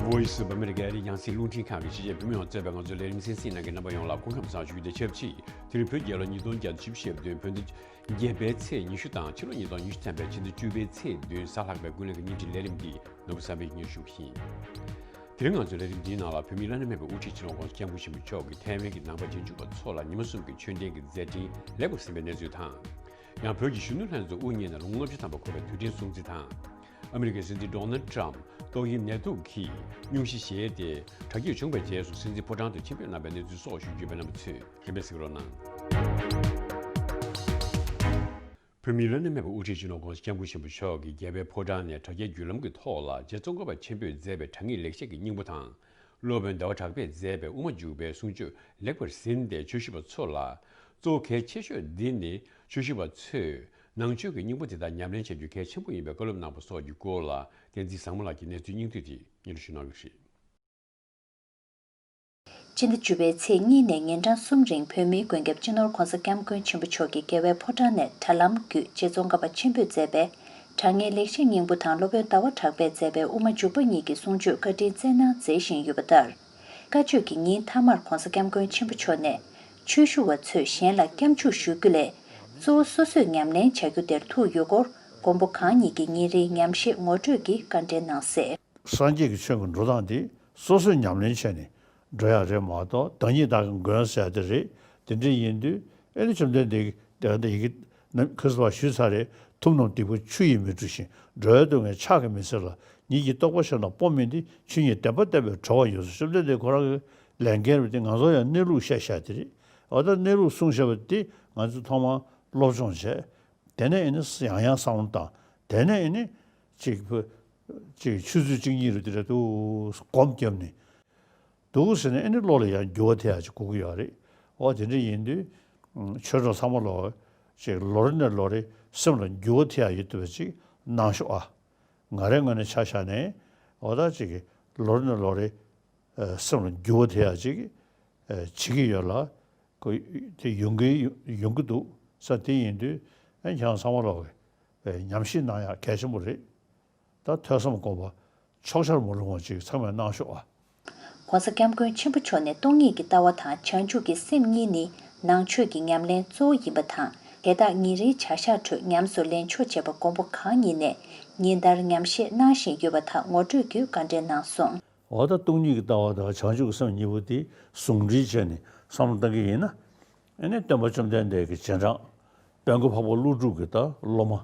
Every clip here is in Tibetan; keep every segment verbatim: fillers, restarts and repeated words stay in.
Voice of America ཨ་རིའི་རྒྱང་སྲིང་རླུང་འཕྲིན་ཁང་གི་གཞིས་བྱེས་བོད་མི་ཡོངས་གཙོས་པའི་ང་ཚོའི་ལས་རིམ་གསན་གཟིགས་གནང་མཁན་རྣམ་པ་ཡོངས་ལ་སྐུ་ཁམས་བཟང་ཞུ་རྒྱུ་དང་ཆབས་ཅིག་དེ་རིང་བོད་རྒྱལ་ལོ་ཉིས་སྟོང་བརྒྱ་དང་བཞི་བཅུ་ཞེ་བདུན་བོད་ཟླ་བརྒྱད་པའི་ཚེས་ཉི་ཤུ་དང་ཕྱི་ལོ་ཉིས་སྟོང་ཉི་ཤུ་ཐམ་པའི་ཕྱི་ཟླ་བཅུ་པའི་ཚེས་བདུན་གཟའ་ལྷག་པའི་ཀུན་གླེང་གི་བརྙན་འཕྲིན་ལས་རིམ་འདི་ནོར་བུ་བསམ་འཕེལ་གྱིས་སྙན་ཞུ་ཞུ་གི་ཡིན། དེ་རིང་ང་ཚོའི་ལས་རིམ་འདིའི་ནང་ལ་བོད་མིའི་བླ་ན་མེད་པའི་དབུ་ཁྲིད་སྤྱི་ནོར་༸གོང་ས་༸སྐྱབས་མགོན་ཆེན་པོ་མཆོག་གིས་ཐའེ་ཝན་གྱི་ནང་པ་རྗེས་འཇུག་པ་ཚོ་ལ་ཉི་མ་གསུམ་གྱི་ཆོས་ལྡན་གྱི་མཛད་འཕྲིན་ལེགས་པར་ཟིན་པའི་གནས་ཚུལ་དང་། ཡང་བོད་ཀྱི་གཞོན་ནུ་ལྷན་ཚོགས་དབུ་བརྙེས་ནས་ལོ་ངོ་ལྔ་བཅུ་ཐམ་པ་འཁོར་བའི་དུས་དྲན་སྲུང་བརྩི་དང་། ཨ་མི་རི་ཀའི་སྲིད་འཛིན་ཌོ་ནལ་ཊམ་ཏོག་དབྱིབས་ནད་དུག་གིས་སྙུང་གཞི་བཞེས་ཏེ་དྲག་སྐྱེད་བྱུང་བའི་རྗེས་སུ་སྲིད་འཛིན་ཕོ་བྲང་དུ་ཆེད་ཕེབས་གནང་བའི་གནས་ཚུལ་སོགས་ཞུ་རྒྱུ་ཡོད་པས་རྣམ་པ་ཚོས་རིམ་པས་གཟིགས་རོགས་གནང་། བོད་མིའི་བླ་ན་མེད་པའི་དབུ་ཁྲིད་སྤྱི་ནོར་༸གོང་ས་༸སྐྱབས་མགོན་ཆེན་པོ་མཆོག་གིས་རྒྱལ་བའི་ཕོ་བྲང་ནས་དྲ་རྒྱའི་བརྒྱུད་ལམ་གྱི་ཐོག་ལ་རྗེ་ཙོང་ཁ་པ་ཆེན་པོས་མཛད་པའི་དྲང་ངེས་ལེགས་བཤད་ཀྱི་སྙིང་པོ་དང་། སློབ་དཔོན་ཟླ་བ་གྲགས་པས་མཛད་པའི་དབུ་མ་འཇུག་པའི་གསུང་ཆོས་ལེགས་པར་ཟིན་ཏེ་ཆོས་ཞུ་བ་ཚོ་ལ། གཙོ་བོ་གལ་ཆེ་ཤོས་འདི་ནི་ཆོས་ཞུ་བ་ཚོས་ནང་ཆོས་ཀྱི་སྙིང་པོ་དེ་དག་ཉམས་ལེན་བྱ་རྒྱུ་གལ་ཆེན་པོ་ཡིན་པའི་བཀའ་སློབ་གནང་བ་སོགས་ཀྱི་སྐོར་ལ་བསྟན་འཛིན་བཟང་མོ་ལགས་ཀྱིས་གནས་ཚུལ་སྙིང་བསྡུས་དེ་སྙན་སྒྲོན་ཞུ་གནང་གི་རེད། སྤྱི་ཟླ་བཅུ་པའི་ཚེས་གཉིས་ནས་ཉིན་གྲངས་གསུམ་རིང་བོད་མིའི་མགོན་སྐྱབས་སྤྱི་ནོར་༸གོང་ས་༸སྐྱབས་མགོན་ཆེན་པོ་མཆོག་གིས་རྒྱལ་བའི་ཕོ་བྲང་ནས་དྲ་ལམ་བརྒྱུད་རྗེ་ཙོང་ཁ་པ་ཆེན་པོས་མཛད་པའི་དྲང་ངེས་ལེགས་བཤད་སྙིང་པོ་དང་སློབ་དཔོན་ཟླ་བ་གྲགས་པས་མཛད་པའི་དབུ་མ་འཇུག་པ་གཉིས་ཀྱི་གསུང་ཆོས་བཀའ་དྲིན་སྩལ་གནང་མཛད་བཞིན་ཡོད་པ་ལྟར། བཀའ་ཆོས་ཀྱི་ཉིན་མཐའ་མར་༸གོང་ས་༸སྐྱབས་མགོན་ཆེན་པོ་མཆོག་ནས་ཆོས་ཞུ་བ་ཚོས་གཞན་ལ་སྐྱབས་འཇུག་ཞུ་རྒྱུ་ལས་གཙོ་བོ་སོ་སོས་ཉམས་ལེན་བྱ་རྒྱུ་དེར་ཐུག་ཡོད་སྐོར་མགོན་པོ་གང་ཉིད་ཀྱིས་ཉིན་རེའི་ཉམས་བཞེས་ངོ་སྤྲོད་ཀྱིས་བཀའ་འགྲེལ་གནང་གསལ། སངས་རྒྱས་ཀྱི་ཆོས་ཀྱི་འགྲོ་སྟངས་འདི་སོ་སོས་ཉམས་ལེན་བྱས་ནས་འགྲོ་ཡག་རེད་མ་གཏོགས་བདག་ཉིད་བདག་གི་མགོན་ཟེར་ཡག་དེ་རེད། དེ་འདྲ་ཡིན་དུས་ཨེ་ནི་བཅོམ་ལྡན་འདས་ཀྱིས་དེ་ཡི་གེ་ནམ་ཁ་སང་བ་ཞུས་ཚར་རེད། ཐུབ་རྣམས་སྡིག་པ་ཆུ་ཡིས་མི་འཁྲུ་ཞིང་། འགྲོ་བའི་སྡུག་བསྔལ་ཕྱག་གིས་མི་སེལ་ལ། ཉིད་ཀྱི་རྟོགས་པ་གཞན་དང་སྤོང་མིན་ཏེ། ཆོས་ཉིད་བདེན་པ་བསྟན་པས་གྲོལ་བ་ཡོངས་སུ། བཅོམ་ལྡན་འདས་ཁོ་རང་གི་ལས་འགན་རེད་དེ། ང་ཚོ་ཡང་གནས་ལུགས་བཤད་བཤད་དེ་རེད། འོ་ད་གནས་ལུགས་གསུངས་བཞག་པ་དེ་ང་ཚོས་ཐོག་མར་སློབ་སྦྱོང་བྱས། དེ་ནས་ཨེ་ནི་ཡང་ཡང་བསམ་བློ་བཏང་། དེ་ནས་ཨེ་ནི་ཅིག་བུ་ཅིག་ཆུ་ཚོད་གཅིག་གཉིས་རེ་དེ་འདྲ་འདུག་སྒོམ་བརྒྱབ་ནས་འདུག་ཟེར་ནས་ཨེ་ནི་བློ་ལ་ཡང་འགྱུར་བ་ཐེབས་ཡག་ཅིག་དགོས་ཀྱི་ཡོད་རེད། འོ་དེ་འདྲ་ཡིན་དུས་ཆོས་གྲོགས་ཚང་མ་ལོ་ཅིག་ལོ་རེ་ནས་ལོ་རེ་སེམས་ལ་འགྱུར་བ་ཐེབས་ཡག་ཡོད་ཐུབ་པ་ཅིག་གནང་ཤོག་ཨ། ང་རའི་ངོས་ནས་ཆ་བཞག་ནས་འོ་ད་ཅིག་ལོ་རེ་ནས་ལོ་རེ་ཨ་སེམས་ལ་འགྱུར་བ་ཐེབས་ཡག་ཅིག་ཨ་བྱེད་ཀྱི་ཡོད་ལ། ཁོ་དེ་ཡོང་གི་ཡོང་གི་འདུག་ས། དེ་ཡིན་དུས་ཨ་ཁྱེད་རང་ཚང་མ་ལོག་གི་ཉམས་ཞིབ་གནང་ཡག་གལ་ཆེན་པོ་རེད། ད་ཐོས་བསམ་སྒོམ་པ་ཕྱོགས་ཆར་མ་ལྷུང་བ་ཅིག་ཚང་མས་གནང་ཤོག་ཨ། ༸གོང་ས་༸སྐྱབས་མགོན་ཆེན་པོ་མཆོག་ནས་སྟོང་ཉིད་ཀྱི་ལྟ་བ་དང་བྱང་ཆུབ་ཀྱི་སེམས་གཉིས་ནི་ནང་ཆོས་ཀྱི་ཉམས་ལེན་གཙོ་བོ་ཡིན་པ་དང་། དེ་དག་ཉིན་རེའི་བྱ་གཞག་ཁྲོད་ཉམས་སུ་ལེན་ཆོག་ཅེས་པ་མགོན་པོ་གང་ཉིད་ནས་ཉིན་ལྟར་ཉམས་བཞེས་གནང་བཞིན་ཡོད་པ་དག་ངོ་སྤྲོད་ཀྱིས་བཀའ་འགྲེལ་གནང་སོང་། འོ་ད་སྟོང་ཉིད་ཀྱི་ལྟ་བ་དང་བྱང་ཆུབ་ཀྱི་སེམས་གཉིས་པོ་དེ་ཟུང་འབྲེལ་བྱས་ནས་བསམ་བློ་བཏང་གི་ཡིན་ན། ཨེ་ནི་སྟོན་པ་བཅོམ་ལྡན་འདས་ཀྱི་རྗེས་འབྲང་། དཔལ་མགོན་འཕགས་པ་ཀླུ་སྒྲུབ་ཀྱི་ད་སློབ་མ།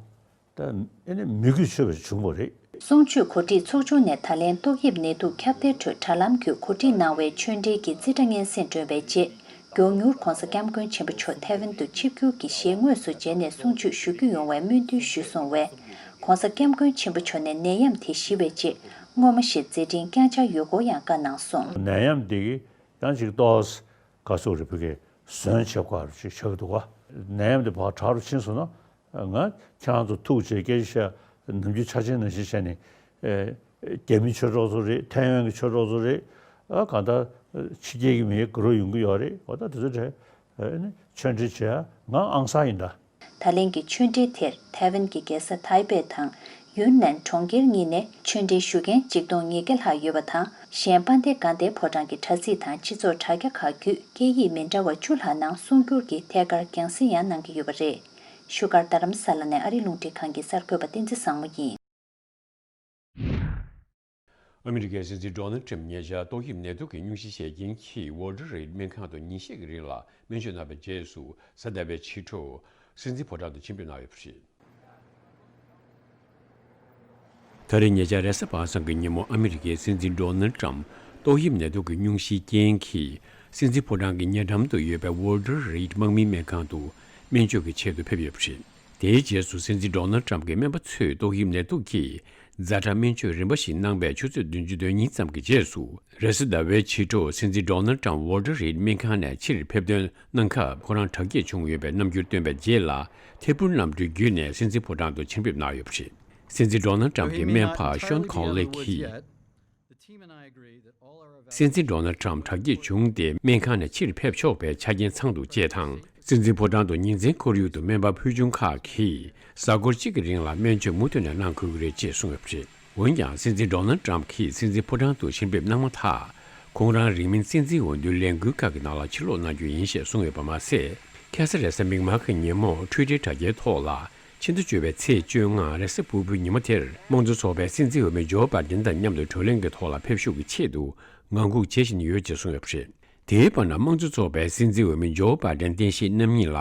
ད་ཨེ་ནི་མོས་གུས་ཆེ་བའི་འབྱུང་བ་རེད། གསུང་ཆོས་གོ་སྒྲིག་ཚོགས་ཆུང་ནས་ད་ལན་ཏོག་དབྱིབས་ནད་དུག་ཁྱབ་གདལ་ཁྲོད་དྲ་ལམ་བརྒྱུད་གོ་སྒྲིག་གནང་བའི་ཆོས་འབྲེལ་གྱི་རྩིས་ཁྲ་སྙན་སེང་བསྒྲོན་པའི་རྗེས། མགྱོགས་མྱུར་༸གོང་ས་༸སྐྱབས་མགོན་ཆེན་པོ་མཆོག་ཐའེ་ཝན་དུ་ཆིབས་བསྒྱུར་གྱིས་ཞལ་དངོས་སུ་མཇལ་ནས་གསུང་ཆོས་ཞུ་རྒྱུ་ཡོང་བའི་སྨོན་འདུན་ཞུས་སོང་བས། ༸གོང་ས་༸སྐྱབས་མགོན་ཆེན་པོ་མཆོག་ནས་ནད་ཡམས་དེ་ཞི་བའི་རྗེས་སྔོན་མ་བཞིན་མཛད་འཕྲིན་བསྐྱངས་འཆར་ཡོད་སྐོར་ཡང་བཀའ་གནང་སོང་། ནད་ཡམས་འདི་གིས་ཡང་ཅིག་ཏོག་ཙམ་ག་ཚོད་རེད་བོད་སྐད་ཟོན་བྱེད་དགོས་ཅིག་ཆགས་ཀྱི་འདུག་ག། ནད་ཡམས་འདི་ཕར་དྲག་རུ་ཕྱིན་སོང་ན། ང་ཁྱེད་རང་ཚོ་ཐུག་བྱས་སྐད་ཆ་བཤད་ནམ་རྒྱུན་ཆ་ཆེན་ནང་བཞིན་བྱས་ནས། ཨེ་རྒྱ་མི་ཆོས་གྲོགས་ཚོ་རེད། ཐའེ་ཝན་གྱི་ཆོས་གྲོགས་ཚོ་རེད། ཨ་གང་ལྟར་ཕྱི་རྒྱལ་གྱི་མི་དགའ་རབ་ཡོང་གི་ཡོད་རེད། འོ་ད་དེ་ཚོ་གྲས་ཨེ་ནི་ཆོས་འབྲེལ་བྱས་ང་ཨང་གསར་ཡིན་ད། ད་ལན་གྱི་ཆོས་འབྲེལ་དེར་ཐའེ་ཝན་གྱི་རྒྱལ་ས་ཐའེ་པེ་དང་ཡུན་ནན་གྲོང་ཁྱེར་གཉིས་ནས་ཆོས་འབྲེལ་ཞུ་མཁན་གཅིག་སྟོང་ཉིས་བརྒྱ་ལྷག་ཡོད་པ་དང་། གཞན་དཔལ་ལྡན་དགའ་ལྡན་ཕོ་བྲང་གི་དྲ་ཚིགས་དང་སྤྱི་ཚོགས་དྲ་རྒྱ་ཁག་བརྒྱུད་སྐད་ཡིག་མི་འདྲ་བ་བཅུ་ལྷག་ནང་གསུང་སྒྱུར་གྱིས་ཐད་ཀར་རྒྱང་སྲིང་ཡང་གནང་གི་ཡོད་པ་རེད། བཞུགས་སྒར་རྡ་རམ་ས་ལ་ནས་ཨ་རིའི་རླུང་འཕྲིན་ཁང་གི་གསར་འགོད་པ་བསྟན་འཛིན་བཟང་མོ་ཡིན། ཨ་མི་རི་ཀའི་སྲིད་འཛིན་ཌོ་ནལ་ཊམ་ཉེ་ཆར་ཏོག་དབྱིབས་ནད་དུག་གི་སྙུང་གཞི་བཞེས་རྐྱེན་གྱིས་ཝོལ་ཊར་རེད་སྨན་ཁང་དུ་ཉིན་ཤས་ཀྱི་རིང་ལ་སྨན་བཅོས་གནང་བའི་རྗེས་སུ་གཟའ་ཟླ་བའི་ཕྱི་དྲོ་སྲིད་འཛིན་ཕོ་བྲང་དུ་ཆེད་ཕེབས་གནང་ཡོད་པ་རེད། ད་རེས་ཉེ་ཆར་རེས་གཟའ་པ་སངས་ཀྱི་ཉིན་མོ་ཨ་མི་རི་ཀའི་སྲིད་འཛིན་ཌོ་ནལ་ཊམ་ཏོག་དབྱིབས་ནད་དུག་གི་སྙུང་གཞིའི་རྐྱེན་གྱིས་སྲིད་འཛིན་ཕོ་བྲང་གི་ཉེ་འགྲམ་དུ་ཡོད་པའི་ཝོལ་ཊར་རེད་དམག་མིའི་སྨན་ཁང་དུ་སྨན་བཅོས་ཀྱི་ཆེད་དུ་ཕེབས་ཡོད་པ་རེད། དེའི་རྗེས་སུ་སྲིད་འཛིན་ཌོ་ནལ་ཊམ་གྱི་སྨན་པ་ཚོས་ཏོག་དབྱིབས་ནད་དུག་གིས་ཛ་དྲག་སྨན་བཅོས་རིམ་པ་ཞིག་གནང་བའི་ཆུ་ཚོད་བདུན་ཅུ་དོན་གཉིས་ཙམ་གྱི་རྗེས་སུ། རེས་གཟའ་ཟླ་བའི་ཕྱི་དྲོ་སྲིད་འཛིན་ཌོ་ནལ་ཊམ་ཝོལ་ཊར་རེད་སྨན་ཁང་ནས་ཕྱིར་ཕེབས་དོན་གནང་སྐབས་ཁོ་རང་དྲག་སྐྱེད་བྱུང་ཡོད་པའི་རྣམ་འགྱུར་སྟོན་པའི་རྗེས་ལ་ཐད་འཕུར་གནམ་གྲུའི་བརྒྱུད་ནས་སྲིད་འཛིན་ཕོ་བྲང་དུ་ཕྱིར་ཕེབས་གནང་ཡོད་པ་རེད། སྲིད་འཛིན་ཌོ་ནལ་ཊམ་གྱི་སྨན་པ་ཤོན་ཁོང་ལེ་ཁིས། སྲིད་འཛིན་ཌོ་ནལ་ཊམ་དྲག་སྐྱེད་བྱུང་སྟེ་སྨན་ཁང་ནས་ཕྱིར་ཕེབས་ཆོག་པའི་ཆ་རྐྱེན་ཚང་འདུག་ཅེས་དང་། སྲིད་འཛིན་ཕོ་བྲང་དུ་ཉིན་མཚན་ཁོར་ཡུག་ཏུ་སྨན་པ་ཕུལ་བྱུང་ཁག་གིས་གཟའ་འཁོར་གཅིག་གི་རིང་ལ་སྨན་བཅོས་མུ་མཐུད་ནས་གནང་དགོས་ཀྱི་རེད་ཅེས་གསུངས་ཡོད་པ་རེད། འོན་ཀྱང་སྲིད་འཛིན་ཌོ་ནལ་ཊམ་གྱིས་སྲིད་འཛིན་ཕོ་བྲང་དུ་ཕྱིར་ཕེབས་གནང་མ་ཐག་ཁོང་རང་རིང་མིན་སྲིད་འཛིན་འོས་བསྡུའི་ལས་འགུལ་ཁག་གི་ནང་ལ་ཕྱིར་ལོག་གནང་རྒྱུ་ཡིན་ཞེས་གསུངས་ཡོད་པ་མ་ཟད། ཁ་སང་རེས་གཟའ་མིག་དམར་གྱི་ཉིན་མོ་ཊུའི་ཊར་དྲ་རྒྱའི་ཐོག་ལ་ཕྱི་ཟླ་བཅུ་པའི་ཚེས་བཅོ་ལྔ་རེས་གཟའ་ཕུར་བུའི་ཉི་མ་དེར་དམངས་གཙོ་ཚོགས་པའི་སྲིད་འཛིན་འོས་མི་ཇོ་བྷའི་ཌེན་དང་མཉམ་དུ་གྲོས་གླེང་གི་ཐོག་ལ་ཕེབས་ཞུགས་ཀྱི་ཆེད་དུ་ངང་སྒུག་བྱེད་བཞིན་ཡོད་ཅེས་གསུངས་ཡོད་པ་རེད། དེའི་བར་ན་དམངས་གཙོ་ཚོགས་པའི་སྲིད་འཛིན་འོས་མི་ཇོ་བྷའི་ཌེན་བསྟན་བཤིག་རྣམ་གཉིས་ལ་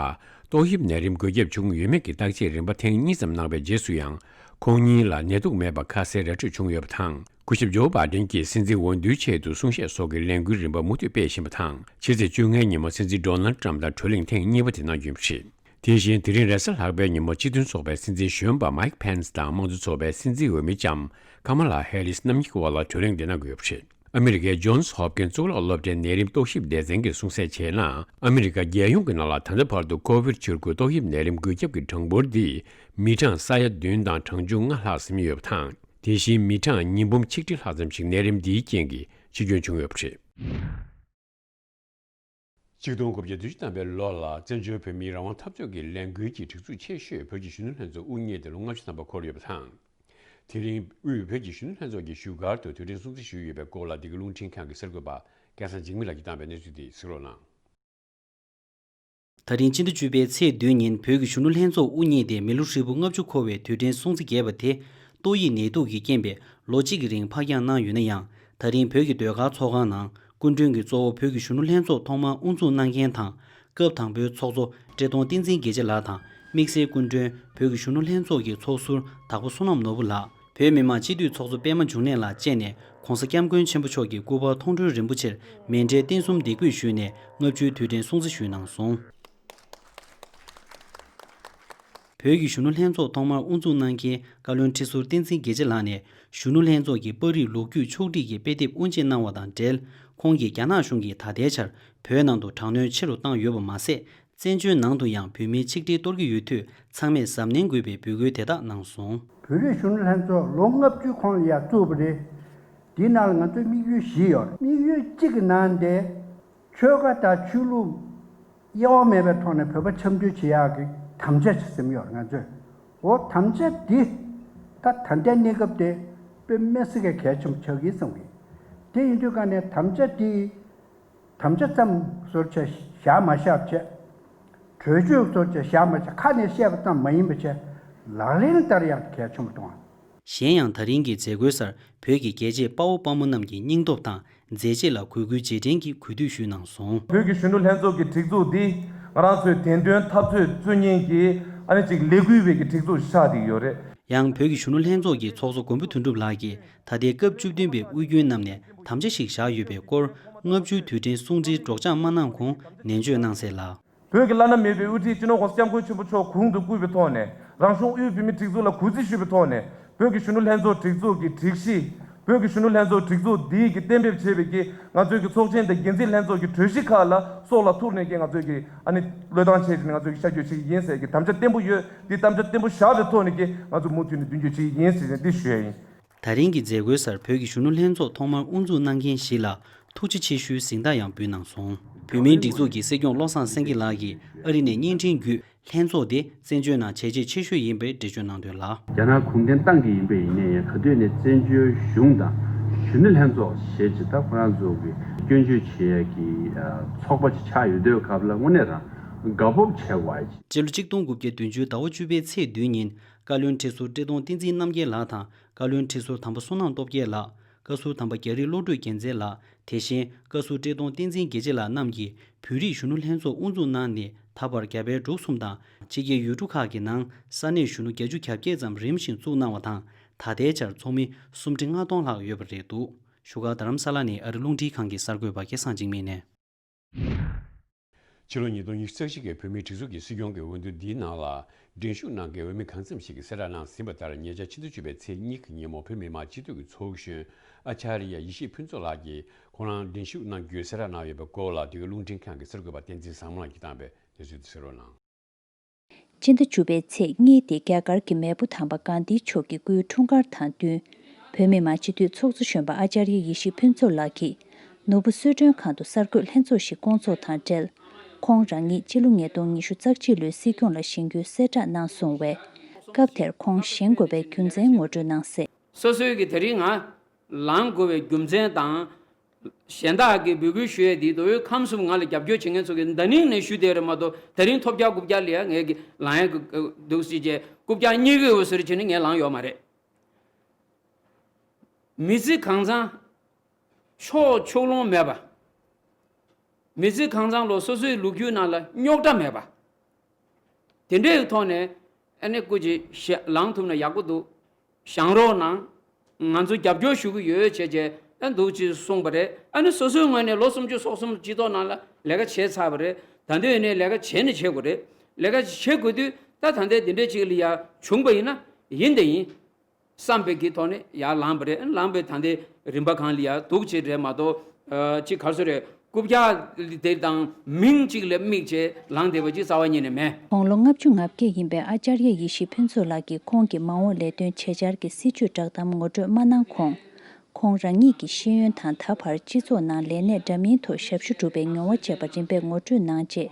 ཏོག་དབྱིབས་ནད་རིམས་འགོས་ཁྱབ་བྱུང་ཡོད་མེད་ཀྱི་བརྟག་དཔྱད་རིམ་པ་ཐེངས་གཉིས་ཙམ་གནང་བའི་རྗེས་སུ་ཡང་ཁོང་གཉིས་ལ་ནད་དུག་མེད་པ་ཁ་གསལ་ར་འཕྲོད་བྱུང་ཡོད་པ་དང་། སྐུ་ཞབས་ཇོ་བྷའི་ཌེན་གྱིས་སྲིད་འཛིན་འོས་བསྡུའི་ཆེད་དུ་གསུང་བཤད་སོགས་ཀྱི་ལས་འགུལ་རིམ་པ་མུ་མཐུད་སྤེལ་བཞིན་པ་དང་། ཕྱི་ཚེས་བཅོ་ལྔའི་ཉིན་མོ་སྲིད་འཛིན་ཌོ་ནལ་ཊམ་དང་གྲོས་གླེང་ཐེངས་གཉིས་པ་དེ་གནང་རྒྱུ་ཡིན་པ་རེད། དེ་བཞིན་དེ་རིང་རེས་གཟའ་ལྷག་པའི་ཉིན་མོ་སྤྱི་མཐུན་ཚོགས་པའི་སྲིད་འཛིན་གཞོན་པ་མའིག་ཕེན་སི་དང་དམངས་གཙོ་ཚོགས་པའི་སྲིད་འཛིན་འོས་མི་ལྕམ་ཀ་མ་ལ་ཧེ་རིས་རྣམ་གཉིས་ཀྱི་དབར་ལ་གྲོས་གླེང་དེ་གནང་གི་ཡོད་པ་རེད། ཨ་མི་རི་ཀའི་ཇོན་སི་ཧོབ་ཀིན་གཙུག་ལག་སློབ་གྲྭའི་ནད་རིམས་རྟོག་ཞིབ་སྡེ་ཚན་གྱིས་གསུངས་གསལ་བྱས་ན། ཨ་མི་རི་ཀ་རྒྱལ་ཡོངས་ཀྱི་ནང་ལ་ད་ལྟ་བར་དུ་ཀོ་བིཌ་བཅུ་དགུ་ཏོག་དབྱིབས་ནད་རིམས་འགོས་ཁྱབ་ཀྱི་གྲངས་འབོར་འདི་མི་གྲངས་ས་ཡ་བདུན་དང་གྲངས་ཆུང་ལྔ་ལྷག་ཟིན་ཡོད་པ་དང་། དེ་བཞིན་མི་གྲངས་ཉིས་འབུམ་ཆིག་ཁྲི་ལྷག་ཙམ་ཞིག་ནད་རིམས་འདིའི་རྐྱེན་གྱིས་འཆི་སྐྱོན་བྱུང་ཡོད་པ་རེད། ཆིག་སྟོང་དགུ་བརྒྱ་བདུན་ཅུ་ཐམ་པའི་ལོ་ལ་བཙན་བྱོལ་བོད་མིའི་རང་དབང་འཐབ་རྩོད་ཀྱི་ལས་འགུལ་གྱི་སྒྲིག་འཛུགས་ཆེ་ཤོས་བོད་ཀྱི་གཞོན་ནུ་ལྷན་ཚོགས་དབུ་བརྙེས་ཏེ་ལོ་ལྔ་བཅུ་ཐམ་པ་འཁོར་ཡོད་པ་དང་། དེ་རིང་དབུས་བོད་ཀྱི་གཞོན་ནུ་ལྷན་ཚོགས་ཀྱིས་བཞུགས་སྒར་དུ་དུས་དྲན་སྲུང་བརྩི་ཞུས་ཡོད་པའི་སྐོར་ལ་འདི་ག་རླུང་འཕྲིན་ཁང་གི་གསར་འགོད་པ་སྐལ་བཟང་འཇིགས་མེད་ལགས་ཀྱིས་བཏང་བའི་གནས་ཚུལ་དེ་གཟིགས་རོགས་གནང་། ད་རིང་སྤྱི་ཟླ་བཅུ་པའི་ཚེས་བདུན་ཉིན་བོད་ཀྱི་གཞོན་ནུ་ལྷན་ཚོགས་དབུ་བརྙེས་ཏེ་མི་ལོ་ཧྲིལ་པོ་ལྔ་བཅུ་འཁོར་བའི་དུས་དྲན་སྲུང་བརྩི་རྒྱས་པ་དེ་ཏོག་དབྱིབས་ནད་དུག་གི་རྐྱེན་པས་ལོ་གཅིག་གི་རིང་ཕར་འགྱངས་གནང་ཡོད་ན་ཡང་། ད་རིང་བོད་ཀྱི་ཟློས་གར་ཚོགས་ཁང་ནང་སྐུ་མགྲོན་གྱིས་གཙོ་བོ་བོད་ཀྱི་གཞོན་ནུ་ལྷན་ཚོགས་ཐོག་མར་དབུ་འཛུགས་གནང་མཁན་དང་། སྐབས་དང་པོའི་ཚོགས་གཙོ་བཀྲས་མཐོང་བསྟན་འཛིན་དགེ་བྱེད་ལགས་དང་། དམིགས་བསལ་སྐུ་མགྲོན་བོད་ཀྱི་གཞོན་ནུ་ལྷན་ཚོགས་ཀྱི་ཚོགས་ཟུར་དྭགས་པོ་བསོད་ནམས་ནོར་བུ་ལགས། བོད་མི་མང་སྤྱི་འཐུས་ཚོགས་གཙོ་པད་མ་འབྱུང་གནས་ལགས་བཅས་ནས་༧གོང་ས་༧སྐྱབས་མགོན་ཆེན་པོ་མཆོག་གི་སྐུ་པར་མཐོང་གྲོལ་རིན་པོ་ཆེར་མཎྜལ་རྟེན་གསུམ་འདེགས་འབུལ་ཞུས་ནས་ལྔ་བཅུའི་དུས་དྲན་སྲུང་བརྩི་ཞུས་གནང་སོང་། བོད་ཀྱི་གཞོན་ནུ་ལྷན་ཚོགས་ཐོག་མར་དབུ་འཛུགས་གནང་མཁན་བཀའ་བློན་ཁྲི་ཟུར་བསྟན་འཛིན་དགེ་བྱེད་ལགས་ནས་གཞོན་ནུ་ལྷན་ཚོགས་ཀྱི་པར་རིས་ལོ་རྒྱུས་ཕྱོགས་བསྒྲིགས་ཀྱི་དཔེ་དེབ་དབུ་འབྱེད་གནང་བ་དང་འབྲེལ། ཁོང་གིས་རྒྱ་ནག་གཞུང་གིས་ད་ལྟའི་ཆར་བོད་ནང་དུ་དྲག་གནོན་ཆེ་རུ་བཏང་ཡོད་པ་མ་ཟད། བཙན་བྱོལ་ནང་དུ་ཡང་བོད་མིའི་ཆིག་སྒྲིལ་གཏོར་གྱི་ཡོད་དུས་ཚང་མས་གཟབ་ནན་དགོས་པའི་འབོད་སྐུལ་དེ་དག་གནང་སོང་། བོད་རིགས་གཞོན་ནུ་ལྷན་ཚོགས་ལོ་ལྔ་བཅུ་གོང་ལ་ཡར་བཙུགས་པ་རེད། འདིའི་ནང་ལ་ང་ཚོའི་དམིགས་ཡུལ་བཞི་ཡོད་རེད། དམིགས་ཡུལ་གཅིག་གི་ནང་དེ་ཆོལ་ཁ་དང་ཆོས་ལུགས་དབྱེ་བ་མེད་པའི་ཐོག་ནས་བོད་པ་འཆམ་མཐུན་བྱེད་ཡག་གི་དམ་བཅའ་ཞིག་ཟིན་ཡོད་རེད་ང་ཚོས། འོ་དམ་བཅའ་འདི་ད་ད་ལྟའི་གནས་སྐབས་དེ་དཔེ་མི་སྲིད་ཀྱི་གལ་ཆེན་པོ་ཆགས་ཀྱི་བསམ་གི། དེ་ཡིན་དུས་ཀ་ནས་དམ་བཅའ་འདི། དམ་བཅའ་ཙམ་བཟོ་བྱས་བཞག་མ་བཞག་བྱས། གྲོས་ཆོད་བཟོ་བྱས་བཞག་མ་བྱས་ཁ་ནས་བཤད་པ་ཙམ་མ་ཡིན་པ་བྱས། ལག་ལེན་བསྟར་ཡག་གལ་ཆེན་པོ་གཏོང་བ། གཞན་ཡང་ད་རིང་གི་མཛད་སྒོའི་སར་བོད་ཀྱི་རྒྱལ་གཅེས་དཔའ་བོ་དཔའ་མོ་རྣམས་ཀྱི་སྙིང་སྟོབས་དང་མཛད་རྗེས་ལ་གུས་བཀུར་རྗེས་དྲན་གྱི་གུས་འདུད་ཞུས་གནང་སོང་། བོད་ཀྱི་གཞོན་ནུ་ལྷན་ཚོགས་ཀྱི་སྒྲིག་འཛུགས་འདི་ང་རང་ཚོའི་བདེན་དོན་འཐབ་རྩོད་རྩོད་མཁན་གྱི་ཨ་ནི་ཅིག་ལས་འགུལ་བའི་གི་སྒྲིག་འཛུགས་ཤིག་ཆགས་བསྡད་ཡོད་རེད། ཡང་བོད་ཀྱི་གཞོན་ནུ་ལྷན་ཚོགས་ཀྱི་ཚོགས་གཙོ་མགོན་པོ་དོན་གྲུབ་ལགས་ཀྱིས་ད་ལྟའི་སྐབས་བཅུ་བདུན་པའི་དབུས་རྒྱུན་རྣམས་ནས་དམ་བཅའ་ཞིག་བཞག་ཡོད་པའི་སྐོར། ལྔ་བཅུའི་དུས་དྲན་སྲུང་བརྩིའི་སྒྲོག་སྦྱང་མ་གནང་གོང་ནན་བརྗོད་གནང་གསལ་ལ། བོད་ཀྱི་བླ་ན་མེད་པའི་དབུ་ཁྲིད་སྤྱི་ནོར་༧གོང་ས་༧སྐྱབས་མགོན་ཆེན་པོ་མཆོག་གོང་དུ་བཀུར་བའི་ཐོག་ནས་རང་གཞུང་དབུས་བོད་མིའི་སྒྲིག་འཛུགས་ལ་གུས་བརྩི་ཞུ་བའི་ཐོག་ནས་བོད་ཀྱི་གཞོན་ནུ་ལྷན་ཚོགས་སྒྲིག་འཛུགས་ཀྱི་སྒྲིག་གཞི། བོད་ཀྱི་གཞོན་ནུ་ལྷན་ཚོགས་སྒྲིག་འཛུགས་འདིའི་གི་གཏན་འབེབས་བྱས་པའི་གི་ང་ཚོའི་གི་ཚོགས་ཆེན་དང་འགན་འཛིན་ལྷན་ཚོགས་ཀྱི་གྲོས་གཞི་ཁག་ལ་སྲོག་ལ་ཐུག་ནས་གི་ང་ཚོའི་གི་ཨ་ནི་བློས་བཏང་བྱས་ཏེ་ང་ཚོའི་གི་ཤར་བསྐྱོད་བྱེད་ཀྱི་ཡིན་ཟེར་གི་དམ་བཅའ་བརྟན་པོ་ཡོད། འདི་དམ་བཅའ་བརྟན་པོ་བཞག་པའི་ཐོག་ནས་གི་ང་ཚོ་མུ་མཐུད་ནས་མདུན་སྐྱོད་བྱེད་ཀྱི་ཡིན་ཟེར་ནས་འདི་ཞུ་ཡ་ཡིན། ད་རིང་གི་མཛད་སྒོའི་སར་བོད་ཀྱི་གཞོན་ནུ་ལྷན་ཚོགས་ཐོག་མར་དབུ་འཛུགས་གནང་མཁན་བཞི་ལ་ཐུགས་རྗེ་ཆེ་ཞུའི་གཟེངས་རྟགས་ཡང་འབུལ་གནང་སོང་། བོད་མིའི་སྒྲིག་འཛུགས་ཀྱི་སྲིད་སྐྱོང་བློ་བཟང་སེང་གེ་ལགས་ཀྱིས་ཨ་རི་ནས་བརྙན་འཕྲིན་བརྒྱུད་ལྷན་ཚོགས་དེ་བཙན་བྱོལ་ནང་བྱས་རྗེས་ཆེ་ཤོས་ཡིན་པའི་འགྲེལ་བརྗོད་གནང་དོན་ལ། རྒྱ་ནག་གུང་ཁྲན་ཏང་གི་ཡིན་པ་ཡིན་ནའི་ཡང་ག་དུས་ནས་བཙན་བྱོལ་གཞུང་དང་གཞོན་ནུ་ལྷན་ཚོགས་ཞེས་ཅིག་ད་ཁོ་རང་ཚོ་གི་སྐྱོན་བརྗོད་བྱེད་ཡས་ཀྱི་ཚོགས་པ་ཅིག་ཆགས་ཡོད་དུས་སྐབས་ལ་དངོས་གནས་རང་དགའ་སྤོབས་བྱེད་དགོས་པ་ཅིག་སྤྱི་ལོ་གཅིག་སྟོང་དགུ་བརྒྱ་བདུན་ཅུ་ཟླ་བ་བཅུ་པའི་ཚེས་བདུན་ཉིན་བཀའ་བློན་ཁྲི་ཟུར་བཀྲས་མཐོང་བསྟན་འཛིན་རྣམ་རྒྱལ་ལགས་དང་། བཀའ་བློན་ཁྲི་ཟུར་དམ་པ་བསོད་ནམས་སྟོབས་རྒྱལ་ལགས། བཀའ་ཟུར་དམ་པ་རྒྱ་རི་བློ་གྲོས་རྒྱལ་མཚན་ལགས། དེ་བཞིན་བཀའ་ཟུར་བཀྲས་མཐོང་བསྟན་འཛིན་དགེ་བྱེད་ལགས་རྣམས་ཀྱིས་བོད་རིགས་གཞོན་ནུ་ལྷན་ཚོགས་དབུ་འཛུགས་གནང་ནས་ད་བར་རྒྱ་བལ་འབྲུག་གསུམ་དང་ཕྱི་རྒྱལ་ཡུལ་གྲུ་ཁག་གི་ནང་ས་གནས་གཞོན་ནུ་བརྒྱད་ཅུ་གྱ་བརྒྱད་ཙམ་རིམ་བཞིན་བཙུགས་གནང་བ་དང་། ད་ལྟའི་ཆར་ཚོགས་མི་སུམ་ཁྲི་ལྔ་སྟོང་ལྷག་ཡོད་པ་རེད་འདུག་བཞུགས་སྒར་རྡ་རམ་ས་ལ་ནས་ཨ་རི་རླུང་འཕྲིན་ཁང་གི་གསར་འགོད་པ་སྐལ་བཟང་འཇིགས་མེད་ནས། ཕྱི་ལོ་ཉིས་སྟོང་ཉི་ཤུ་རྩ་གཅིག་གི་བོད་མིའི་སྒྲིག་འཛུགས་ཀྱི་སྲིད་སྐྱོང་གི་འོས་བསྡུ་འདིའི་ནང་ལ་འགྲན་ཞུགས་གནང་མཁན་འོས་མི་གང་འཚམ་ཞིག་གིས་གསལ་བསྒྲགས་གནང་ཟིན་པ་ལྟར། ཉེ་ཆར་ཕྱི་ཟླ་བཅུ་པའི་ཚེས་གཉིས་ཀྱི་ཉིན་མོ་བོད་མི་མང་སྤྱི་འཐུས་ཀྱི་ཚོགས་གཞོན་ཨ་ཅཱརྱ་ཡེ་ཤེས་ཕུན་ཚོགས་ལགས་ཀྱིས་ཁོང་རང་འགྲན་ཞུགས་གནང་རྒྱུའི་གསལ་བསྒྲགས་གནང་ཡོད་པའི་སྐོར་ལ། འདི་ག་རླུང་འཕྲིན་ཁང་གི་གསར་འགོད་པ་བསྟན་འཛིན་བཟང་མོ་ལགས་ཀྱིས་བཏང་བའི་གནས་ཚུལ་དེ་གསན་རོགས་གནང་། སྤྱི་ཟླ་བཅུ་པའི་ཚེས་གཉིས་དེ་རྒྱ་གར་གྱི་མེས་པོ་དམ་པ་གྷན་དྷི་མཆོག་གི་སྐུའི་འཁྲུངས་སྐར་དང་བསྟུན། བོད་མི་མང་སྤྱི་འཐུས་ཚོགས་གཙོ་གཞོན་པ་ཨ་ཅཱརྱ་ཡེ་ཤེས་ཕུན་ཚོགས་ལགས་ཀྱིས་ནོར་བུ་གསོལ་མགྲོན་ཁང་དུ་གསར་འགོད་ལྷན་ཚོགས་ཤིག་བསྐོང་ཚོགས་དང་འབྲེལ། ཁོང་རང་ཉིད་ཕྱི་ལོ་ཉིས་སྟོང་ཉི་ཤུ་རྩ་གཅིག་ལོའི་སྲིད་སྐྱོང་ལ་བཞེངས་རྒྱུའི་གསལ་བསྒྲགས་གནང་སོང་བས། སྐབས་དེར་ཁོང་བཞེངས་དགོས་པའི་རྒྱུ་མཚན་ངོ་སྤྲོད་གནང་གསལ། སོ་སོའི་གི་དེ་རིང་ང་ལངས་དགོས་པའི་རྒྱུ་མཚན་དང་། གཞན་དག་གིས་འབོད་སྐུལ་ཞུ་ཡས་འདི་མདོ་དབུས་ཁམས་གསུམ་ང་ལ་རྒྱབ་སྐྱོར་བྱེད་མཁན་ཚོ་གིས་ད་ནིང་ནས་ཞུ་བསྡད་རེད་མ་གཏོགས། དེ་རིང་ཐོབ་རྒྱག་རྐུབ་རྒྱག་ལ་ཡ་ངས་གི་ལངས་ཡ་གི་འདུག་ཟེར་བྱས། རྐུབ་རྒྱག་གཉིས་ཀའི་འོས་ཟེར་བྱས་ནས་ངས་ལངས་ཡོད་མ་རེད། མི་ཚེ་གང་ཚང་ཕྱོགས་ཕྱོགས་ལྷུང་མེད་པ། མི་ཚེ་གང་ཚང་ལོ་སོ་སོའི་ལོ་རྒྱུས་ནང་ལ་རྙོག་དྲ་མེད་པ། དེ་འདྲའི་ཐོག་ནས་ཨ་ནི་སྐུ་མཁྱེན་ཞལ་ལངས་ཐུབ་ན་ཡག་པོ་འདུག་བཞེངས་རོགས་གནང་། ང་ཚོ་རྒྱབ་སྐྱོར་ཞུ་གི་ཡོད་བྱས་བྱས་ཨ་འདུག་ཅེས་གསུངས་པ་རེད། ཨ་ནི་སོ་སོའི་ངོས་ནས་ལོ་སུམ་ཅུ་སོ་གསུམ་སྤྱི་ཚོགས་ནང་ལ་ལས་ཀ་བྱས་ཚར་བ་རེད། ད་འདོད་ནས་ལས་ཀ་བྱས་ནས་བྱེད་དགོས་རེད། ལས་ཀ་བྱེད་དགོས་དུས་ད་ད་ལྟའི་འདི་འདྲའི་ཅིག་ལ་ཡ་བྱུང་པ་ཡིན་ན་ཡིན་དེ་ཡིན། བསམ་པའི་གི་ཐོག་ནས་ཡར་ལངས་པ་རེད། ལངས་པའི་ད་ལྟའི་རིམ་པ་གང་ལ་ཡར་འདུག་ཅེས་རེད་མ་གཏོགས། ཨ་ཅིག་ག་རེ་ཟེར་རེད། རྐུབ་བཀྱག་དེ་དང་མིང་གཅིག་ལ་དམིགས་བྱས་ལངས་བསྡད་པ་ཅིག་རྩ་བ་ཉིད་ནས་མེད། དགུང་ལོ་ལྔ་བཅུ་ང་བརྒྱད་ཡིན་པའི་ཨ་ཅར་ཡ་ཡེ་ཤེས་ཕུན་ཚོགས་ལགས་ཀྱིས་ཁོང་གི་མ་འོངས་ལས་དོན་བྱེད་འཆར་གྱི་སྲིད་བྱུས་བསྒྲགས་གཏམ་ངོ་སྤྲོད་མ་གནང་གོང་། ཁོང་རང་ཉིད་ཀྱི་ཤེས་ཡོན་དང་ད་བར་སྤྱི་ཚོགས་ནང་ལས་གནས་འདྲ་མིན་ཐོག་ཞབས་ཞུ་བསྒྲུབས་པའི་མྱོང་བ་བཅས་པ་རིམ་པས་ངོ་སྤྲོད་གནང་རྗེས།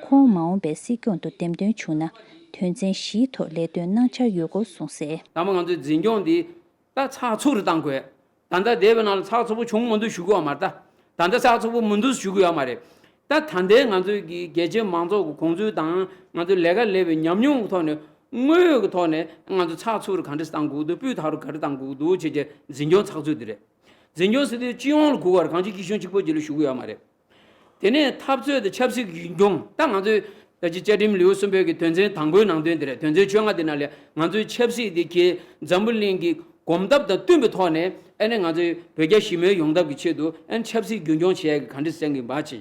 ཁོང་མ་འོངས་པའི་སྲིད་སྐྱོང་དུ་འདེམས་ཐོན་བྱུང་ན། དོན་ཚན་བཞིའི་ཐོག་ལས་དོན་གནང་འཆར་ཡོད་སྐོར་གསུངས་གསལ། ད་མ་ང་ཚོའི་འཛིན་སྐྱོང་འདི་ད་ཚགས་ཚུད་རུ་གཏང་དགོས། ད་ལྟ་འདས་པའི་ནང་ལ་ཚགས་ཚུད་པོ་བྱུང་མ་འདུག་ཞུ་གི་ཡོད་མ་རེད། ད་ད་ལྟ་ཚགས་ཚུད་པོ་མི་འདུག་ཞུ་གི་ཡོད་མ་རེད། ད་ད་ལྟའི་ང་ཚོའི་གི་རྒྱལ་སྤྱིའི་མང་ཚོགས་ཀྱི་དགོངས་ཚུལ་དང་ང་ཚོའི་ལས་ཀ་ལས་པའི་ཉམས་མྱོང་གི་ཐོག་ནས་དངོས་ཡོད་ཀྱི་ཐོག་ནས་ང་ཚོ་ཚགས་ཚུད་རུ་ག་འདྲ་གཏང་དགོས་འདུག་སྤུས་དག་རུ་ག་འདྲ་གཏང་དགོས་འདུག་བྱས་རྗེས་འཛིན་སྐྱོང་ཚགས་ཚུད་འདི་རེད། འཛིན་སྐྱོང་ཟེར་དུས་སྤྱི་ཡོངས་ལ་གོ་དགོས་རེད། གང་ཅི་སྐྱིད་གཤོངས་གཅིག་པོ་ཅིག་ལ་ཞུ་གི་ཡོད་མ་རེད། དེ་ནས་འཐབ་རྩོད་དང་ཆབ་སྲིད་ཀྱི་རྒྱུན་འཁྱོངས། ད་ང་ཚོས་ད་ཅི་བཅའ་ཁྲིམས་ལེའུ་གསུམ་པའི་གི་དོན་ཚན་དང་པོའི་ནང་དོན་དེ་རེད། དོན་ཚན་བཅོ་ལྔ་དེ་ནང་ལ་ང་ཚོའི་ཆབ་སྲིད་དེ་གི་འཛམ་བུ་གླིང་གི་གོམ་སྟབས་དང་བསྟུན་པའི་ཐོག་ནས་ཨ་ནི་ང་ཚོའི་བོད་རྒྱ་ཞི་མོལ་ཡོང་ཐབས་ཀྱི་ཆེད་དུ་ཨ་ནི་ཆབ་སྲིད་རྒྱུན་འཁྱོངས་བྱེད་ཡག་གི་ག་འདྲ་སེང་གི་འབའ་ཆེ།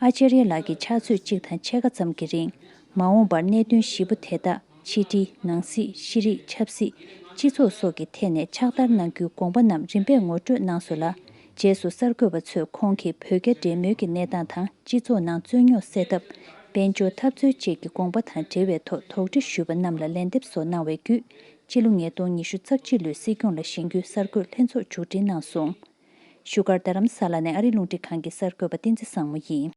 ཨ་ཅར་ཡ་ལགས་ཀྱིས་ཕྱག་ཚོད་གཅིག་དང་ཕྱེད་ཀ་ཙམ་གྱི་རིང་། མ་འོངས་པར་གནད་དོན་བཞི་པོ་དེ་དག་ཕྱི་འབྲེལ། ནང་སྲིད། ཤེས་རིག་ཆབ་སྲིད། སྤྱི་ཚོགས་སོགས་ཀྱི་ཐད་ནས་ཕྱག་བསྟར་གནང་རྒྱུའི་དགོངས་པ་རྣམས་རིམ་པས་ངོ་སྤྲོད་གནང་སོང་ལ། རྗེས་སུ་གསར་འགོད་པ་ཚོས་ཁོང་གིས་བོད་རྒྱ་འབྲེལ་མོལ་གྱི་གནས་སྟངས་དང་། སྤྱི་ཚོགས་ནང་རྩོད་རྙོག་སེལ་ཐབས། དཔལ་འབྱོར་འཐབ་རྩོད་བཅས་ཀྱི་དགོངས་པ་དང་འབྲེལ་བའི་ཐོག་དོགས་འདྲི་ཞུས་པ་རྣམས་ལ་ལན་འདེབས་སོགས་གནང་བའི་བརྒྱུད། སྤྱི་ལོ་ཉིས་སྟོང་ཉི་ཤུ་རྩ་གཅིག་ལོའི་སྲིད་སྐྱོང་ལ་བཞེངས་རྒྱུའི་གསར་འགོད་ལྷན་ཚོགས་མཇུག་སྒྲིལ་གནང་སོང་། བཞུགས་སྒར་རྡ་རམ་ས་ལ་ནས་ཨ་རིའི་རླུང་འཕྲིན་ཁང་གི་གསར་འགོད་པ་བསྟན་འཛིན་བཟང་མོ་ཡིན།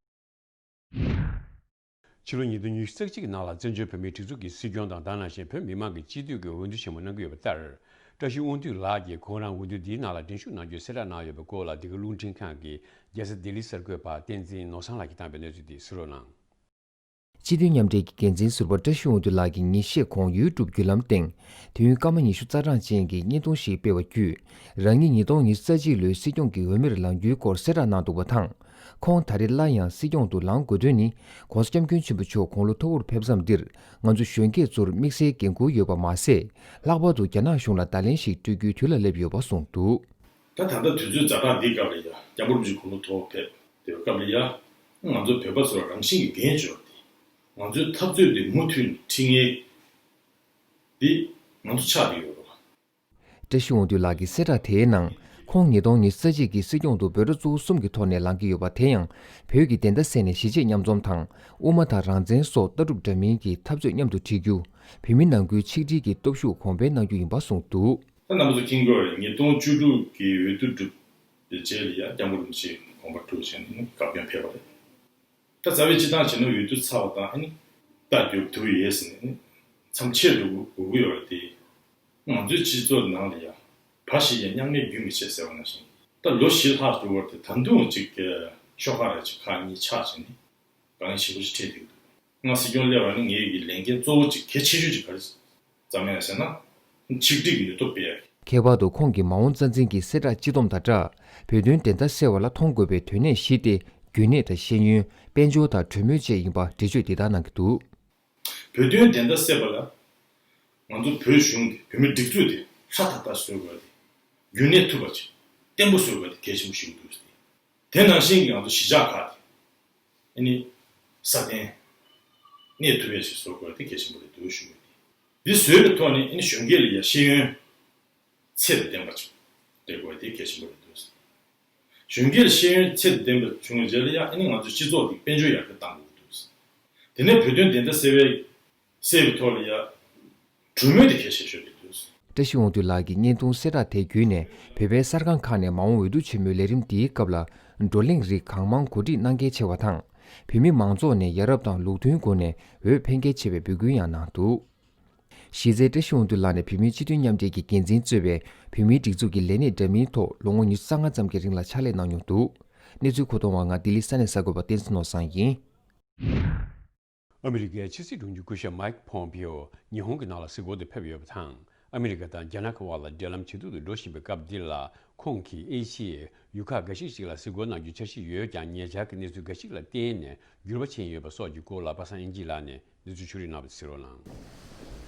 ཕྱི་ལོ་ཉིས་སྟོང་ཉི་ཤུ་རྩ་གཅིག་གི་ནང་ལ་བཙན་བྱོལ་བོད་མིའི་སྒྲིག་འཛུགས་ཀྱི་སྲིད་སྐྱོང་དང་། ད་ནང་བཞིན་བོད་མི་མང་གི་སྤྱི་འཐུས་ཀྱི་འོས་བསྡུ་ཆེན་མོ་གནང་གི་ཡོད་པ་ལྟར། བཀྲ་ཤིས་དབང་འདུས་ལགས་ཀྱིས་ཁོང་རང་འོས་བསྡུ་འདིའི་ནང་ལ་འགྲན་ཞུགས་གནང་རྒྱུའི་གསལ་བསྒྲགས་གནང་ཡོད་པའི་སྐོར་ལ། འདི་ག་རླུང་འཕྲིན་ཁང་གི་རྒྱལ་ས་ལྡི་ལིའི་གསར་འགོད་པ་བསྟན་འཛིན་ནོར་བཟང་ལགས་ཀྱིས་བཏང་བའི་གནས་ཚུལ་འདི་གསན་རོགས་གནང་། སྤྱི་འཐུས་མཉམ་འབྲེལ་གྱི་འགན་འཛིན་ཟུར་པ་བཀྲ་ཤིས་དབང་འདུས་ལགས་ཀྱིས་ཉིན་ཤས་གོང་ཡུ་ཊུབ་བརྒྱུད་ལམ་སྟེང་། དུས་ཡུན་སྐར་མ་ཉི་ཤུ་རྩ་གྲངས་ཅན་གྱི་བརྙན་ཐུང་ཞིག་སྤེལ་བ་བརྒྱུད། རང་ཉིད་ཉིས་སྟོང་ཉི་ཤུ་རྩ་གཅིག་ལོའི་སྲིད་སྐྱོང་གི་འོས་མིར་ལངས་རྒྱུའི་སྐོར་གསལ་བསྒྲགས་གནང་འདུག་པ་དང་། ཁོང་ད་རེས་སླར་ཡང་སྲིད་སྐྱོང་དུ་ལངས་དགོས་དོན་ནི། ྋགོང་ས་ྋསྐྱབས་མགོན་ཆེན་པོ་མཆོག་དགུང་ལོ་མཐོ་བོར་ཕེབས་མཚམས་འདིར། ང་ཚོ་གཞོན་སྐྱེས་ཚོར་དམིགས་བསལ་འགན་འཁུར་ཡོད་པ་མ་ཟད། ལྷག་པར་དུ་རྒྱ་ནག་གཞུང་ལ་བརྡ་ལན་ཞིག་སྤྲོད་རྒྱུའི་དུས་ལ་སླེབས་ཡོད་པ་གསུངས་འདུག། ད་ད་ལྟ་དུས་ཚོད་ཛ་དྲག་འདིའི་སྐབས་ལ་ཡ། སྐྱབས་མགོན་རིན་པོ་ཆེ་དགུང་ལོ་མཐོ་བོ་ཕེབས་བསྡད་པའི་སྐབས་ལ་ཡ། ང་ཚོ་བོད་པ་ཚོར་རང་བཞིན་གྱི་འགན་བཅོལ་ཏེ། ང་ཚོའི་འཐབ་རྩོད་དེ་མུ་མཐུད་ནས་ཁྲིད་མཁན་འདི་ང་ཚོ་ཆགས་བསྡད་ཡོད་རེད་པ། བཀྲ་ཤིས་དབང་འདུས་ལགས་ཀྱི་གསལ་བསྒྲགས་དེའི་ནང་། ཁོང་ཉིས་སྟོང་ཉི་ཤུ་རྩ་གཅིག་གི་སྲིད་སྐྱོང་དུ་འབོད་སྒྲ་གཙོ་བོ་གསུམ་གྱི་ཐོག་ནས་ལངས་ཀྱི་ཡོད་པ། དེ་ཡང་། བོད་ཀྱི་བདེན་མཐའ་གསལ་ནས་གཞིས་བྱེས་མཉམ་འཛོམས་དང་། དབུ་མ་དང་རང་བཙན་སོགས་ལྟ་གྲུབ་འདྲ་མིན་གྱི་འཐབ་རྩོད་མཉམ་དུ་འཁྲིད་རྒྱུ། བོད་མི་ནང་ཁུལ་ཆིག་སྒྲིལ་གྱི་སྟོབས་ཤུགས་གོང་འཕེལ་གནང་རྒྱུ་ཡིན་པ་གསུངས་འདུག། ད་རྣམ་པ་ཚོ་མཁྱེན་གྱི་ཡོད་རེད། ཉིས་སྟོང་བཅུ་དྲུག་གི་འོས་བསྡུ་གྲུབ་པའི་རྗེས་ལ་ཡ། སྐྱབས་མགོན་རིན་པོ་ཆེ་དགོངས་པ་གྲུབ་བྱས་ནས་བཀའ་བཀྱོན་ཕེབས་པ་རེད། ད་རྩ་བའི་སྤྱིར་བཏང་བྱས་ན་འོས་བསྡུ་ཚར་བ་དང་ཨ་ནི་རྟ་རྒྱུག་ཐུབ་ཡོད་ཟེར་ནས་མཚམས་ཆད་དུ་འགོར་གྱི་ཡོད་རེད་དེ། ང་ཚོའི་སྤྱི་ཚོགས་ནང་ལ་ཡ། བ་ཞིག་ཡང་མྱ་ངན་རྒྱུན་མི་ཆད་ཟེར་བ་ནང་བཞིན། ད་ལོ་བཞི་ལྷག་འགྲོ་བར་དེ་ད་དུང་ཅིག་ཤོག་ཁག་རེ་ཅིག་ཁག་གཉིས་ཆགས་བྱས་ནས་དཀའ་ངལ་ཆེན་པོ་ཞིག་འཕྲད་བསྡད་ཀྱི་འདུག། ང་སྲིད་སྐྱོང་སླེབས་པ་ནི་ངའི་གི་ལས་འགན་གཙོ་བོ་ཅིག་གལ་ཆེ་ཤོས་ཅིག་ག་རེ་བརྩམས་ཡོད་ཟེར་ན། ཆིག་སྒྲིལ་གྱི་ནུས་སྟོབས་སྤེལ་ཡ། ཁྱད་པར་དུ་ཁོང་གིས་མ་འོངས་རྩ་འཛིན་གྱི་གསལ་བསྒྲགས་སྤྱི་སྡོམ་དང་སྦྲགས། བོད་དོན་བདེན་མཐའ་གསལ་བ་ལ་མཐོང་དགོས་པའི་དོན་གནད་བཞི་སྟེ། རྒྱུན་གནས་དང་ཤེས་ཡོན། དཔལ་འབྱོར་དང་གྲོས་མོལ་བཅས་ཡིན་པ་འགྲེལ་བརྗོད་འདི་ལྟར་གནང་གི་འདུག། བོད་དོན་བདེན་མཐའ་གསལ་བ་ལ། ང་ཚོ་བོད་གཞུང་གི་བོད་མིའི་སྒྲིག་འཛུགས་དེ་ཧྲ་ཐག་ཐག་བཟོ་དགོས་ཏེ། རྒྱུན་གནས་ཐུབ་པ་ཅིག་བརྟན་པོ་བཟོ་དགོས་ཏེ་གལ་ཆེན་པོ་ཞིག་འདུག་ཟེར། དེ་ནང་བཞིན་གྱི་ང་ཚོ་གཞིས་ཆགས་ཁག་དེ། ཨ་ནི། སྲ་བརྟན། གནས་ཐུབ་ཡ་ཞིག་བཟོ་དགོས་དེ་གལ་ཆེན་པོ་རེད་འདུག་ཞུ་གི་ཡོད། འདི་བཟོས་པའི་ཐོག་ནས་ཨ་ནི་གཞོན་སྐྱེས་ལ་ཡ་ཤེས་ཡོན་ཚད་དང་ལྡན་པ་ཅིག་སྤྲད་དགོས་དེ་གལ་ཆེན་པོ་རེད་འདུག། གཞོན་སྐྱེས་ལ་ཤེས་ཡོན་ཚད་དང་ལྡན་པ་བྱུང་བའི་རྗེས་ལ་ཡ་ཨ་ནི་ང་ཚོའི་སྤྱི་ཚོགས་འདི་དཔལ་འབྱོར་ཡར་རྒྱས་གཏང་དགོས་འདུག། དེ་ནས་བོད་དོན་བདེན་མཐའ་གསལ་བའི་གསལ་བའི་ཐོག་ལ་ཡ། གྲོས་མོལ་དེ་གལ་ཆེ་ཤོས་རེད་འདུག། བཀྲ་ཤིས་དབང་འདུས་ལགས་ཀྱི་བརྙན་ཐུང་གསལ་བསྒྲགས་དེ་བརྒྱུད་ནས་བོད་པའི་གསར་ཁང་ཁག་ནས་མ་འོངས་འོས་བསྡུ་ཆེན་མོའི་ལས་རིམ་འདིའི་སྐབས་ལ་བགྲོ་གླེང་རིགས་གང་མང་གོ་སྒྲིག་གནང་གལ་ཆེ་བ་དང་། བོད་མི་མང་ཚོགས་ནས་ཡ་རབས་དང་ལུགས་མཐུན་སྒོ་ནས་འོས་འཕེན་གལ་ཆེ་བའི་འབོད་སྐུལ་ཡང་གནང་འདུག། གཞི་རྩའི་བཀྲ་ཤིས་དབང་འདུས་ལགས་ནས་བོད་མིའི་སྤྱི་མཐུན་མཉམ་འབྲེལ་གྱི་འགན་འཛིན་གཙོས་པའི་བོད་མིའི་སྒྲིག་འཛུགས་ཀྱི་ལས་གནས་འདྲ་མིན་ཐོག་ལོ་ངོ་ཉི་ཤུ་རྩ་ལྔ་ཙམ་གྱི་རིང་ལ་ཕྱག་ལས་གནང་མྱོང་འདུག་གནས་ཚུལ་མཁོ་གཏོང་བ་ང་ལྡི་ལི་ས་གནས་གསར་འགོད་པ་བསྟན་འཛིན་ནོར་བཟང་ཡིན། ཨ་མི་རི་ཀའི་ཕྱི་སྲིད་དྲུང་ཆེ་སྐུ་ཞབས་Mike Pompeo་ཉི་ཧོང་གི་ནང་ལ་གཟིགས་སྐོར་དུ་ཕེབས་ཡོད་པ་དང་། ཨ་མི་རི་ཀ་དང་རྒྱ་ནག་གི་དབར་ལ་འབྲེལ་ལམ་ཇེ་སྡུག་ཏུ་འགྲོ་བཞིན་པའི་སྐབས་འདི་ལ། ཁོང་གིས་ཨེ་ཤི་ཡའི་ཡུལ་ཁག་འགའ་ཞིག་ཅིག་ལ་གཟིགས་སྐོར་གནང་རྒྱུའི་འཆར་གཞི་ཡོད་ཀྱང་། ཉེ་ཆར་གྱི་གནས་ཚུལ་འགའ་ཞིག་ལ་བརྟེན་ནས་འགྱུར་བ་ཕྱིན་ཡོད་པ་སོགས་ཀྱི་སྐོར་ལ། པ་སངས་དབྱངས་སྐྱིད་ལགས་ནས་གནས་ཚུལ་ཕྱོགས་སྒྲིག་གནང་བ་དེ་གསན་རོགས་གནང་།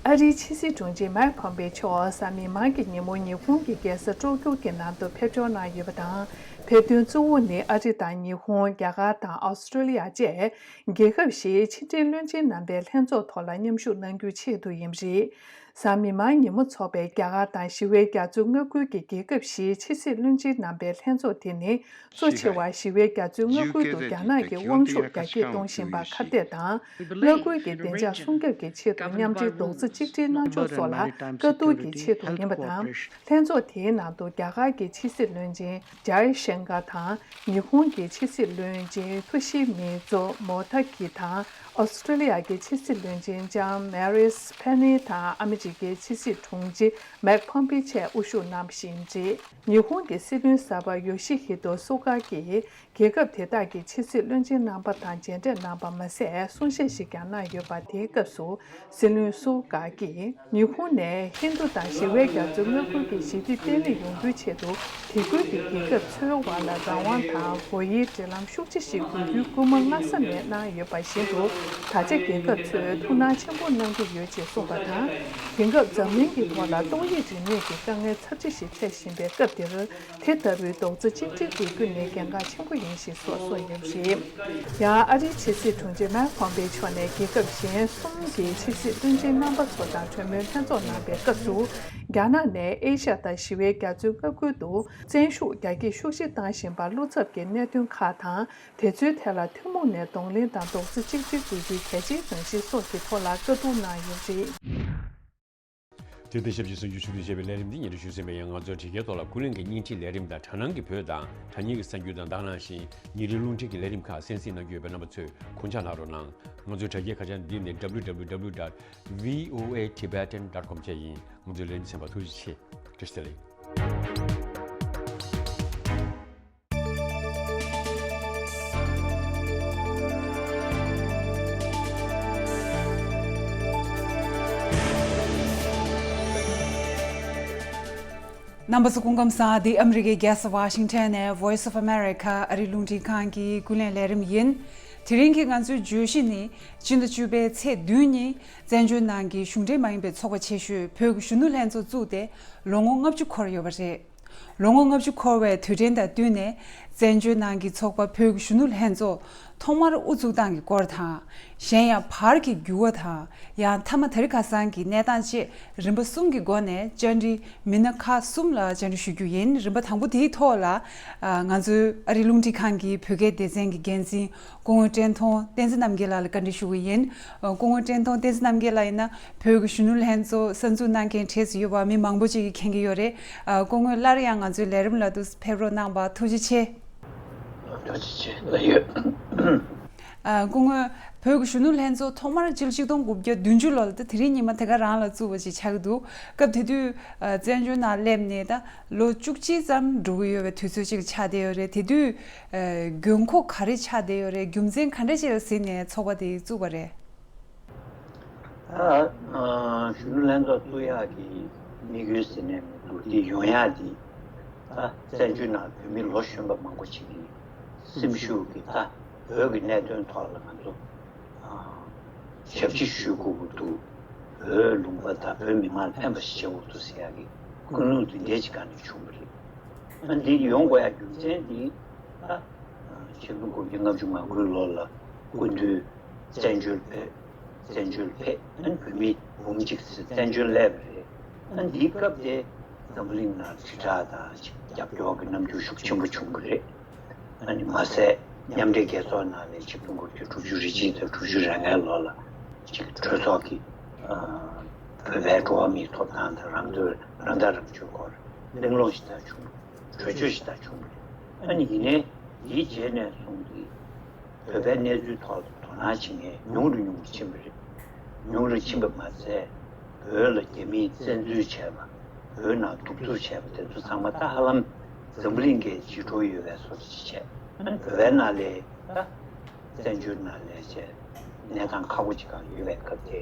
ཨ་རིའི་ཕྱི་སྲིད་དྲུང་ཆེ་Mike Pompeo་མཆོག་གཟའ་མིག་དམར་གྱི་ཉིན་མོ་ཉི་ཧོང་གི་རྒྱལ་ས་ཀྲོ་ཀྱོ་གི་ནང་དུ་ཕེབས་འབྱོར་གནང་ཡོད་པ་དང་། ཕེབས་དོན་གཙོ་བོ་ནི་ཨ་རི་དང་ཉི་ཧོང་། རྒྱ་གར་དང་ཨོ་སི་ཀྲོ་ལི་ཡ་བཅས་རྒྱལ་ཁབ་བཞིའི་ཕྱི་འབྲེལ་བློན་ཆེན་རྣམ་པའི་ལྷན་ཚོགས་ཐོག་ལ་མཉམ་ཞུགས་གནང་རྒྱུའི་ཆེད་དུ་ཡིན་པ་རེད། གཟའ་མིག་དམར་ཉིན་མོ་འཚོགས་པའི་རྒྱ་གར་དང་ཞི་བའི་རྒྱ་མཚོའི་མངའ་ཁུལ་གྱི་རྒྱལ་ཁབ་བཞིའི་ཕྱི་སྲིད་བློན་ཆེན་རྣམ་པའི་ལྷན་ཚོགས་དེ་ནི། གཙོ་ཆེ་བ་ཞི་བའི་རྒྱ་མཚོའི་མངའ་ཁུལ་དུ་རྒྱ་ནག་གིས་དབང་ཤུགས་རྒྱ་སྐྱེད་གཏོང་བཞིན་པར་ཁ་གཏད་དང་། མངའ་ཁུལ་གྱི་བདེ་འཇགས་སྲུང་སྐྱོབ་ཀྱི་ཆེད་དུ་མཉམ་འབྲེལ་རྡོག་རྩ་གཅིག་སྒྲིལ་གནང་ཕྱོགས་སོགས་ལ་བཀའ་བསྡུར་གྱི་ཆེད་དུ་ཡིན་པ་དང་། ལྷན་ཚོགས་དེའི་ནང་དུ་རྒྱ་གར་གྱི་ཕྱི་སྲིད་བློན་ཆེན་ཇའི་ཤང་ཀར་དང་། ཉི་ཧོང་གི་ཕྱི་སྲིད་བློན་ཆེན་ཐོ་ཤི་མི་ཛོ་མོ་ཏ་གི་དང་། ཨོ་སི་ཀྲོ་ལི་ཡ་གི་ཕྱི་སྲིད་བློན་ཆེན་ལྕམ་མེ་རིས་པེ་ནི་དང་། ཨ་མི་རི་ཀའི་ཕྱི་སྲིད་དྲུང་ཆེ་མེག་ཕོམ་པི་བཅས་དབུ་བཞུགས་གནང་བཞིན་རེད། ཉི་ཧོང་གི་སྲིད་བློན་གསར་པ་ཡོ་ཤི་ཧི་ཏོ་སུ་ག་གིས་རྒྱལ་ཁབ་དེ་དག་གི་ཕྱི་སྲིད་བློན་ཆེན་རྣམ་པ་དང་མཇལ་འཕྲད་གནང་པ་མ་ཟད། གསུང་བཤད་ཞིག་ཀྱང་གནང་ཡོད་པ། དེའི་སྐབས་སུ་སྲིད་བློན་སུ་ག་གིས་ཉི་ཧོང་ནས་ཧིན་རྡུ་དང་ཞི་བའི་རྒྱ་མཚོའི་མངའ་ཁུལ་གྱི་ཞི་བདེ་བརྟན་ལྷིང་ཡོང་རྒྱུའི་ཆེད་དུ། དེ་ཁུལ་གྱི་རྒྱལ་ཁབ་ཚོའི་དབར་ལ་རང་དབང་དང་སྒོ་དབྱེའི་འབྲེལ་ལམ་ཤུགས་ཆེ་ཞིག་དགོས་རྒྱུའི་སྐུལ་མ་སྔ་ས་ནས་གནང་ཡོད་པ་བཞིན་དུ། ད་ཆ་རྒྱལ་ཁབ་ཚོས་ཐུགས་སྣང་ཆེན་པོ་གནང་གི་ཡོད་ཅེས་གསུངས་པ་དང་། དེང་སྐབས་འཛམ་གླིང་གི་ཐོག་ལ་ཏོག་དབྱིབས་རིམས་ནད་ཀྱི་དཀའ་ངལ་ཚབས་ཆེ་ཞིག་འཕྲད་བཞིན་པའི་སྐབས་འདིར། དེ་ལྟ་བུའི་རྡོག་རྩ་གཅིག་སྒྲིལ་དགོས་རྒྱུ་ནི་གལ་འགངས་ཆེན་པོ་ཡིན་ཞེས་སོགས་གསུངས་ཡོད་པ་རེད། ཡང་ཨ་རིའི་ཕྱི་སྲིད་དྲུང་ཆེ་མེག་ཕོམ་པེ་མཆོག་ནས་རྒྱལ་ཁབ་གཞན་གསུམ་གྱི་ཕྱི་སྲིད་བློན་ཆེན་རྣམ་པ་ཚོ་དང་གྲོས་མོལ་ལྷན་ཚོགས་གནང་པའི་སྐབས་སུ། རྒྱ་ནག་ནས་ཨེ་ཤ་ཡ་དང་ཞི་བའི་རྒྱ་མཚོའི་མངའ་ཁུལ་དུ་བཙན་ཤུགས་རྒྱ་སྐྱེད་ཤུགས་ཆེ་བཏང་བཞིན་པར་བློ་འཚབ་ཀྱི་གནད་དོན་ཁག་དང་། དེ་ཚོའི་ཐད་ལ་ཐུན་མོང་ནས་གདོང་ལེན་དང་རྡོག་རྩ་གཅིག་སྒྲིལ་དགོས་རྒྱུའི་གལ་ཆེའི་རང་བཞིན་སོགས་ཀྱི་ཐོག་ལ་བཀའ་བསྡུར་གནང་ཡོད་པ་རེད། དེ་དང་ཆབས་ཅིག་གསར་འགྱུར་ཕྱོགས་བསྡུས་བྱས་པའི་ལས་རིམ་འདི་སྙན་སྒྲོན་ཞུས་ཟིན་པ་ཡིན། ང་ཚོའི་དྲ་རྒྱའི་ཐོག་ལ་ཀུན་གླེང་གི་བརྙན་འཕྲིན་ལས་རིམ་དང་། དྲ་ནང་གི་བོད་དང་དྲ་བརྙན་གྱི་གསར་འགྱུར་དང་། དེ་ནང་བཞིན་ཉིན་རེའི་རླུང་འཕྲིན་གྱི་ལས་རིམ་ཁག་གསན་གཟིགས་གནང་རྒྱུ་ཡོད་པས། རྣམ་པ་ཚོས་གོ་བརྡ་གནང་རོགས་གནང་། ང་ཚོའི་དྲ་རྒྱའི་ཁ་བྱང་འདི་ནི་W W W dot V O A Tibetan dot com བཅས་ཡིན། ང་ཚོའི་ལས་རིམ་གསན་པར་ཐུགས་རྗེ་ཆེ། བཀྲ་ཤིས་བདེ་ལེགས། རྣམ་པ་ཚོ་སྐུ་ཁམས་བཟང་། འདི་ཨ་མི་རི་ཀའི་རྒྱལ་ས་ཝ་ཤིང་ཊོན་ནས་Voice of America ཨ་རིའི་རླུང་འཕྲིན་ཁང་གི་ཀུན་གླེང་ལས་རིམ་ཡིན། དེ་རིང་གི་ང་ཚོའི་བརྗོད་གཞི་ནི། སྤྱི་ཟླ་བཅུ་པའི་ཚེས་བདུན་ཉིན་བཙན་བྱོལ་ནང་གི་གཞུང་འབྲེལ་མ་ཡིན་པའི་ཚོགས་པ་ཆེ་ཤོས་བོད་ཀྱི་གཞོན་ནུ་ལྷན་ཚོགས་བཙུགས་ཏེ་ལོ་ངོ་ལྔ་བཅུ་འཁོར་ཡོད་པ་རེད། ལོ་ངོ་ལྔ་བཅུ་འཁོར་བའི་དུས་དྲན་དང་བསྟུན་ནས། བཙན་བྱོལ་ནང་གི་ཚོགས་པ་བོད་ཀྱི་གཞོན་ནུ་ལྷན་ཚོགས་ཐོག་མར་དབུ་འཛུགས་སྟངས་ཀྱི་སྐོར་དང་། གཞན་ཡང་བར་གྱི་འགྱུར་བ་དང་། ཡང་མཐའ་མ་དེ་རིང་ཁ་སང་གི་གནས་སྟངས་བཅས། རིམ་པ་གསུམ་གྱི་སྒོ་ནས་བཅར་འདྲི་མི་སྣ་ཁག་གསུམ་ལ་བཅར་འདྲི་ཞུ་རྒྱུ་ཡིན། རིམ་པ་དང་པོ་དེའི་ཐོག་ལ། ཨ། ང་ཚོའི་ཨ་རིའི་རླུང་འཕྲིན་ཁང་གི་བོད་སྐད་སྡེ་ཚན་གྱི་འགན་འཛིན་སྐུ་ངོ་བཀྲས་མཐོང་བསྟན་འཛིན་རྣམ་རྒྱལ་ལགས་ལ་བཀའ་འདྲི་ཞུ་གི་ཡིན། ཨ། སྐུ་ངོ་བཀྲས་མཐོང་བསྟན་འཛིན་རྣམ་རྒྱལ་ལགས་ཡིན་ན་བོད་ཀྱི་གཞོན་ནུ་ལྷན་ཚོགས་གསར་འཛུགས་གནང་མཁན་གྲས་སུ་ཡོད་པ་མི་མང་པོ་ཅིག་གིས་མཁྱེན་གྱི་ཡོད་རེད། ཨ། སྐུ་ངོས་སླར་ཡང་ང་ཚོའི་ལས་རིམ་ལ་དུ་ཕེབས་རོགས་གནང་བར་ཐུགས་རྗེ་ཆེ། ཐུགས་རྗེ་ཆེ་ལ་ཡོད། ཨ། སྐུ་ངོ། བོད་ཀྱི་གཞོན་ནུ་ལྷན་ཚོགས་ཐོག་མར་སྤྱི་ལོ་ཆིག་སྟོང་དགུ་བརྒྱ་བདུན་ཅུ་ལོ་ལ་ད་དེ་རིང་ཉི་མ་དེ་ག་རང་ལ་བཙུགས་པ་ཞིག་ཆགས་ཀྱི་འདུག་སྐབས་དེ་དུས། ཨ། བཙན་བྱོལ་ནང་སླེབས་ནས་ད་ལོ་བཅུ་གཅིག་ཙམ་འགྲོ་གི་ཡོད་པའི་དུས་ཚོད་ཅིག་ཆགས་བསྡད་ཡོད་རེད། དེ་དུས། ཨ། དགོས་མཁོ་ག་རེ་ཆགས་བསྡད་ཡོད་རེད། རྒྱུ་མཚན་ག་འདྲ་ཞིག་ལ་གཟིགས་ནས་ཚོགས་པ་དེ་བཙུགས་པ་རེད། ཨ། ཨ། གཞོན་ནུ་ལྷན་ཚོགས་བཙུགས་ཡག་གི་དམིགས་ཡུལ་ཟེར་ནས་མི་འདུག་དེ་ཡོང་ཡག་དེ། ཨ། བཙན་བྱོལ་ནང་བོད་མི་ལོ་གཞོན་པ་མང་པོ་ཅིག་གི་སེམས་ཤུགས་ཀྱི། ཨ། བོད་ཀྱི་གནད་དོན་ཐོག་ལ་ང་ཚོ། ཨ། ཞབས་ཕྱི་ཞུ་དགོས་ཀྱི་འདུག་བོད་ལུང་པ་དང་བོད་མི་མང་ལ་ཕན་པ་ཞིག་བྱེད་དགོས་འདུག་ཟེར་ཡག་གི་ཀུན་སློང་དེ་འདྲ་ཅིག་སྒང་ནས་བྱུང་བ་རེད། ཨ། འདི་ཡོང་དགོས་ཡག་རྒྱུ་མཚན་འདི། ཨ། ཆིག་སྟོང་དགུ་བརྒྱ་ལྔ་བཅུ་ང་དགུའི་ལོ་ལ་སྐུ་མདུན་བཙན་བྱོལ་ཕེབས། བཙན་བྱོལ་ཕེབས། ཨ་ནི་བོད་མི་འབུམ་གཅིག་ཙམ་བཙན་བྱོལ་སླེབས་པ་རེད། ཨ། འདིའི་སྐབས་དེ་འཛམ་བུ་གླིང་ནང་དྲིལ་བསྒྲགས་དང་ཅིག་རྒྱབ་སྐྱོར་གྱི་རྣམ་འགྱུར་ཤུགས་ཆེན་པོ་བྱུང་བ་རེད། ཨ་ནི་མ་ཟད་མཉམ་འབྲེལ་རྒྱལ་ཚོགས་ནང་ནས་ཆིག་སྟོང་དགུ་བརྒྱ་དྲུག་ཅུ་རེ་གཅིག་དང་དྲུག་ཅུ་རེ་ལྔའི་ལོ་ལ་ཅིག་གྲོས་ཚོགས་ཀྱིས། ཨ། བོད་པའི་འགྲོ་བ་མིའི་ཐོབ་ཐང་དང་རང་དོན། རང་ཐག་རང་གཅོད་སྐོར་གླེང་སློང་ཞིག་ད་བྱུང་། གྲོས་ཆོད་ཞིག་ད་བྱུང་བ་རེད། ཨ་ནི་ཡིན་ནའི་དེའི་རྗེས་ནས་བཟུང་སྟེ་བོད་པའི་གནས་ཚུལ་ཐོག་ལ་དོ་སྣང་བྱེད་མཁན་ཉུང་རུ་ཉུང་རུ་ཕྱིན་པ་རེད། ཉུང་རུ་ཕྱིན་པ་མ་ཟད། བོད་ལ་རྒྱ་མིས་བཙན་འཛུལ་བྱས་པ། བོད་ནང་གདུག་རྩུབ་བྱས་པ་དེ་ཚོ་ཚང་མ་ད་ཧ་ལམ་འཛམ་བུ་གླིང་གི་ལྗིད་ཁྲོ་ཡོད་པའི་བཟོ་འདྲ་ཅིག་བྱས། བོད་པའི་ནང་ལ་ད་བཙན་བྱོལ་ནང་ལ་བྱས་གནས་སྟངས་ཁག་པོ་ཅིག་གང་ཡོད་པའི་སྐབས་དེ།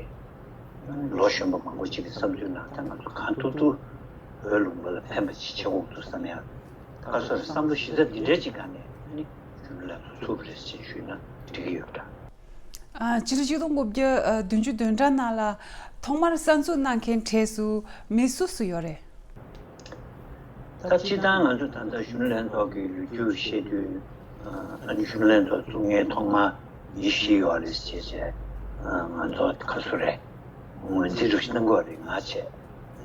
ལོ་གཞོན་པ་མང་པོ་ཅིག་གི་བསམ་ཚུལ་ནང་ད་ང་ཚོ་གང་ཐུབ་ཐུབ་བོད་ལུང་པ་ལ་ཕན་པ་ཅིག་བྱེད་དགོས་འདུག་བསམ་ཡ། ཁ་སང་བསམ་བློ་གཞི་རྩ་འདི་འདྲའི་ཅིག་སྒང་ནས་ནི་གཞོན་ནུ་ལགས་ཚོ་ཚུགས་པ་རེད་ཅེས་ཞུས་ན་འགྲིག་གི་ཡོད་པ་འདྲ། ཨ། ཕྱི་ལོ་ཆིག་སྟོང་དགུ་བརྒྱ་བདུན་ཅུ་དོན་གྲངས་ནང་ལ་ཐོག་མར་གསར་འཛུགས་གནང་མཁན་གྲས་སུ་མི་སུ་སུ་ཡོད་རེད། ད་སྤྱིར་བཏང་ང་ཚོ་ད་ལྟ་གཞོན་ནུ་ལྷན་ཚོགས་ཀྱི་ལོ་རྒྱུས་བཤད་དུས། ཨ་ནི་གཞོན་ནུ་ལྷན་ཚོགས་བཙུགས་མཁན་ཐོག་མ་མི་བཞི་ཡོད་རེད་ཅེས་བྱས། ང་ཚོ་ཁ་སུ་རེད། ངོས་འཛིན་རུ་གནང་དགོས་རེད་ང་བྱས།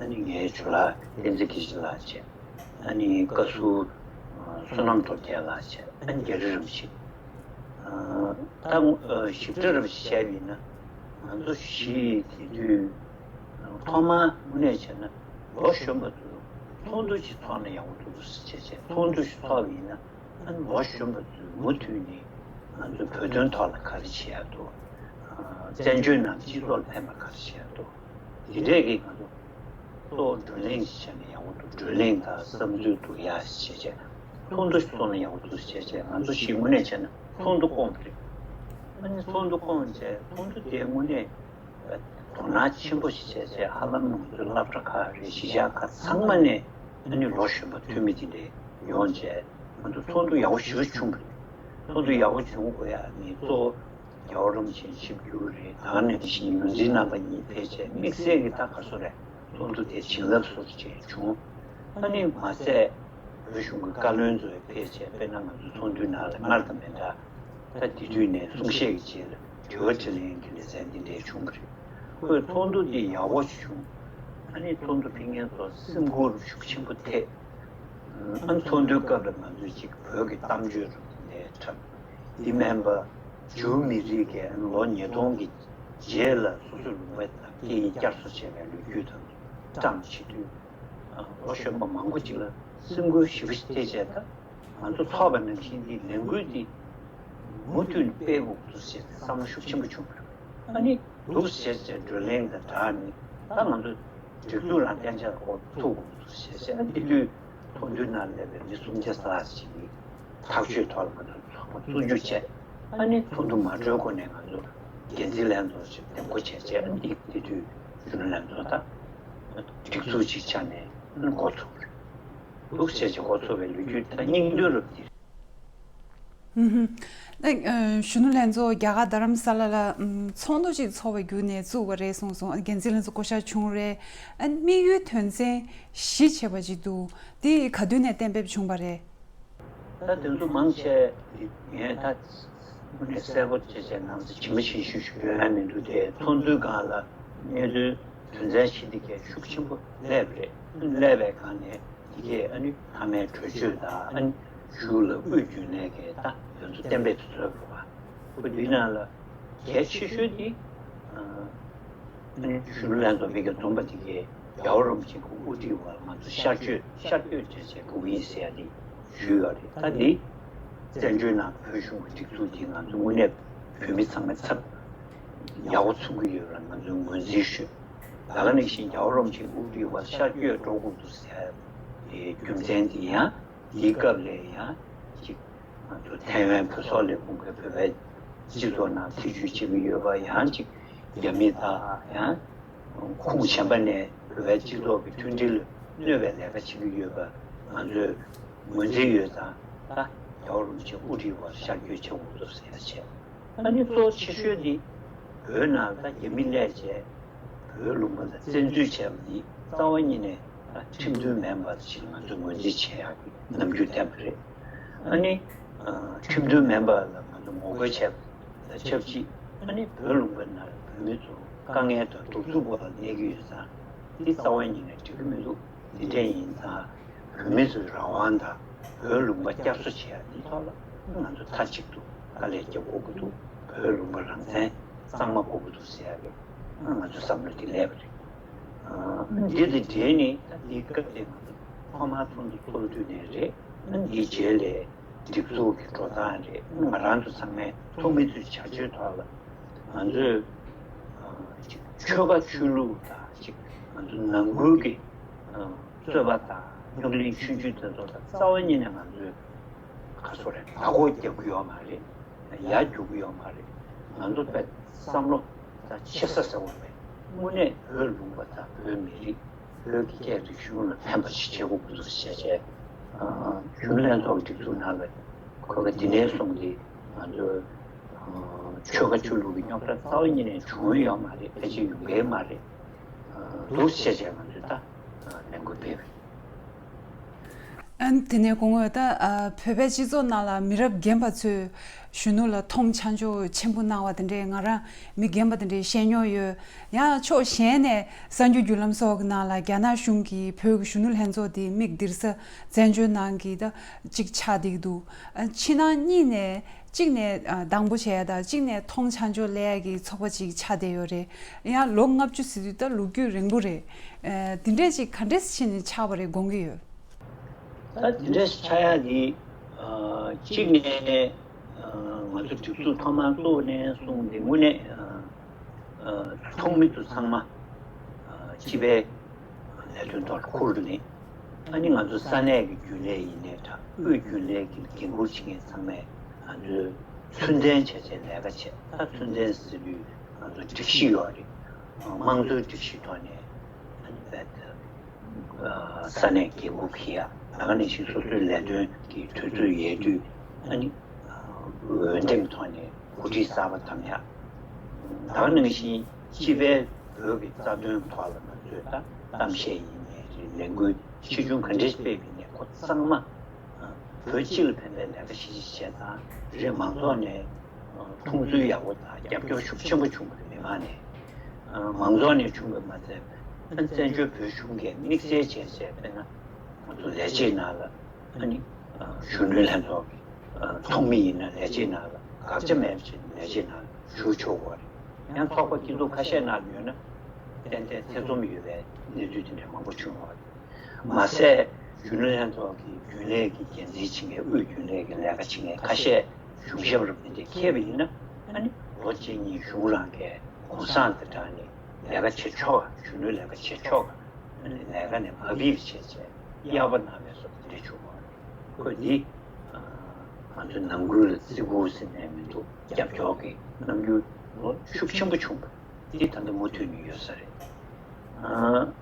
ཨ་ནི་ངའི་ཇོ་ལགས་བསྟན་འཛིན་སྐྱིད་ཆེན་ལགས་བྱས། ཨ་ནི་བཀའ་ཟུར་བསོད་ནམས་སྟོབས་རྒྱལ་ལགས་བྱས། ཨ་ནི་རྒྱ་རི་རིན་པོ་ཆེ། ད་ཞིབ་ཕྲ་རུ་བཤད་པ་ཡིན་ན། ང་ཚོ་བཞི་དེ་དུས་ཐོག་མར་དངོས་གནས་བྱས་ན་ལོ་གཞོན་པ་ཚོ་ཚོགས་འདུ་ཞིག་ཚོགས་ན་ཡག་པོ་འདུག་ཟེར་བྱས་བྱས་ཚོགས་འདུ་ཞིག་ཚོགས་པ་ཡིན་ན། ཨ་ནི་ལོ་གཞོན་པ་ཚོས་མུ་མཐུད་ནས་ང་ཚོ་བོད་དོན་ཐོག་ལ་ག་རེ་བྱེད་ཡག་འདུག་བཙན་བྱོལ་ནང་སྤྱི་ཚོགས་ལ་ཕན་པ་ག་རེ་བྱེད་ཡག་འདུག་དེ་འདྲས་ཀྱི་ང་ཚོ་གཙོ་བོ་བགྲོ་གླེང་ཞིག་བྱས་ན་ཡག་པོ་འདུག་བགྲོ་གླེང་དང་བསམ་ཚུལ་བསྡུ་ཡག་ཞིག་བྱས་བྱས་ཚོགས་འདུ་ཞིག་ཚོགས་ན་ཡག་པོ་འདུག་ཟེར་བྱས་བྱས་ང་ཚོ་ཞིག་དངོས་གནས་བྱས་ན་ཚོགས་འདུ་བསྐོངས་པ་རེད། ཨ་ནི་ཚོགས་འདུ་བསྐོངས་བྱས་ཚོགས་འདུ་དེ་དངོས་གནས་དོ་སྣང་ཆེན་པོ་ཞིག་བྱས་བྱས་ཧ་ལམ་ང་ཚོའི་སློབ་གྲྭ་ཁག་རེད། གཞིས་ཆགས་ཁག་ཚང་མ་ནས་ཨ་ནི་ལོ་གཞོན་པ་འཐུས་མི་དེ་འདྲས་ཡོང་བྱས་ང་ཚོ་ཚོགས་འདུ་ཡག་པོ་ཞེ་པོ་བྱུང་བ་རེད། ཚོགས་འདུ་ཡག་པོ་བྱུང་དགོས་ཡག་ནི་གཙོ་བོ་རྒྱལ་བ་རིན་པོ་ཆེ་ཆིབས་བསྒྱུར་རེད། ད་ག་ནང་བཞིན་ངོས་འཛིན་རྣམ་པ་གཉིས་ཕེབས་བྱས་དམིགས་བསལ་གྱི་ད་ག་སོ་རེད། ཚོགས་འདུ་དེ་བྱིན་རླབས་སོ་སོ་ཅིག་བྱུང་། ཨ་ནི་མ་ཟད་བོད་གཞུང་གི་བཀའ་བློན་ཚོས་ཕེབས་བྱས་དཔེར་ན་ང་ཚོ་ཚོགས་འདུའི་ནང་ལ་སྔར་དང་མི་འདྲ། ད་དེ་དུས་ནས་གསུང་བཤད་ཀྱི་རྗེས་ལ་དྲི་བ་དྲིས་ལན་གྱི་ལེ་ཚན་འདི་འདྲས་བྱུང་བ་རེད། ཁོས་ཚོགས་འདུ་འདི་ཡག་པོ་ཞིག་བྱུང་། ཨ་ནི་ཚོགས་འདུ་ཕེབས་མཁན་ཚོ་སེམས་ཁུར་ཤུགས་ཆེན་པོ་ཐེབས། ཨ་ནི་ཚོགས་འདུའི་སྐབས་ལ་ང་ཚོས་ཅིག་བོད་ཀྱི་གཏམ་བརྗོད་རུ་འདི་འདྲས་འཁྲབ། འདི་མིན་པ་ཇུའུ་མི་རིགས་ཀྱིས་ལོ་ཉིས་སྟོང་གི་རྗེས་ལ་སོ་སོའི་ལུང་པ་དང་སྐད་ཡིག་བསྐྱར་གསོ་བྱས་པའི་ལོ་རྒྱུས་དང་བཀྲམ་བྱེད་དུས། ལོ་གཞོན་པ་མང་པོ་ཅིག་ལ་སེམས་འགུལ་ཞེ་པོ་ཞིག་ཐེབས་བྱས། ད་ང་ཚོ་ཚོགས་པ་ནང་བཞིན་འདི་ལས་འགུལ་འདི་མུ་མཐུད་ནས་སྤེལ་དགོས་འདུག་ཟེར་ཏེ་བསམ་བློ་ཤུགས་ཆེན་པོ་བྱུང་བ་རེད། ཨ་ནི་འདུག་ཟེར་བྱས་བགྲོ་གླེང་དང་སྦྲགས་ནས་ད་ང་ཚོ་སྒྲིག་འཛུགས་ནང་གཏན་འཇགས་སྒོ་ཚུགས་དགོས་འདུག་ཟེར་བྱས། ཨ་ནི་དེ་དུས་ཚོགས་འདུའི་ནང་སླེབས་པའི་མི་སུམ་བརྒྱ་ལྷག་ཅིག་གིས་ཐག་གཅོད་ཐོག་ལ་ང་ཚོ་ཚོགས་པ་བཙུགས་རྒྱུ་བྱས། ཨ་ནི་ཚོགས་འདུ་མ་གྲོལ་གོང་ནས་ང་ཚོ་འགན་འཛིན་ལྷན་ཚོགས་ཤིག་འདེམས་བསྐོ་བྱས་བྱས། ཨ་ནི་དེ་དུས་གཞོན་ནུ་ལྷན་ཚོགས་དང་སྒྲིག་འཛུགས་ཅིག་ཆགས་ནས་འགོ་ཚུགས་པ་རེད། འདུག་བྱས་བྱས་འགོ་ཚུགས་པའི་ལོ་རྒྱུས་ད་སྙིང་བསྡུས་རུ་འདིར། ཨུ་ཧུམ། ཨ། གཞོན་ནུ་ལྷན་ཚོགས་རྒྱ་གར་རྡ་རམ་ས་ལ་ལ་ཚོགས་འདུ་ཅིག་ཚོགས་པའི་བརྒྱུད་ནས་བཙུགས་པ་རེད་གསུངས་སོང་། འགན་འཛིན་ལྷན་ཚོགས་བསྐོ་བཞག་བྱུང་རེད། ཨ། དམིགས་ཡུལ་དོན་ཚན་བཞི་བྱས་པ་ཅིག་འདུག་དེ་ག་དུས་ནས་གཏན་འབེབས་བྱུང་བ་རེད། ད་དེ་ཚོ་མང་ཆེ་ངས་ད་དངོས་གནས་གསལ་པོ་བྱས་བྱས་ནང་ཚེ་ཇི་མ་ཇི་བཞིན་ཞུ་ཡོད་མི་འདུག་དེ་ཚོགས་འདུའི་སྒང་ལ་གནས་ཚུལ་དོན་ཚན་བཞི་འདི་གས་ཤུགས་ཆེན་པོ་སླེབས་རེད། སླེབས་པའི་སྒང་ནས་འདི་གས་ཨ་ནི་མཐའ་མའི་གྲོས་ཆོད་དང་ཨ་ནི་གཞུག་ལ་དབུས་རྒྱུན་ལས་ཀྱི་ད་དོན་ཚོ་གཏན་འབེབས་སུ་བཟོས་པ་རེད་བ། ཁོ་འདི་ནང་ལ་གལ་ཆེ་ཤོས་འདི་ཨ་ནི་གཞོན་ནུ་ལྷན་ཚོགས་མི་སྒེར་བསྡོམས་པ་འདི་གས་རྒྱལ་བ་རིན་པོ་ཆེ་གི་དབུ་ཁྲིད་འོག་ང་ཚོ་ཤར་བསྐྱོད་ཤར་བསྐྱོད་བྱས་བྱས་དགོས་ཀྱི་ཡིན་ཟེར་ཡ་འདི་ཞུས་ཡོད་རེད། ད་འདི་བཙན་བྱོལ་ནང་བོད་གཞུང་གི་སྒྲིག་འཛུགས་འདི་ང་ཚོ་དངོས་གནས་བོད་མི་ཚང་མའི་ཚབ་ཡག་པོ་ཚུགས་ཀྱི་ཡོད་པ་ང་ཚོས་ངོས་འཛིན་ཞུས། ད་ག་ནང་བཞིན་རྒྱལ་བ་རིན་པོ་ཆེའི་དབུ་ཁྲིད་འོག་ཤར་བསྐྱོད་འགྲོ་དགོས་འདུག་ཟེར་ཡའི་རྒྱུ་མཚན་དེ་ཡང་འདིའི་སྐབས་ལ་ཡང་ཅིག་ང་ཚོ་ཐའེ་ཝན་བོད་སོག་ལས་ཁུངས་ཀྱིས་བོད་པའི་སྤྱི་ཚོགས་ནང་ཐེ་བྱུས་བྱེད་ཀྱི་ཡོད་པ། ཡང་ཅིག་རྒྱ་མི་དང་ཡང་ཁུངས་གཞན་པ་ནས་བོད་པའི་སྤྱི་ཚོགས་ཀྱི་མཐུན་སྒྲིལ་ལ་གནོད་པའི་ལས་ཀ་བྱེད་ཀྱི་ཡོད་པ་ང་ཚོས་ངོས་འཛིན་ཡོད་ཙང་། ད་རྒྱལ་བ་རིན་པོ་ཆེ་དབུ་ཁྲིད་འོག་ཤར་བསྐྱོད་བྱེད་དགོས་འདུག་ཟེར་བྱས། ཨ་ནི་གཙོ་ཆེ་ཤོས་འདི་བོད་ནང་ད་རྒྱ་མི་སླེབས་བྱས་བོད་ལུང་པ་ལ་བཙན་འཛུལ་བྱས་པ་འདི་རྩ་བ་ཉིད་ནས་ད་ཁྲིམས་མཐུན་མིན་པ་ཞིག་ང་ཚོས་ངོས་འཛིན་བྱེད་ཡག་གི་རྣམ་འགྱུར་བསྟན་པ་རེད། ཨ་ནི་ཁྲིམས་མཐུན་མིན་པ་ལ་ང་ཚོ་ངོ་རྒོལ་བྱས་པ་དང་ཆབས་ཅིག་ཨ་ནི་བོད་ལུང་པ་ནང་ལ་བོད་མི་ཚོ་དཀའ་ངལ་དང་གདུག་རྩུབ་འོག་ལ་གནས་ཀྱི་ཡོད་ཙང་འདི་རྩ་བ་ཉིད་ནས་འགྲིག་གི་མི་འདུག་འདི་འདྲ་ཡིན་ཙང་། བོད་མི་ཚོའི་རང་དབང་དང་བོད་ལུང་པ་བསྐྱར་གསོ་བྱེད་ཡག་འདི་ཐོག་ལ་ང་ཚོ་མཐའ་གཅིག་ཏུ་དཀའ་ལས་རྒྱབ་དགོས་ཀྱི་འདུག་བོད་ལུང་པ་རང་བཙན་གཙང་མ་དགོས་ཀྱི་འདུག་ཟེར་ཡག་གི་ང་ཚོའི་བསམ་བློ་དེ་སླེབས་པ་རེད། ཨ། འདི་དང་འབྲེལ་ནས་ད་འདིའི་སྐབས་དེ་ང་ཚོ་ཐོག་མར་ཚོགས་འདུ་ཚོགས་དུས་ནས་རེད། ཨ། འདིའི་རྗེས་ལ་སྒྲིག་འཛུགས་ཀྱི་འགྲོ་སྟངས་རེད། ང་རང་ཚོ་ཚང་མས་ཚོགས་མི་ཚོའི་བྱ་སྤྱོད་ཐོག་ལ་ང་ཚོས་ཨ་ཅིག་ཆོལ་ཁ་ཆོས་ལུགས་དང་ཅིག་ ང་ཚོ་ནང་ཁུལ་གྱི་རྩོད་པ་དང་རྙོག་གླེང་ཆུང་ཆུང་དེ་ཚོ་དང་རྩ་བ་ཉིད་ནས་ང་ཚོས་ག་སོ་རེད། བར་སྐོར་རྒྱག་གི་ཡོད་མ་རེད། ཡར་རྒྱུག་གི་ཡོད་མ་རེད། ང་ཚོ་དཔེ་བསམ་བློ་དང་ཆེ་ས་ཟེར་བ་མེད། དངོས་གནས་བོད་ལུང་པ་དང་བོད་མི་རིགས། བོད་ཀྱི་སྐད་རིག་གཞུང་ལ་ཕན་པ་ཞིག་བྱེད་དགོས་ཀྱི་འདུག་ཟེར་བྱས། གཞོན་ནུ་ལྷན་ཚོགས་སྒྲིག་འཛུགས་ནང་ལ་ཁོ་ག་འདི་ནས་བཟུང་སྟེ་ང་ཚོ་ཆོལ་ཁ་ཆོས་ལུགས་ཀྱི་རྙོག་དྲ་རྩ་བ་ཉིད་ནས་བྱུང་ཡོད་མ་རེད། ཕལ་ཆེར་ཡོང་གི་མ་རེད། འདུག་ཟེར་བྱས་ང་ཚོས་ད་ལས་འགུལ་སྤེལ་བ་རེད། ཨ་ནི་དེ་ནས་སྐུ་ངོ་ད་ཨ་བོད་པའི་སྤྱི་ཚོགས་ནང་ལ་མི་རབས་རྒན་པ་ཚོས་གཞོན་ནུ་ལ་མཐོང་ཆ་འཇོག་ཆེན་པོ་གནང་བ་དེ་འདྲས་ང་རང་མི་རྒན་པ་དེ་འདྲས་བཤད་མྱོང་ཡོད། ཡང་ཕྱོགས་གཞན་ནས་གསར་འགྱུར་བརྒྱུད་ལམ་སོགས་ཀྱི་ནང་ལ་རྒྱ་ནག་གཞུང་གིས་བོད་ཀྱི་གཞོན་ནུ་ལྷན་ཚོགས་དེ་མིག་སྟེར་ས་བཙན་བྱོལ་ནང་གི་ད་གཅིག་ཆགས་བསྡད་ཀྱི་འདུག་ཨ་ཕྱི་ནང་གཉིས་ནས་གཅིག་ནས་ཨ་སྡང་པོ་བྱས་ཡ་དང་གཅིག་ནས་མཐོང་ཆ་འཇོག་སླེབས་ཡ་གི་ཚོགས་པ་གཅིག་ཆགས་བསྡད་ཡོད་རེད། ཡང་ལོ་ལྔ་བཅུ་ཟེར་དུས་ད་ལོ་རྒྱུས་རིང་པོ་རེད། ཨ་དེ་འདྲས་ཅིག་ག་འདྲས་ཕྱིན་ནས་ཆགས་པ་རེད་དགོངས་ཀྱི་ཡོད། ད་དེ་འདྲ་ཞིག་ཆགས་ཡག་གི་ཨ་གཅིག་ནས་ཨ་ང་ཚོ་སྒྲིག་འཛུགས་ཐོག་མར་བཙུགས་ནས་བཟུང་སྟེ་དངོས་གནས་ཨ་ཨ་ཚོགས་མི་ཚོ་ཚང་མ་ཨ་སྤྱི་པའི་ལས་དོན་ཐོག་ལ་ཁུར་ནས། ཨ་ནི་ང་ཚོ་ས་གནས་ཀྱི་རྒྱུན་ལས་ཡིན་ནའི་འདྲ། དབུས་རྒྱུན་ལས་ཀྱི་འགན་འཁུར་བྱེད་མཁན་ཚང་མས་ང་ཚོའི་ཚུལ་མཐུན་བྱས་བྱས་ལས་ཀ་བྱས། ད་ཚུལ་མཐུན་ཟེར་དུས་ང་ཚོ་སྒྲིག་གཞི་ཡོད་རེད། དམངས་གཙོའི་སྒྲིག་གཞི་ཐོག་ནས་ཨ་ནི་རྦད་དེ། ས་གནས་འགན་འཁུར་འཁྱེར་ཡ། ད་ག་ནང་བཞིན་སོ་སོའི་ལས་དོན་གྱི་འཐུས་ཚབ་ཡོད་དུས་ཨ་ནི་འོས་འདེམས་ཐོག་ནས་འགོ་ཁྲིད་གསར་པ་བདམས་ཡ། ད་ག་ནང་བཞིན་སྤྱི་པའི་བོད་ཀྱི་རྩ་དོན་ཐོག་ལ་ང་ཚོས་ད་གཏམ་བཤད་ཡིན་ནའི་རེད། ལས་འགུལ་ཆེ་ཆུང་ག་འདྲས་སྤེལ་བ་ཡིན་ནའི་ཁོ་ཚང་མ་བོད་སྤྱི་ལ་ཕན་པའི་ལས་ཀ་ཞིག་བྱས་ཙང་རེད། མང་ཚོགས་ནས་མཐོང་ཚུལ་ཡག་པོ་དང་རྒྱབ་སྐྱོར་ཤུགས་ཆེན་པོ་བྱུང་བ་རེད། མི་མང་ནས། མང་ཚོགས་ནས་བྱུང་བ་མ་ཚད་པ་བཙན་བྱོལ་བོད་གཞུང་གིས་དམིགས་བསལ་བྱས་བྱས། དཔེར་ན་ང་ཚོ་ལས་བྱེད་ནང་ལ་ཨ་ནི་གཞོན་ནུ་ལྷན་ཚོགས་ཀྱི་ཚོགས་མི་ཡིན་ན་ལས་བྱེད་ནང་ལ་དགག་བྱ་མེད་པ་བྱས་ནས་ལས་བྱེད་ནང་ལ་ཞུགས་ཆོག་གི་རེད། ཡང་ཚོགས་པ་སྐྱིད་སྡུག་ཁ་ཤས་ནང་ཡོད་ན་ཏན་ཏན་ཐེ་ཚོམ་ཡོད་པའི་གནས་ཚུལ་དེ་འདྲ་མང་པོ་བྱུང་ཡོད་རེད། མ་ཟད་གཞོན་ནུ་ལྷན་ཚོགས་ཀྱི་རྒྱུན་ལས་ཀྱི་འགན་འཛིན་བྱེད་མཁན། དབུས་རྒྱུན་ལས་ཀྱི་ལས་ཀ་བྱེད་མཁན་ཁ་ཤས་གཞུང་ཞབས་རུ་དེ་འདྲ་འཁེལ་བ་ཡིན་ན་ཨ་ནི་ལོ་གཅིག་གཉིས་གཞུང་རང་གི་གུང་སེང་དང་སྦྲགས་ནས་ལས་ཀ་བྱེད་ཆོག་ག་གཞོན་ནུའི་ལས་ཀ་བྱེད་ཆོག་ག་ཨ་ནི་ལས་ཀ་ནས་མ་ཕུད་པ་བྱས་བྱས་གཡར་པ་གནང་བའི་བཟོ་འདྲ་བྱུང་བ་རེད། ཁོས་འདི་ང་ཚོའི་ནང་ཁུལ་ལ་བརྩི་བཀུར་ཟེར་ནས་མི་འདུག་རྒྱབ་སྐྱོར་གྱི་རྣམ་འགྱུར་ལོ་ཤུགས་ཆེན་པོ་བྱུང་བ་འདི་ད་ལྟ་མུ་མཐུད་ནས་ཡོད་ས་རེད། ཨ་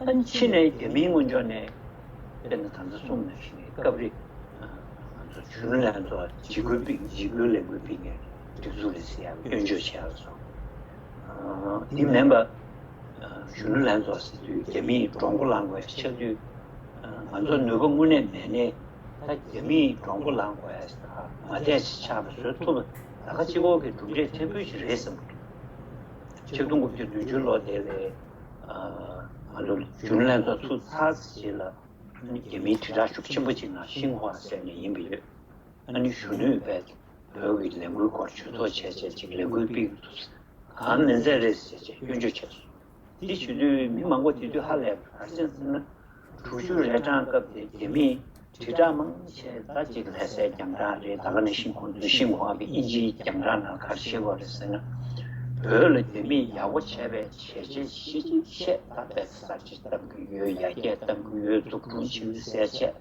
ཕྱི་ནས་རྒྱ་མིའི་ངོས་ཕྱོགས་ནས་དཔེར་ན་ད་ལྟ་གསུངས་ནང་བཞིན་སྐབས་རེ་ང་ཚོ་གཞོན་ནུ་ལྷན་ཚོགས་འཇིགས་སྐུལ་སྤེལ། འཇིགས་སྐུལ་ལས་འགུལ་སྤེལ་མཁན་སྒྲིག་འཛུགས་རེད་ཟེར་ཡག་སྐྱོན་བརྗོད་བྱེད་ཡག་སོགས། འདི་མིན་པ། གཞོན་ནུ་ལྷན་ཚོགས་ཟེར་དུས་རྒྱ་མིས་མགྲོན་པོ་ལངས་དགོས་ཆགས་དུས། ང་ཚོ་ནུས་པ་དངོས་གནས་མེད་ནའི་ད་རྒྱ་མིས་མགྲོན་པོ་ལངས་དགོས་ཡ་ཟེར། མ་བསྡད་ཆགས་པ་བཟོ་ཐུབ་པ་ད་ག་གཅིག་པོ་གི་གྲུབ་འབྲས་ཕྲན་བུ་ཞིག་རེད་བསམ་གྱི་འདུག་ཆིག་སྟོང་དགུ་བརྒྱ་བདུན་ཅུ་ལོ་དེ་ལ་ང་ཚོ་གཞོན་ནུ་ལྷན་ཚོགས་ཚུགས་ཚར་རྗེས་ལ་རྒྱ་མིའི་དྲིལ་བསྒྲགས་ཤུགས་ཆེན་པོ་ཅིག་ནང་ཤིན་ཧྭ་ཟེར་ནས་ཡིན་པ་ཡོད། ཨ་ནི་གཞོན་ནུས་བས་བོད་ཀྱི་ལས་འགུལ་སྐོར་ཇུས་གཏོགས་བྱས་བྱས་ཅིག་ལས་འགུལ་སྤེལ་གྱི་འདུག་གང་མིན་ཚད་རེད་ཟེར་བྱས་སྐྱོན་བརྗོད་བྱས་སོང་། དེ་བྱེད་དུས་མི་མང་པོ་དེ་དུས་ཧ་ལས་པ་ག་རེ་བྱས་ཟེར་ན། དྲུག་ཅུ་རེ་གྲངས་སྐབས་དེ་རྒྱ་མིས་དྲིལ་བསྒྲགས་མང་ཆེ་ད་ཅིག་ལྷ་སའི་རྒྱང་གྲགས་རེད། ད་ག་ནང་བཞིན་ཁོང་ཚོའི་ཤིན་ཧྭ་གི་དབྱིན་ཇིའི་རྒྱང་གྲགས་ནང་ག་རེ་བྱེད་དགོས་རེད་ཟེར་ན། བོད་ལ་རྒྱ་མིས་ཡག་པོ་བྱས་པའི་བྱས་རྗེས་ཤིག་བཤད། ད་དཔེ་གསར་བརྗེ་བཏང་གི་ཡོད། ཡར་རྒྱས་བཏང་གི་ཡོད། འཛུགས་སྐྲུན་བྱེད་ཀྱི་ཟེར་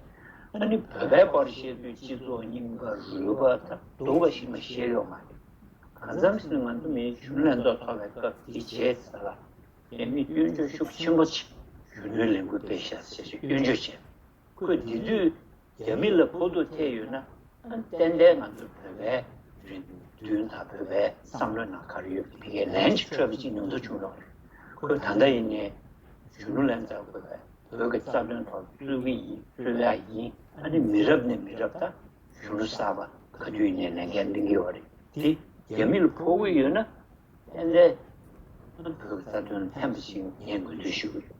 བྱས། ཨ་ནི་བོད་པའི་སྐོར་བཤད་དུས་སྤྱི་ཚོགས་རྙིང་པ་རུལ་པ་དང་སྡུག་པ་ཞིག་མ་བཤད་ཡོད་མ་རེད། གང་འཚམ་ཞིག་ང་ཚོ་མི་གཞོན་ནུ་ལྷན་ཚོགས་ཚོགས་པའི་སྐབས་དེ་བྱས་ཚར་ལ། རྒྱ་མིས་སྐྱོན་བརྗོད་ཤུགས་ཆེན་པོ་ཅིག་གཞོན་ནུའི་ལས་འགུལ་སྤེལ་ཤག་ཟེར་ཞིག་སྐྱོན་བརྗོད་བྱས། ཁོས་དེ་དུས་རྒྱ་མི་ལ་ཕོག་ཐུག་ཐེབས་ཡོད་ན། ཨ་ཏན་ཏན་ང་ཚོ་བོད་པའི་རེ་འདུན་དང་བོད་པའི་བསམ་བློའི་ནང་ག་རེ་ཡོད་པ་དེ་གའི་ལན་ཅིག་འཕྲོད་པ་ཅིག་མྱོང་ཚོར་བྱུང་ཡོད་རེད། ཁོས་ད་ལྟ་ཡིན་ནའི་གཞོན་ནུ་ལྷན་ཚོགས་དགོས་པའི་བོད་ཀྱི་རྩ་དོན་ཐོག་རྩོད་ཀྱི་ཡིན། རྩོད་ཡག་ཡིན། ཨ་ནི་མི་རབས་ནས་མི་རབས་ད་གཞོན་ནུ་གསར་པ་ག་དུས་ཡིན་ནའི་ལས་འགན་ལེན་གྱི་ཡོད་རེད། དེ་རྒྱ་མི་ལ་ཕོག་གི་ཡོད་ན། ཏན་ཏན་བོད་ཀྱི་རྩ་དོན་ཕན་པ་ཞིག་ངས་ངོས་འཛིན་ཞུ་གི་ཡོད།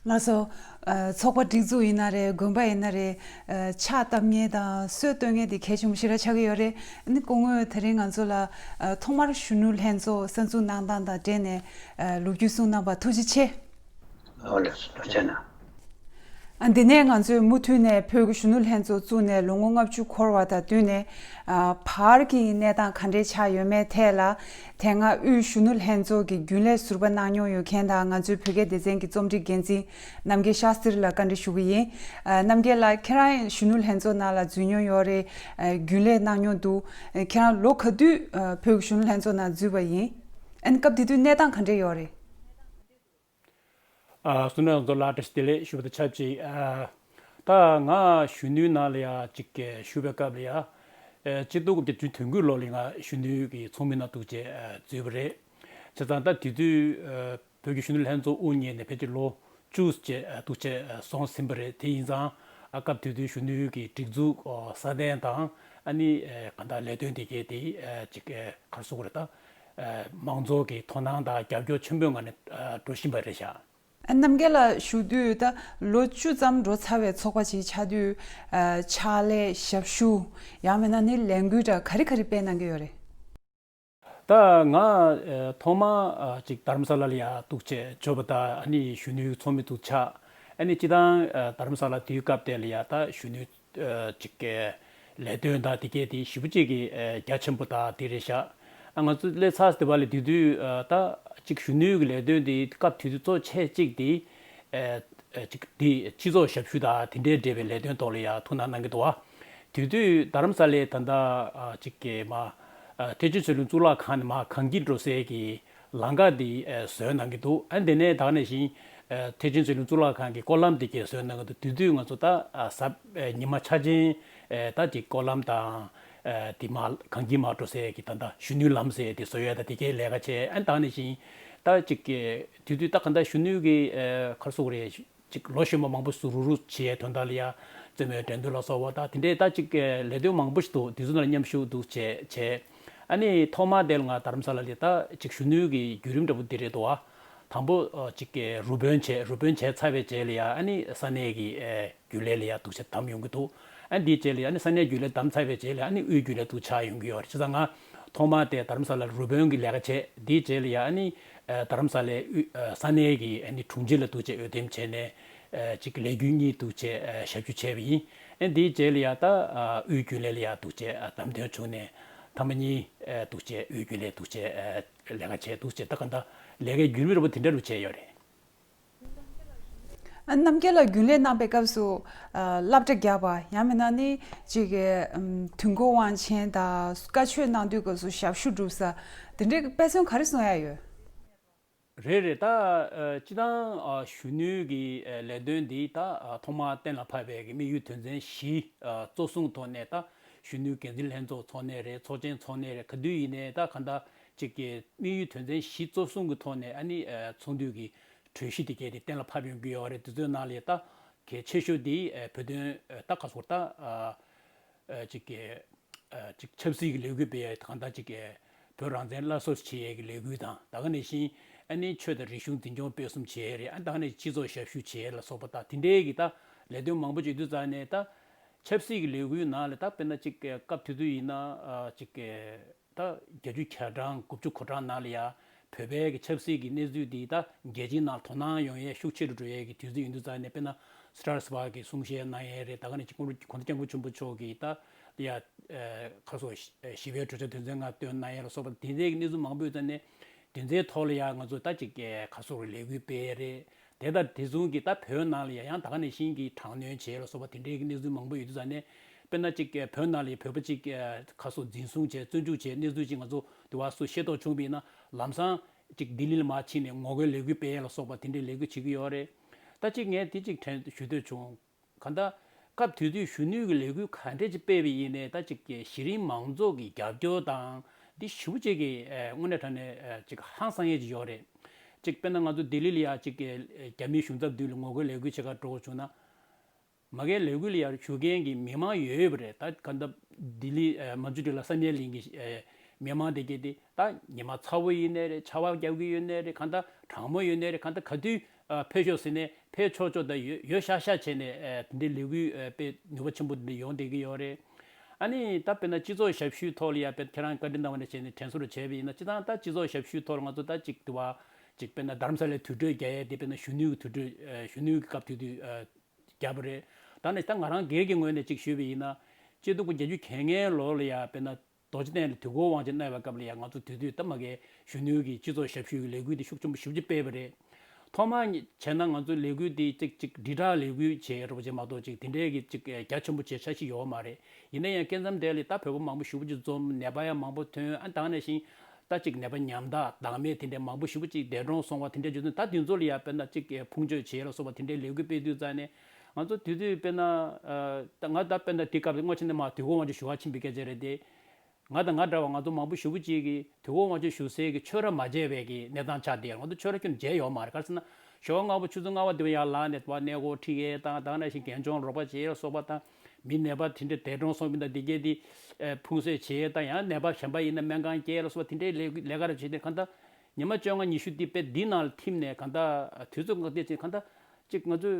ལགས་སོ། ཨ་ཚོགས་པ་སྒྲིག་འཛུགས་ཡིན་ན་རེད། དགོན་པ་ཡིན་ན་རེད། ཨ་ཕྱག་བཏབ་མཁན་དང་སྲོལ་གཏོད་མཁན་དེ་གལ་ཆེན་པོ་ཞེ་དྲག་ཆགས་ཀྱི་ཡོད་རེད། ཨ་ནི་སྐུ་ངོས་དེ་རིང་ང་ཚོ་ལ་ཨ་ཐོག་མར་གཞོན་ནུ་ལྷན་ཚོགས་གསར་འཛུགས་གནང་སྟངས་དང་འབྲེལ་ནས་ཨ་ལོ་རྒྱུས་གསུངས་གནང་བར་ཐུགས་རྗེ་ཆེ། ཨོ་ལགས་སོ། ཐུགས་རྗེ་གནང་། ཨ། འདི་ནས་ང་ཚོས་མུ་མཐུད་ནས་བོད་ཀྱི་གཞོན་ནུ་ལྷན་ཚོགས་བཙུགས་ནས་ལོ་ངོ་ལྔ་བཅུ་འཁོར་བ་དང་བསྟུན་ནས། ཨ། བར་གྱི་གནས་སྟངས་ག་འདྲས་ཆགས་ཡོད་མེད་ཐད་ལ། དེ་སྔ་དབུས་གཞོན་ནུ་ལྷན་ཚོགས་ཀྱི་རྒྱུན་ལས་ཟུར་པ་གནང་མྱོང་ཡོད་མཁན་དང་ང་ཚོའི་བོད་སྐད་སྡེ་ཚན་གྱི་རྩོམ་སྒྲིག་འགན་འཛིན་རྣམ་རྒྱལ་ཤཱསྟྲི་ལ་བཀའ་འདྲི་ཞུ་གི་ཡིན། ཨ། རྣམ་རྒྱལ་ལགས། ཁྱེད་རང་གཞོན་ནུ་ལྷན་ཚོགས་ནང་ལ་འཛུལ་མྱོང་ཡོད་རེད། ཨ། རྒྱུན་ལས་གནང་མྱོང་འདུག་ཨ། ཁྱེད་རང་ལོ་ག་དུས། ཨ། བོད་ཀྱི་གཞོན་ནུ་ལྷན་ཚོགས་ནང་འཛུལ་བ་ཡིན། ཨན། སྐབས་དེ་དུས་གནས་སྟངས་ག་འདྲས་ཡོད་རེད། ཨ། བསོད་ནམས་རྣམ་རྒྱལ་ལགས། བཀྲ་ཤིས་བདེ་ལེགས་ཞུ་བ་དང་ཆབས་ཅིག་ཨ། ད་ང་གཞོན་ནུའི་ནང་ལ་ཡ་ཅིག་ཞུགས་པའི་སྐབས་ལ་ཡ། ཨ། གཅིག་སྟོང་དགུ་བརྒྱ་བདུན་ཅུ་དོན་དགུ་ལོ་ལ་ང་གཞོན་ནུའི་གི་ཚོགས་མི་ནང་འདུག་བྱས་འཛུལ་བ་རེད། བྱས་ཙང་ད་དེ་དུས། ཨ། བོད་ཀྱི་གཞོན་ནུ་ལྷན་ཚོགས་དབུ་བརྙེས་ནས་ཕལ་ཆེར་ལོ་བཅུ་བྱས་འདུག་བྱས་སོང་ཟིན་པ་རེད། དེ་ཡིན་ཙང་། ཨ། སྐབས་དེ་དུས་གཞོན་ནུའི་གི་སྒྲིག་འཛུགས་སྲ་བརྟན་དང་། ཨ་ནི། ཨ། གང་ལྟར་ལས་དོན་དེ་གའི་དེ། ཨ། ཅིག་ཨ། ག་རེ་ཟེར་དགོས་རེད་ད། ཨ། མང་ཚོགས་ཀྱི་དོ་སྣང་དང་རྒྱབ་སྐྱོར་ཆེན་པོའི་ངང་ནས། ཨ། འགྲོ་བཞིན་པ་རེད་ཤག་ཨ། རྣམ་རྒྱལ་ལགས་བཞུགས་དུས་ད་ལོ་བཅུ་ཙམ་འགྲོ་ཚར་བའི་ཚོགས་པ་ཅིག་ཆགས་དུས། ཨ། ཕྱག་ལས་ཞབས་ཞུ། ཡང་མིན་ན་ནི་ལས་འགུལ་འདྲ་ག་རེ་ག་རེ་སྤེལ་གནང་གི་ཡོད་རེད། ད་ང་། ཨ། ཐོག་མ། ཨ། ཅིག་རྡ་རམ་ས་ལ་ལ་ཡ་འདུག་བྱས་འབྱོར་བ་དང་། ཨ་ནི་གཞོན་ནུའི་ཚོགས་མི་འདུག་ཆགས། ཨ་ནི་སྤྱིར་བཏང་། ཨ། རྡ་རམ་ས་ལ་དེའི་སྐབས་དེ་ལ་ཡ་ད་གཞོན་ནུའི། ཨ། ཅིག་གི་ལས་དོན་དང་དེ་གས་དེ་ཞེ་པོ་ཅིག་གི། ཨ། རྒྱ་ཆེན་པོ་དང་དེ་རེད་ཤག་ཨ། ང་ཚོ་སླེབས་ཚར་དེ་བ་ལ་དེ་དུས། ཨ། ད་ཅིག་གཞོན་ནུའི་གི་ལས་དོན་དེ་སྐབས་དེ་དུས་གཙོ་ཆེ་གཅིག་དེ། ཨ། ཨ། ཅིག་དེ་སྤྱི་ཚོགས་ཞབས་ཞུ་དང་དེ་འདྲའི་འབྲེལ་བའི་ལས་དོན་ཐོག་ལ་ཡ་ཐུགས་སྣང་གནང་གི་འདུག་བ། དེ་དུས་རྡ་རམ་ས་ལའི་ད་ལྟ། ཨ། ཅིག་གི་མ། ཨ། ཐེག་ཆེན་ཆོས་གླིང་གཙུག་ལག་ཁང་ནས་མར་གངས་སྐྱིད་འགྲོ་སའི་གི་ལམ་ཁ་འདི། ཨ། བཟོས་གནང་གི་འདུག་ཨ། དེ་ནས་ད་ག་ནང་བཞིན། ཨ། ཐེག་ཆེན་ཆོས་གླིང་གཙུག་ལག་ཁང་གི་སྐོར་ལམ་འདི་གས་བཟོས་གནང་གི་འདུག་དེ་དུས་ང་ཚོ་ད། ཨ། གཟའ། ཨ། ཉི་མ་འཆར་ཅན། ཨ། ད་ཅིག་སྐོར་ལམ་དང་། ཨ། དེ་མར་གངས་སྐྱིད་མར་འགྲོ་སའི་གི་ད་ལྟ་གཞོན་ནུའི་ལམ་ཟེར་དེ་བཟོ་ཡས་དང་དེ་གས་ལས་ཀ་བྱས། ཨ། ད་ག་ནང་བཞིན་ད་ཅིག་གི་དེ་དུས་ད་ག་ད་གཞོན་ནུའི་གི། ཨ། ག་རེ་ཟེར་དགོས་རེད། ཅིག་ལོ་གཞོན་པ་མང་པོ་ཞིག་རུག་རུག་བྱེད་ཡས་དོན་དག་ལ་ཡ། རྩེད་མོའི་འགྲན་བསྡུར་ལ་སོགས་པ་དང་དེ་འདྲའི་ད་ཅིག་ལས་དོན་མང་པོ་ཞིག་འདུག་དེ་ཚོ་ནང་ལ་མཉམ་ཞུགས་འདུག་བྱས་བྱས། ཨ་ནི་ཐོག་མ་དེ་ལ་ང་རྡ་རམ་ས་ལ་ལ་ད་ཅིག་གཞོན་ནུའི་གི་བརྒྱུད་རིམ་འདྲ་པོ་འདི་རེད་འདུག་བ། དང་པོ། ཨ། ཅིག་གི་རུ་དཔོན་བྱས། རུ་དཔོན་བྱས་ཚར་བའི་རྗེས་ལ་ཡ། ཨ་ནི་ས་གནས་ཀྱི། ཨ། རྒྱུན་ལས་ལ་ཡ་འདུག་བྱས་བདམས་ཡོང་གི་འདུག་ཨ། འདིའི་རྗེས་ལ་ཡ། ཨ་ནི་ས་གནས་རྒྱུན་ལས་བདམས་ཚར་བའི་རྗེས་ལ་ཡ། ཨ་ནི་དབུས་རྒྱུན་ལས་འདུག་ཆགས་ཡོང་གི་ཡོད་རེད། བྱས་ཙང་ང་ཐོག་མ་དེ་རྡ་རམ་ས་ལ་རུ་དཔོན་གྱི་ལས་ཀ་བྱས། དེའི་རྗེས་ལ་ཡ། ཨ་ནི། ཨ། རྡ་རམ་ས་ལའི་དབུས། ཨ། ས་གནས་ཀྱི། ཨ་ནི་དྲུང་ཆེ་ལ་འདུག་བྱས་འོས་འདེམས་བྱས་ནས། ཨ། ཅིག་ལས་འགུལ་གཉིས་འདུག་བྱས། ཨ། ཞབས་ཞུ་བྱས་པ་ཡིན། ཨ། དེའི་རྗེས་ལ་ཡ་ད། ཨ། དབུས་རྒྱུན་ལས་ལ་ཡ་འདུག་བྱས། ཨ། བདམས་ཐོན་བྱུང་ནས་ཐེངས་མ་གཉིས། ཨ། འདུག་བྱས་དབུས་རྒྱུན་ལས་འདུག་བྱས། ཨ། ལས་ཀ་བྱས་འདུག་བྱས། ད་ག་ད་ལས་ཀའི་བརྒྱུད་རིམ་འདྲ་པོ་དེ་འདྲ་རུ་བྱས་ཡོད་རེད། ཨ། རྣམ་རྒྱལ་ལགས་རྒྱུན་ལས་གནང་པའི་སྐབས་སུ། ཨ། སློབ་གྲྭ་བརྒྱབ་པ། ཡང་མིན་ན་ནི་ཅིག་གི། ཨམ། དུས་འཁོར་དབང་ཆེན་དང་བཀའ་ཆོས་གནང་དུས་སྐབས་སུ་ཞབས་ཞུ་སྒྲུབ་ས་དེ་འདྲའི་དཔེ་མཚོན་ག་རེ་གསུང་ཡ་ཡོད། རེད་རེད། ད། ཨ། སྤྱིར་བཏང་། ཨ། གཞོན་ནུའི་གི། ཨ། ལས་དོན་འདི་ད། ཨ། ཐོག་མར་གཏན་ལ་ཕབ་པའི་གི་དམིགས་ཡུལ་དོན་ཚན་བཞི། ཨ། གཙོ་བཟུང་ཐོག་ནས་ད་གཞོན་ནུའི་འགན་འཛིན་ལྷན་ཚོགས་འཚོགས་ནའི་རེད། ཚོགས་ཆེན་འཚོགས་ནའི་རེད། ག་དུས་ཡིན་ནའི་ད་གང་ལྟར་ཅིག་གི་དམིགས་ཡུལ་དོན་ཚན་བཞི་གཙོ་བཟུང་གི་ཐོག་ནས། ཨ་ནི། ཨ། ཚོགས་འདུའི་གི་གྲོས་གཞི་དེ་གས་དེ་གཏན་ལ་ཕབ་ཡོང་གི་ཡོད་རེད། དེ་ཚོའི་ནང་ལ་ད་གལ་ཆེ་ཤོས་དེ། ཨ། བོད་དོན། ཨ། ད་ག་ཟེར་ད། ཨ། ཨ། ཅིག་གི། ཨ། ཅིག་ཆབ་སྲིད་ཀྱི་ལས་འགུལ་སྤེལ་ཡས་གང་ལྟར་ཅིག་གི་བོད་རང་བཙན་སླར་གསོ་བྱེད་ཡས་ཀྱི་ལས་འགུལ་དང་། ད་ག་ནང་བཞིན་ཨ་ནི་ཆོས་དང་རིག་གཞུང་འཛིན་སྐྱོང་སྤེལ་གསུམ་བྱེད་ཡས་རེད། ཨ། ད་ག་ནང་སྤྱི་ཚོགས་ཞབས་ཞུ་བྱེད་ཡས་ལ་སོགས་པ་དང་དེ་འདྲའི་གི་ད་ལས་དོན་མང་པོ་བྱེད་དུས་ཙང་ནས། ད་ཆབ་སྲིད་ཀྱི་ལས་འགུལ་ནང་ལ་ད་དཔེར་ན་ཅིག་གི་སྐབས་དེ་དུས་ཡིན་ན། ཨ། ཅིག་གི་ད་བརྒྱད་ཅུ་གྱ་གྲངས་དགུ་བཅུ་གོ་གྲངས་ནང་ལ་ཡ་བོད་པའི་གི་ཆབ་སྲིད་ཀྱི་གནས་ཚུལ་འདི་ད་རྒྱལ་སྤྱིའི་ནང་དོ་སྣང་ཡོང་ཡས་ཤུགས་ཆེ་རུ་འགྲོ་ཡས་ཀྱི་དུས་ཚོད་ཡིན་དུས་ཙང་ནས། དཔེར་ན་སི་ཊར་སི་བྷག་གི་གསུང་བཤད་གནང་ཡས་རེད། ད་ག་ནང་བཞིན་གོང་ས་སྐྱབས་མགོན་ཆེན་པོ་མཆོག་གིས་ད་ཡ། ཨ། ག་ཟེར། ཨ། ཞི་བའི་གྲོས་འཆར་དོན་ཚན་ལྔ་བཏོན་གནང་ཡས་ལ་སོགས་པ་དེ་འདྲའི་གི་གནས་ཚུལ་མང་པོ་ཡོད་ཙང་ནས། དེ་ཚོའི་ཐོག་ལ་ཡ་ང་ཚོ་ད་ཅིག་ག་ཟེར་ལས་འགུལ་སྤེལ་ཡས་རེད། དེ་དང་དེ་མཚུངས་ཀྱི་ད་བོད་ནང་ལ་ཡ་ཡང་ད་ག་ནང་བཞིན་གྱི་དྲག་གནོན་བྱས་ལ་སོགས་པ་དེ་འདྲའི་གི་གནས་ཚུལ་མང་པོ་ཡོད་དུས་ཙང་ནས། དཔེར་ན་ཅིག་བོད་ནང་ལ་བོད་པ་ཅིག་ག་ཟེར་འཛིན་བཟུང་བྱས། བཙོན་འཇུག་བྱས། གནས་ཚུལ་ཅིག་ང་ཚོ་དེ་བ་སུ་ཤེས་རྟོགས་བྱུང་བ་ཡིན་ན། ལམ་སང་ཅིག་ལྡི་ལི་ལ་མར་ཕྱིན་ནས་ངོ་རྒོལ་ལས་འགུལ་སྤེལ་ཡས་ལ་སོགས་པ་དེ་འདྲའི་ལས་འགུལ་བྱེད་ཀྱི་ཡོད་རེད། ད་ཅིག་ངས་དེ་ཅིག་དྲན་ཞུ་འདོད་བྱུང་། གང་ལྟར་སྐབས་དེ་དུས་གཞོན་ནུའི་གི་ལས་འགུལ་ག་འདྲས་ཅིག་སྤེལ་བ་ཡིན་ནའི། ད་ཅིག་གི་གཞི་རིམ་མང་ཚོགས་ཀྱི་རྒྱབ་སྐྱོར་དང་འདི་ཞེ་པོ་ཅིག་གི། ཨ། དངོས་གནས་དྲང་གནས། ཨ། ཅིག་ཧང་སང་ཡས་ཅིག་ཡོད་རེད། ཅིག་དཔེར་ན་ང་ཚོ་ལྡི་ལི་ལ་ཡ་ཅིག་གི་རྒྱ་མིའི་གཞུང་ཚབ་མདུན་ལ་ངོ་རྒོལ་ལས་འགུལ་བྱེད་གར་འགྲོ་དགོས་བྱུང་ན། མ་གིའི་ལས་འགུལ་ལ་ཡ་ཞུགས་མཁན་གྱི་མི་མང་ཡོད་ཡོད་པ་རེད། ད་གང་ལྟར་ལྡི་ལི། ཨ། མན་ཇུ་ཊི་ལ་བསམ་ཡས་གླིང་གི། ཨ། མི་མང་དེ་གས་དེ་ད་ཉི་མ་ཚ་བོ་ཡིན་ནའི་རེད། ཆར་པ་བརྒྱབ་ཀྱི་ཡོད་ནའི་རེད། གང་ལྟར་གྲང་མོ་ཡོད་ནའི་རེད། གང་ལྟར་ག་དུས། ཨ། ཕེབས་ཤོག་ཟེར་ནའི་ཕེབས་ཆོག་ཆོག་ད་ཡོད་ཡོད་ཤག་ཤག་བྱས་ནས། ཨ། དེ་འདྲའི་ལས་འགུལ། ཨ། སྤེལ་ནུས་པ་ཆེན་པོ་དེ་འདྲ་ཡོང་བསྡད་ཀྱི་ཡོད་རེད། ཨ་ནི་ད་དཔེར་ན་སྤྱི་ཚོགས་ཞབས་ཞུའི་ཐོག་ལ་ཡ་དཔེར་ཁྱེད་རང་བཀའ་འདྲི་གནང་བ་ནས་བྱས་ནས་དྲན་གསོ་རུ་བྱས་པ་ཡིན་ན། སྤྱིར་བཏང་ད་སྤྱི་ཚོགས་ཞབས་ཞུའི་ཐོག་ལ་ང་ཚོ་ད་ཅིག་དེ་བ་ཅིག་དཔེར་ན་རྡ་རམ་ས་ལའི་དུར་ཁྲོད་རྒྱག་ཡས་དེ། དཔེར་ན་གཞོན་ནུའི་དུར་ཁྲོད། ཨ། གཞོན་ནུའི་སྐབས་དེ་དུས། ཨ། བརྒྱབ་པ་རེད། ད་ནི་ད་ང་རང་སྒེར་གྱི་ངོས་ནས་ཅིག་ཞུས་པ་ཡིན་ན། གཅིག་སྟོང་དགུ་བརྒྱ་བརྒྱད་ཅུ་གྱ་ལྔའི་ལོ་ལ་ཡ་དཔེར་ན། རྡོ་རྗེ་གདན་ལ་དུས་འཁོར་དབང་ཆེན་གནང་བའི་སྐབས་ལ་ཡང་ང་ཚོ་དེ་དུས་ད་མ་གའི་གཞོན་ནུའི་གི་སྤྱི་ཚོགས་ཞབས་ཞུའི་ལས་འགུལ་འདི་ཤུགས་ཆེན་པོ་ཞེ་པོ་ཅིག་སྤེལ་བ་རེད། ཐོག་མར་བྱས་ན་ང་ཚོའི་ལས་འགུལ་འདི་ཅིག་ཅིག་དྲིལ་བསྒྲགས་ལས་འགུལ་བྱས་རོགས་བྱས་མ་གཏོགས་ཅིག་དེ་འདྲའི་གི་ཅིག་རྒྱ་ཆེན་པོ་བྱས་འཆར་གཞི་ཡོད་མ་རེད། ཡིན་ན་ཡང་སྐབས་མཚམས་དེ་ལ་ད་བོད་པ་མང་པོ་ཞེ་པོ་ཅིག་འཛོམས། ནད་པ་ཡང་མང་པོ་ཐོན། ཨ་ད་ག་ནང་བཞིན་ད་ཅིག་ནད་པ་ཉམས་ཐག་བདག་མེད་དེ་འདྲའི་མང་པོ་ཞེ་པོ་ཅིག་འདས་གྲོངས་སོང་བ་དེ་འདྲའི་བརྗོད་དོན་ད་དེ་ཚོ་ལ་ཡང་དཔེར་ན་ཅིག་ཕུང་མཆོད་བྱས་ལ་སོགས་པ་དེ་འདྲའི་ལས་འགུལ་སྤེལ་དུས་ཙང་ནས་ང་ཚོ་དེ་དུས་དཔེར་ན་ད་ང་ད་དཔེར་ན་དེ་སྐབས་དངོས་ཆ་ནས་མ་དུས་འཁོར་དབང་ཆེན་ཞུ་བ་ཕྱིན་པའི་སྐད་ཆ་རེད་དེ། ང་དང་ང་འདྲ་བ་ང་ཚོ་མང་པོ་ཞེ་པོ་ཅིག་གིས་དུས་འཁོར་དབང་ཆེན་ཞུ་སའི་གི་ཆོས་ར་མ་བྱས་པའི་གི་གནས་སྟངས་ཆགས་བསྡད། ང་ཚོ་ཆོས་ར་ཁྱོན་མཇལ་ཡོད་མ་རེད། ག་རེ་ཟེར་ན་ཞོགས་སྔ་པོ་ཆུ་ཚོད་ལྔ་པ་དེ་བ་ཡར་ལངས་ནས་དཔའ་གནས་སྐོར་ཁྲིད་ཡས་དང་ད་ག་ནང་བཞིན་རྒན་གཞོན་རོགས་པ་བྱེད་ཡས་སོགས་པ་དང་མི་ནད་པ་དེ་འདྲ་འདས་གྲོངས་སོང་མི་དང་དེ་གས་དེ་ཕུང་གསོས་བྱེད་ཡས་དང་ཡང་ནད་པ་གཞན་པ་ཡིན་ན་སྨན་ཁང་སྐྱེལ་ལ་སོགས་པ་དེ་འདྲའི་ལས་ལས་ཀ་ར་བྱེད་དེ་གང་ལྟར་ཉི་མ་བཅོ་ལྔ་ཉི་ཤུ་དེ་དཔེ་འདི་ནང་ལ་ཐིམ་ནས་གང་ལྟར་དུས་ཚོད་འགག་བསྡད་ཅིག་གང་ལྟར། ཅིག་ང་ཚོས་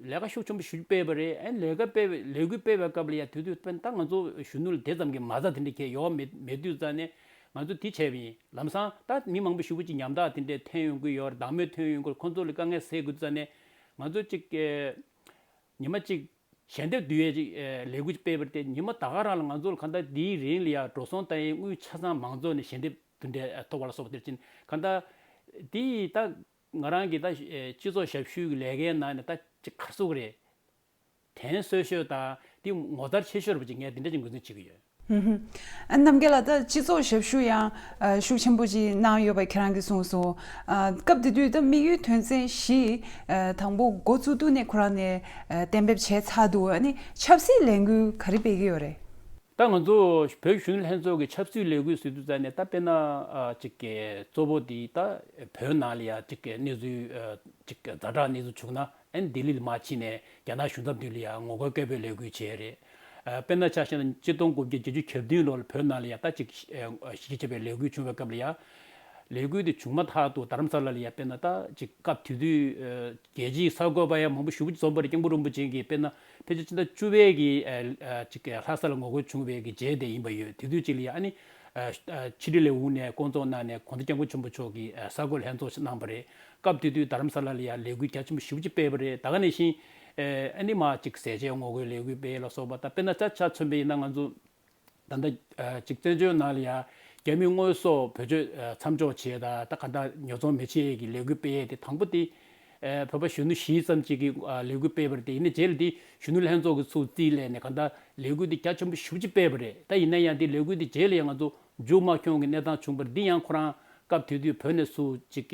ལས་ཀ་ཤུགས་ཆེན་པོ་ཞིག་སྤེལ་བ་རེད། ཨ་ནི་ལས་ཀ་སྤེལ་བའི་ལས་འགུལ་སྤེལ་བའི་སྐབས་ལ་ཡ་དུས་དུས་དཔེར་ན་ད་ང་ཚོ་གཞོན་ནུ་ལ་དེ་ཙམ་གྱི་མ་རྩ་དེ་འདྲ་གས་ཡོད་མེད་མེད་དུས་ཙང་ནས་ང་ཚོ་དེ་བྱས་པ་ཡིན། ལམ་སང་ད་མི་མང་པོ་ཞེ་པོ་ཅིག་ཉམ་ཐག་དེ་འདྲས་ཐོན་ཡོང་གི་ཡོད་རེད། བདག་མེད་ཐོན་ཡོང་གི་རེད། ཁོང་ཚོ་ལ་དཀའ་ངལ་སེལ་དགོས་དུས་ཙང་ནས་ང་ཚོ་ཅིག་ཉི་མ་གཅིག་ཞལ་འདེབས་བསྡུ་ཡས་ཅིག་ལས་འགུལ་སྤེལ་བ་རེད་དེ། ཉི་མ་ད་ག་རང་ལ་ང་ཚོ་ལ་གང་ལྟར་དེའི་རིང་ལ་ཡ་འགྲོ་སོང་ལྟ་ཡས་དངུལ་ཆ་ཚང་མང་ཚོགས་ནས་ཞལ་འདེབས་དེ་འདྲས་ཐོབ་པ་ལ་སོགས་པ་དེར་ཕྱིན་གང་ལྟར་དེ་ཡིས་ད། ང་རང་གི་ད་སྤྱི་ཚོགས་ཞབས་ཞུའི་ལས་ཀའི་ནང་ནས་ད་ཅིག་ག་རེ་ཟེར་དགོས་རེད། དྲན་གསོས་ཤོས་དང་དེ་ངོ་མཚར་ཆེ་ཤོས་རེད་པ་ཅིག་ངས་དེ་འདྲ་ཅིག་ངོས་འཛིན་བྱེད་ཀྱི་ཡོད། ཨ་རྣམ་རྒྱལ་ལགས། ད་སྤྱི་ཚོགས་ཞབས་ཞུ་ཡང་ཤུགས་ཆེན་པོ་ཅིག་གནང་ཡོད་པ་ཁྱེད་རང་གིས་གསུངས་སོང་། སྐབས་དེ་དུས་ད་དམིགས་ཡུལ་དོན་ཚན་བཞི་དང་པོ་འགོ་བཙུགས་དུས་ནས་ཁོ་རང་ནས་གཏན་འབེབས་བྱས་ཚར་འདུག་ཨ་ནི་ཆབ་སྲིད་ལས་འགུལ་ག་རེ་སྤེལ་གྱི་ཡོད་རེད། ད་ང་ཚོ་བོད་གཞོན་ནུ་ལྷན་ཚོགས་ཀྱི་ཆབ་སྲིད་ལས་འགུལ་ཟེར་དུས་ཙང་ནས་ད་དཔེར་ན་ཅིག་གི་གཙོ་བོ་དེ་ད་བོད་ནང་ལ་ཡ་ཅིག་གི་གནས་ཚུལ་ཅིག་ཛ་དྲག་གནས་ཚུལ་བྱུང་ན་ཨ་ནི་ལྡི་ལི་ལ་མར་ཕྱིན་ནས་རྒྱ་ནག་གཞུང་ཚབ་མདུན་ལ་ཡ་ངོ་རྒོལ་སྐད་འབོད་ལས་འགུལ་བྱས་རེད། དཔེར་ན་ཆ་བཞག་ན་གཅིག་སྟོང་དགུ་བརྒྱ་བརྒྱད་ཅུ་གྱ་བདུན་ལོ་ལ་བོད་ནང་ལ་ཡ་ད་ཅིག་གཞིས་བྱེས་པའི་ལས་འགུལ་བྱུང་བའི་སྐབས་ལ་ཡ། ལས་འགུལ་དེ་བྱུང་མ་ཐག་ཏུ་རྡ་རམ་ས་ལ་ལ་ཡ་དཔེར་ན་ད་ཅིག་སྐབས་དེ་དུས་རྒྱལ་སྤྱིའི་གསར་འགོད་པ་ཡང་མང་པོ་ཞེ་པོ་ཅིག་འཛོམས་པ་རེད། སྐྱབས་མགོན་རིན་པོ་ཆེ་གིས་དཔེར་ན་ཕལ་ཆེར་ཕྱི་ཟླ་བཅུ་པའི་གི་ཅིག་ལྷ་ས་ལ་ངོ་རྒོལ་བྱུང་བའི་གི་རྗེས་དེ་ཡིན་པ་ཡོད། དེ་དུས་ཅིག་ལ་ཡ་ཨ་ནི་ཕྱི་དྲིལ་ལས་འོག་ནས་སྐོང་ཚོགས་གནང་ནས་དགོངས་དག་སྐྱབས་མགོན་ཆེན་པོ་མཆོག་གིས་གསར་འགོད་ལྷན་ཚོགས་ཤིག་གནང་བ་རེད། སྐབས་དེ་དུས་རྡ་རམ་ས་ལ་ལ་ཡ་ལས་འགུལ་རྒྱ་ཆེན་པོ་ཞེ་པོ་ཅིག་སྤེལ་བ་རེད། ད་ག་ནང་བཞིན་ཨ་ནི་མ་ཅིག་ཟས་བཅད་ངོ་རྒོལ་ལས་འགུལ་སྤེལ་ལ་སོགས་པ་ད་དཔེར་ན་ཆ་ཆ་མཚོན་པ་ཡིན་ན་ང་ཚོ། ད་ལྟ་ཅིག་བཙན་བྱོལ་ནང་ལ་ཡ་རྒྱ་མི་དངོས་ཟོག་བེད་སྤྱོད་མཚམས་འཇོག་བྱས་དང་ད་ག་ད་ཉོ་ཚོང་མི་བྱེད་ཀྱི་ལས་འགུལ་སྤེལ་ཡས་དེ་དང་པོ་དེ་བོད་པ་གཞོན་ནུ་བཞི་ཙམ་ཅིག་གིས་ལས་འགུལ་སྤེལ་བ་རེད་དེ། ཡིན་ནའི་རྗེས་ལ་དེ་གཞོན་ནུ་ལྷན་ཚོགས་ཀྱི་ཚུར་རྩིས་ལེན་ནས་ག་ད་ལས་འགུལ་དེ་རྒྱ་ཆེན་པོ་ཞེ་པོ་ཅིག་སྤེལ་བ་རེད། ད་ཡིན་ན་ཡང་དེ་ལས་འགུལ་དེ་རྗེས་ལ་ཡང་ང་ཚོ་མཇུག་མ་འཁྱོངས་ཀྱི་གནས་སྟངས་བྱུང་བ་རེད། འདི་ཡང་ཁོ་རང་སྐབས་དེ་དུས་བོད་ནས་ཚུར་ཅིག་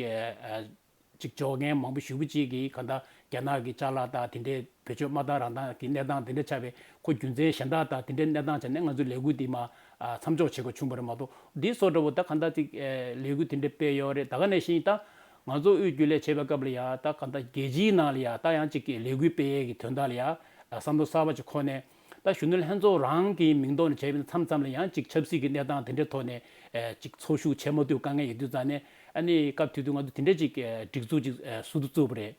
ཅིག་འབྱོར་མཁན་མང་པོ་ཞེ་པོ་ཅིག་གིས་གང་ལྟར་རྒྱ་ནག་གི་ཅ་ལག་དང་དེ་འདྲའི་བེད་སྤྱོད་མ་བཏང་རང་བཏང་གི་གནས་སྟངས་དེ་འདྲ་ཆགས་པས་ཁོ་རྒྱུ་མཚན་གཞན་དག་དང་དེ་འདྲའི་གནས་སྟངས་ཆགས་ནས་ང་ཚོའི་ལས་འགུལ་འདི་མ་མཚམས་འཇོག་བྱེད་དགོས་བྱུང་བ་རེད་མ་གཏོགས་འདི་བཟོ་འདྲ་བོ་ད་གང་ལྟར་ཅིག་ལས་འགུལ་དེ་འདྲ་སྤེལ་ཡོད་རེད། ད་ག་ནང་བཞིན་ད་ང་ཚོ་དབུས་རྒྱུན་ལས་བྱེད་པའི་སྐབས་ལ་ཡ་ད་གང་ལྟར་རྒྱལ་སྤྱིའི་ནང་ལ་ཡ་ད་ཡང་ཅིག་གི་ལས་འགུལ་སྤེལ་ཡས་ཀྱི་དོན་དག་ལ་ཡ་བསམ་བློ་གསར་པ་ཅིག་འཁོར་ནས། ད་གཞོན་ནུ་ལྷན་ཚོགས་རང་གི་མིང་ཐོག་ནས་བྱས་པའི་མཚམས་མཚམས་ལ་ཡང་ཅིག་ཆབ་སྲིད་ཀྱི་གནས་སྟངས་དེ་འདྲའི་ཐོག་ནས་ཨེ་ཅིག་ཚོགས་ཞུགས་བྱེད་མ་ཐུབ་དཀའ་ངལ་ཡོད་དུས་ཙང་ནས་ཨ་ནི་སྐབས་དེ་དུས་ང་ཚོ་དེ་འདྲའི་ཅིག་ཨེ་སྒྲིག་འཛུགས་ཅིག་ཨེ་ཟུར་དུ་བཙུགས་པ་རེད།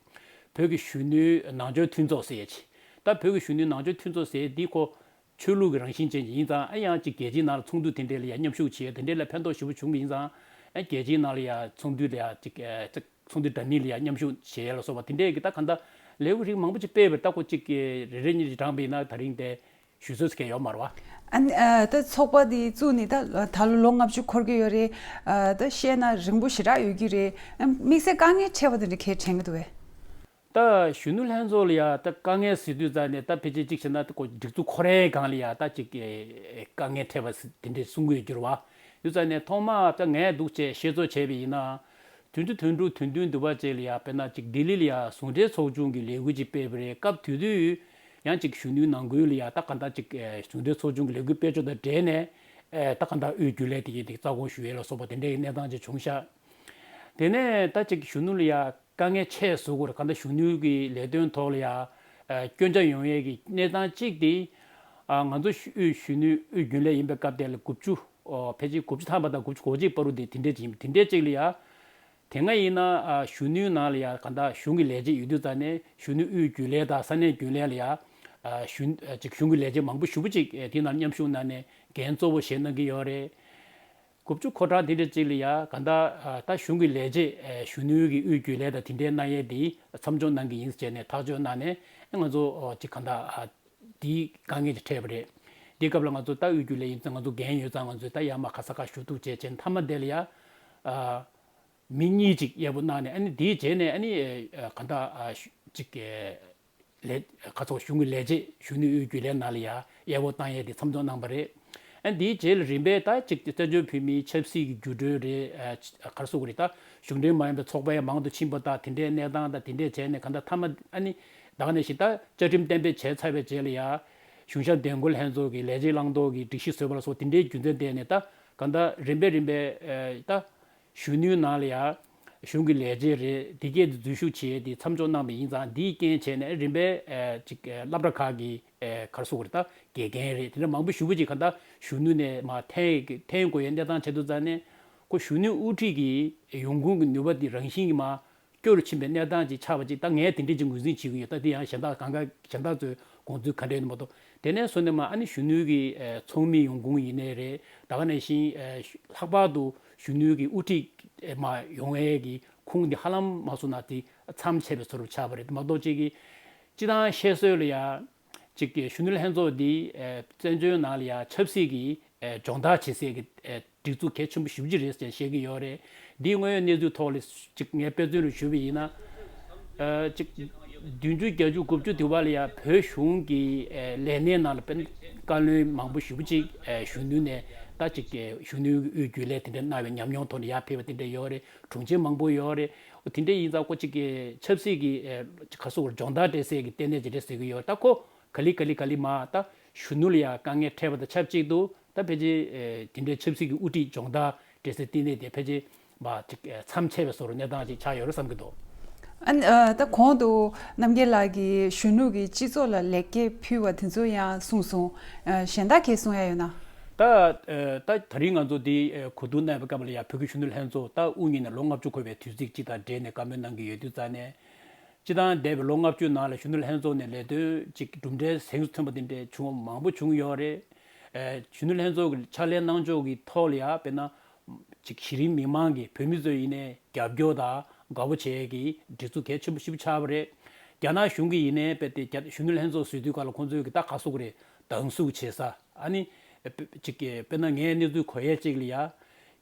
བོད་ཀྱི་གཞོན་ནུའི་ནང་ཆོས་མཐུན་ཚོགས་ཟེར་ཡས་ཅིག་ད་བོད་ཀྱི་གཞོན་ནུའི་ནང་ཆོས་མཐུན་ཚོགས་ཟེར་ཡས་འདི་ཁོ་ཆོས་ལུགས་ཀྱི་རང་བཞིན་ཅན་ཅིག་ཡིན་ཙང་ཨ་ཡང་ཅིག་རྒྱལ་སྤྱིའི་ནང་ལ་ཚོགས་འདུ་དེ་འདྲའི་ལ་ཡང་མཉམ་ཞུགས་བྱེད་ཡས་དེ་འདྲའི་ལ་ཕན་ཐོགས་ཞེ་པོ་བྱུང་གི་ཡིན་ཙང་ཨ་རྒྱལ་སྤྱིའི་ནང་ལ་ཡང་ཚོགས་འདུ་ལ་ཡང་ཅིག་ཨེ་ཅིག་ཚོགས་འདུ་འདྲ་མིན་ལ་ཡང་མཉམ་ཞུགས་བྱེད་ཡས་ལ་སོགས་པ་དེ་འདྲས་ཀྱི་ད་གང་ལྟར་ལེའུ་རིགས་མང་པོ་ཅིག་སྤེལ་བར་ལྟ་སྐོར་ཅིག་གི་རེ་རེ་གཉིས་ཀྱིས་དྲངས་པ་ཡིན་ན་ད་རིང་དེ་ཞུ་སྲོལ་ཟེར་མཁན་ཡོད་མ་རེད་བ། ཨ་ནི་ཨ་ད་ཚོགས་པ་འདི་བཙུགས་ནས་ད་ད་ལོ་ལོ་ལྔ་བཅུ་འཁོར་གྱི་ཡོད་རེད། ཨ་ད་བཤད་ན་རིང་པོ་ཞེ་དྲག་ཡོད་ཀྱི་རེད། ཨ་དམིགས་བསལ་དཀའ་ངལ་འཕྲད་པ་དེ་འདྲ་གས་དྲན་གྱི་འདུག་བས། ད་གཞོན་ནུ་ལྷན་ཚོགས་ལ་ཡ་ད་དཀའ་ངལ་ཟེར་དུས་ཙང་ནས་ད་ཕལ་ཆེར་གཅིག་བྱས་ན་ད་ཁོ་སྒྲིག་འཛུགས་ཁོ་རའི་སྒང་ལ་ཡ་ད་ཅིག་དཀའ་ངལ་འཕྲད་པ་དེ་འདྲས་གསུང་གི་ཡོད་རྒྱུ་རེད་བ། དུས་ཙང་ནས་ཐོག་མར་ད་ངས་འདུག་བྱས་ཤེས་ཚོད་བྱས་པ་ཡིན་ན། བདུན་ཅུ་དོན་དྲུག་དོན་བདུན་དུ་བ་བཅས་ལ་ཡ་དཔེར་ན་ཅིག་ལྡི་ལི་ལ་ཡ་ཟུང་འབྲེལ་ཚོགས་ཆུང་གི་ལས་འགུལ་ཅིག་སྤེལ་བ་རེད། སྐབས་དེ་དུས་ཡང་ཅིག་གཞོན་ནུའི་ནང་ཁུལ་ལ་ཡ་ད་ག་འདྲ་ཅིག་ཨེ་ཟུང་འབྲེལ་ཚོགས་ཆུང་གི་ལས་འགུལ་སྤེལ་ཕྱོགས་དང་འབྲེལ་ནས་ཨེ་ད་ག་འདྲ་དབུས་རྒྱུན་ལས་དེ་གའི་དེ་རྩ་དགོངས་ཞུ་ཡས་ལ་སོགས་པ་དེ་འདྲའི་གནས་སྟངས་ཅིག་བྱུང་ཤག་དེ་ནས་ད་ཅིག་གཞོན་ནུ་ལ་ཡ་དཀའ་ངལ་ཆེ་བཟོ་དགོས་རེད། ག་འདྲ་གཞོན་ནུའི་གི་ལས་དོན་ཐོག་ལ་ཡ་ཨེ་སྐྱོན་ཆ་ཡོང་ཡས་ཀྱི་གནས་སྟངས་གཅིག་དེ་ཨ་ང་ཚོ་དབུས་གཞོན་ནུའི་དབུས་རྒྱུན་ལས་ཡིན་པའི་སྐབས་དེ་ལ་དགུ་བཅུ་ཨོ་ཕལ་ཆེར་དགུ་བཅུ་ཐམ་པ་དང་དགུ་བཅུ་གོ་གཅིག་བར་དུ་དེ་དེ་འདྲས་ཅིག་ཡིན། དེ་འདྲས་ཅིག་ལ་ཡ། དེ་སྔ་ཡིན་ན་ཨ་གཞོན་ནུའི་ནང་ལ་ཡ་ག་འདྲ་གཞུང་གི་ལས་བྱེད་ཡོད་དུས་ཙང་ནས་གཞོན་ནུ་དབུས་རྒྱུན་ལས་དང་ས་གནས་རྒྱུན་ལས་ལ་ཡ་ཨ་གཞོན་ཨ་ཅིག་གཞུང་གི་ལས་བྱེད་མང་པོ་ཞེ་པོ་ཅིག་ཨེ་དེ་ནང་མཉམ་ཞུགས་གནང་ནས་འགན་གཙོ་བོ་བཞེས་གནང་གི་ཡོད་རེད། དགུ་བཅུ་གོ་གྲངས་དེ་འདྲ་ཅིག་ལ་ཡ་ག་ད་ད་གཞུང་གི་ལས་བྱེད་གཞོན་ནུའི་གི་དབུས་རྒྱུན་ལས་དང་དེ་འདྲའི་གནང་ཡས་དེ་མཚམས་འཇོག་གནང་གི་ཡིན་ཟེར་ནས་ཐག་གཅོད་གནང་ནས་ང་ཚོ་ཅིག་ག་ད་དེའི་དཀའ་ངལ་ཅིག་འཕྲད་པ་རེད། དེའི་སྐབས་ལ་ང་ཚོ་ད་དབུས་རྒྱུན་ལས་ཡིན་ཙང་ང་ཚོ་འགན་ཡོད་ཙང་ང་ཚོས་ད་ཡར་མར་ག་ས་ག་ཞུ་གཏུག་བྱས་བྱས་མཐའ་མ་དེ་ལ་ཡ་མི་གཉིས་ཅིག་གཡར་པོ་གནང་ནས་ཨ་ནི་དེའི་རྗེས་ནས་ཨ་ནི་ག་ད་ཅིག་ལས་ཁ་ཚོགས་གཞུང་གི་ལས་བྱེད་གཞོན་ནུའི་དབུས་རྒྱུན་ལས་ནང་ལ་ཡ་གཡར་པོ་བཏང་ཡས་དེ་མཚམས་འཇོག་གནང་པ་རེད། ཨ་འདིའི་རྗེས་ལ་རིམ་པས་ད་ཅིག་བཙན་བྱོལ་བོད་མིའི་ཆབ་སྲིད་ཀྱི་འགྱུར་འགྲོས་རེད། ཨ་ག་རེ་ཟེར་དགོས་རེད། ད་གཞུང་འབྲེལ་མ་ཡིན་པའི་ཚོགས་པ་ཡང་མང་དུ་ཕྱིན་པ་དང་དེ་འདྲའི་གནས་སྟངས་དང་དེ་འདྲས་བྱས་ནས་ག་ད་མཐའ་མ་ཨ་ནི་ད་ག་ནང་བཞིན་ད་བཅའ་ཁྲིམས་གཏན་འབེབས་བྱས་ཚར་བའི་རྗེས་ལ་ཡ་གཞུང་ཞབས་འདེམས་བསྐོ་ལྷན་ཚོགས་ཀྱི་ལས་བྱེད་བླང་དོར་གྱི་སྒྲིག་གཞི་བཟོས་པ་ལ་སོགས་དེ་འདྲའི་རྒྱུ་མཚན་བརྟེན་ནས་ད་ག་ད་རིམ་པས་རིམ་པས་ཨ་ད། གཞོན་ནུའི་ནང་ལ་ཡང་གཞུང་གི་ལས་བྱེད་རེད། དེ་གས་དེ་འཛུལ་ཞུགས་བྱས་ཏེ་མཚམས་འཇོག་གནང་བ་ཡིན་ཙང་འདིའི་རྐྱེན་བྱས་ནས་རིམ་པས་ཨ་ཅིག་ཨ་སློབ་གྲྭ་ཁག་གི་ཨ་ག་རེ་ཟེར་དགོས་རེད། ད་དགེ་རྒན་རེད། དེ་འདྲ་མང་པོ་ཞེ་པོ་ཅིག་ག་ད་གཞོན་ནུ་ནས་མར་འཐེན་འཐེན་དགོས་ཡའི་གནས་སྟངས་ཆགས་དུས་ཙང་ནས་ཁོ་གཞོན་ནུའི་དབུ་ཁྲིད་ཀྱི་ཡོང་ཁུངས་ཀྱི་ནུས་པ་དེ་རང་བཞིན་གྱིས་མར་སྐྱོ་རུ་ཕྱིན་པའི་གནས་སྟངས་ཅིག་ཆགས་པ་ཅིག་ད་ངས་དེ་འདྲས་ཅིག་ངོས་འཛིན་བྱེད་ཀྱི་ཡོད། ད་དེ་ཡང་གཞན་དག་གང་ག་གཞན་དག་ཚོའི་དགོངས་ཚུལ་ག་འདྲ་ཡིན་མ་གཏོགས། དེ་ནས་བཟུང་ནས་མར་ཨ་ནི་གཞོན་ནུའི་གི་ཨ་ཚོགས་མི་ཡོང་ཁུངས་ཡིན་ནའི་རེད། ད་ག་ནང་བཞིན་ཨ་ལྷག་པར་དུ་གཞོན་ནུའི་གི་དབུ་ཁྲིད་ཨ་མར་ཡོང་ཡས་ཀྱི་ཁུངས་འདི་ཧ་ལམ་མ་སོང་ན་དེ་མཚམས་ཆད་པའི་བཟོ་འདྲ་ཆགས་པ་རེད། མ་གཏོགས་ཅིག་གི་སྤྱི་བཏང་བཤད་སྲོལ་ལ་ཡ་ཅིག་གི་གཞོན་ནུ་ལྷན་ཚོགས་འདི་ཨ་བཙན་བྱོལ་ནང་ལ་ཡ་ཆབ་སྲིད་ཀྱི་ཨ་སྦྱོང་བརྡར་བྱེད་སའི་གི་ཨ་སྒྲིག་འཛུགས་གལ་ཆེན་པོ་ཞེ་པོ་ཅིག་རེད་ཅེས་བཤད་ཀྱི་ཡོད་རེད། འདིའི་དངོས་ཡོད་གནས་ཚུལ་ཐོག་ལ་ཅིག་ངས་དཔེ་མཚོན་རུ་ཞུས་པ་ཡིན་ན། ཨ་ཅིག་བདུན་ཅུ་བརྒྱད་ཅུ་དགུ་བཅུ་དུས་བར་ལ་ཡང་བོད་གཞུང་གི་ཨ་ལས་སྣེ་ནང་ལ་དཔེ་བཀའ་བློན་མང་པོ་ཞེ་པོ་ཅིག་ཨ་གཞོན་ནུ་ནས་ད་ཅིག་ཨ་གཞོན་ནུའི་དབུས་རྒྱུན་ལས་དེ་འདྲ་གནང་བའི་ཉམས་མྱོང་ཐོག་ནས་ཡར་ཕེབས་པ་དེ་འདྲ་ཡོད་རེད། དྲུང་ཆེ་མང་པོ་ཡོད་རེད། འོ་དེ་འདྲ་ཡིན་ཙང་ཁོ་ཅིག་གི་ཆབ་སྲིད་ཀྱི་ཨ་ག་རེ་ཟེར་དགོས་རེད། སྦྱོང་བརྡར་སྤྲད་སའི་གི་ལྟེ་གནས་ཅིག་རེད་ཟེར་གྱི་ཡོད། ད་ཁོ་ག་ལེ་ག་ལེ་ག་ལེ་མར་ད་གཞོན་ནུ་ལ་ཡང་དཀའ་ངལ་འཕྲད་པ་དང་ཆབས་ཅིག་ཏུ་ད་ཕལ་ཆེར་ཨེ་དེ་འདྲའི་ཆབ་སྲིད་ཀྱི་དབུ་ཁྲིད་སྦྱོང་བརྡར་སྤྲད་སའི་ལྟེ་གནས་དེ་ཕལ་ཆེར་མར་ཅིག་ཨེ་མཚམས་ཆད་པའི་བཟོ་འདྲ་གནས་སྟངས་ཅིག་ཆགས་ཡོད་རེད་བསམ་གྱི་འདུག་ཨ་ནི་ཨ་ད་གོང་དུ་རྣམ་རྒྱལ་ལགས་ཀྱིས་གཞོན་ནུ་གི་སྤྱི་ཚོགས་ལ་ལེགས་སྐྱེས་ཕུལ་བ་དེ་ཚོ་ཡང་གསུངས་སོང་། ཨ་གཞན་དག་གིས་གསུང་ཡ་ཡོད་ན། ད་ཨེ་ད་ད་རིང་ང་ཚོ་འདི་ཨེ་གོ་བསྡུར་གནང་བའི་སྐབས་ལ་ཡང་བོད་ཀྱི་གཞོན་ནུ་ལྷན་ཚོགས་ད་དབུ་བརྙེས་ནས་ལོ་ལྔ་བཅུ་འཁོར་བའི་དུས་ཚིགས་ཅིག་དང་འབྲེལ་ནས་བཀའ་མོལ་གནང་གི་ཡོད་དུས་ཙང་ནས། སྤྱི་བཏང་འདས་པའི་ལོ་ལྔ་བཅུའི་ནང་ལ་གཞོན་ནུ་ལྷན་ཚོགས་ནས་ལས་དོན་གཅིག་གྲུབ་འབྲས་གཟེངས་སུ་ཐོན་པ་དེ་འདྲའི་བྱུང་བ་མང་པོ་བྱུང་ཡོད་རེད། ཨེ་གཞོན་ནུ་ལྷན་ཚོགས་ཀྱི་ཕྱག་ལས་གནང་ཕྱོགས་ཀྱི་ཐོག་ལ་ཡང་དཔེར་ན་གཅིག་གཞི་རིམ་མི་མང་གིས་བོད་མི་ཚོས་ཡིན་ནའི་རྒྱབ་སྐྱོར་དང་དགའ་པོ་བྱེད་ཀྱི་སྒྲིག་འཛུགས་གལ་ཆེན་པོ་ཞེ་པོ་ཆགས་པ་རེད། རྒྱ་ནག་གཞུང་གིས་ཡིན་ནའི་དཔེ་དེ་རྒྱ་གཞོན་ནུ་ལྷན་ཚོགས་བཟོས་དུས་སྐབས་ལ་ཁོང་ཚོས་ཀྱི་ད་ག་ཟེར་དགོས་རེད། སྡང་ཟུག་བྱེད་ས་ཨ་ནི་ཨེ་གཅིག་དཔེར་ན་ངའི་གནས་ཚུལ་གོ་ཡས་གཅིག་ལ་ཡ།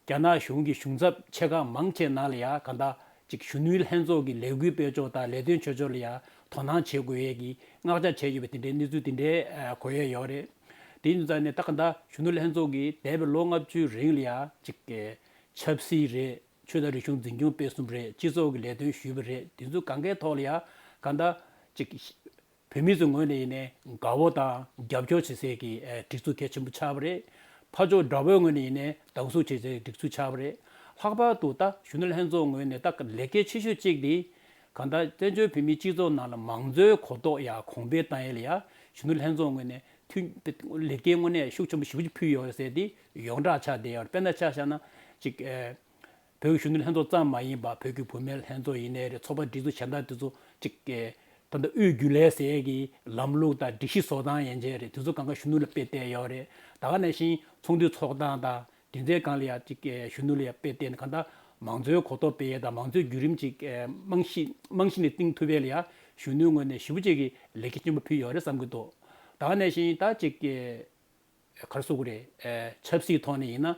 རྒྱ་ནག་གཞུང་གི་གཞུང་ཚབ་ཆེ་ཁག་མང་ཆེ་ནང་ལ་ཡ་ག་ད་ཅིག་གཞོན་ནུའི་ལྷན་ཚོགས་ཀྱི་ལས་འགུལ་སྤེལ་ཕྱོགས་དང་ལས་དོན་བྱེད་ཕྱོགས་ལ་ཡ་དོ་སྣང་བྱེད་དགོས་ཡས་ཀྱི་མངགས་ཆ་བྱས་ཡོད་པའི་དེ་འདྲའི་གནས་ཚུལ་དེ་འདྲའི་ཨ་གོ་ཡས་ཡོད་རེད། དེ་ཡིན་ཙང་ནས་ད་ག་ད་གཞོན་ནུ་ལྷན་ཚོགས་ཀྱིས་འདས་པའི་ལོ་ལྔ་བཅུའི་རིང་ལ་ཡ་ཅིག་གི་ཆབ་སྲིད་རེད། ཆོས་དང་རིག་གཞུང་འཛིན་སྐྱོང་སྤེལ་གསུམ་རེད། སྤྱི་ཚོགས་ཀྱི་ལས་དོན་ཞུས་པ་རེད། དེ་ཚོ་གང་གའི་ཐོག་ལ་ཡ་ག་ད་ཅིག་བོད་མི་ཚོའི་ངོས་ནས་ཡིན་ནའི་དགའ་བོ་དང་རྒྱབ་སྐྱོར་བྱེད་སའི་གི་ཨེ་སྒྲིག་འཛུགས་གལ་ཆེན་པོ་ཆགས་པ་རེད། ཕར་ཕྱོགས་དགྲ་བོའི་ངོས་ནས་ཡིན་ནའི་སྡང་ཟུག་བྱེད་སའི་སྒྲིག་འཛུགས་ཆགས་པ་རེད། ལྷག་པར་དུ་ད་གཞོན་ནུ་ལྷན་ཚོགས་ངོས་ནས་ད་ལེགས་སྐྱེས་ཆེ་ཤོས་གཅིག་དེ་གང་ལྟར་བཙན་བྱོལ་བོད་མིའི་སྤྱི་ཚོགས་ནང་ལ་མང་གཙོའི་གོ་རྟོགས་ཡར་གོང་འཕེལ་བཏང་ཡས་ལ་ཡ་གཞོན་ནུ་ལྷན་ཚོགས་ངོས་ནས་མཐུན་ལེགས་སྐྱེས་དངོས་གནས་ཤུགས་ཆེན་པོ་ཞེ་པོ་ཅིག་ཕུལ་ཡོད་ཟེར་དེ་ཡོངས་གྲགས་ཆགས་བསྡད་ཡོད་རེད། དཔེར་ན་ཆ་བཞག་ན་ཅིག་ཨེ། བོད་ཀྱི་གཞོན་ནུ་ལྷན་ཚོགས་ཙམ་མ་ཡིན་པར་བོད་ཀྱི་བུད་མེད་ལྷན་ཚོགས་ཡིན་ནའི་རེད། ཚོགས་པ་སྒྲིག་འཛུགས་གཞན་དག་དེ་ཚོ་གཅིག་གི་ད་ལྟ་དབུས་རྒྱུན་ལས་ཟེར་གྱི་ལམ་ལུགས་དང་སྒྲིག་གཞི་བཟོ་སྟངས་ཡན་ཆད་རེད། དེ་ཚོ་གང་ག་གཞོན་ནུ་ལ་དཔེ་བལྟས་ཡོད་རེད། ད་ག་ནང་བཞིན་ཚོགས་འདུའི་ཚོགས་སྟངས་དང་དེ་ཚོའི་སྒང་ལ་ཡང་གཅིག་གི་གཞོན་ནུ་ལ་ཡང་དཔེ་བལྟས་ནས་གང་ལྟར་མང་གཙོའི་གོ་རྟོགས་སྤེལ་ཡས་དང་མང་གཙོའི་བརྒྱུད་རིམ་གཅིག་རྨང་གཞི་རྨང་གཞི་ནས་བཏིང་ཐུབ་པའི་ལ་ཡང་གཞོན་ནུའི་ངོས་ནས་ཞེ་པོ་ཅིག་གི་ལེགས་སྐྱེས་ཆེན་པོ་ཕུལ་ཡོད་རེད་བསམ་གྱི་འདུག་ད་ག་ནང་བཞིན་ད་གཅིག་གི་ག་རེ་ཟེར་དགོས་རེད། ཨེ་ཆབ་སྲིད་ཐོག་ནས་ཡིན་ན།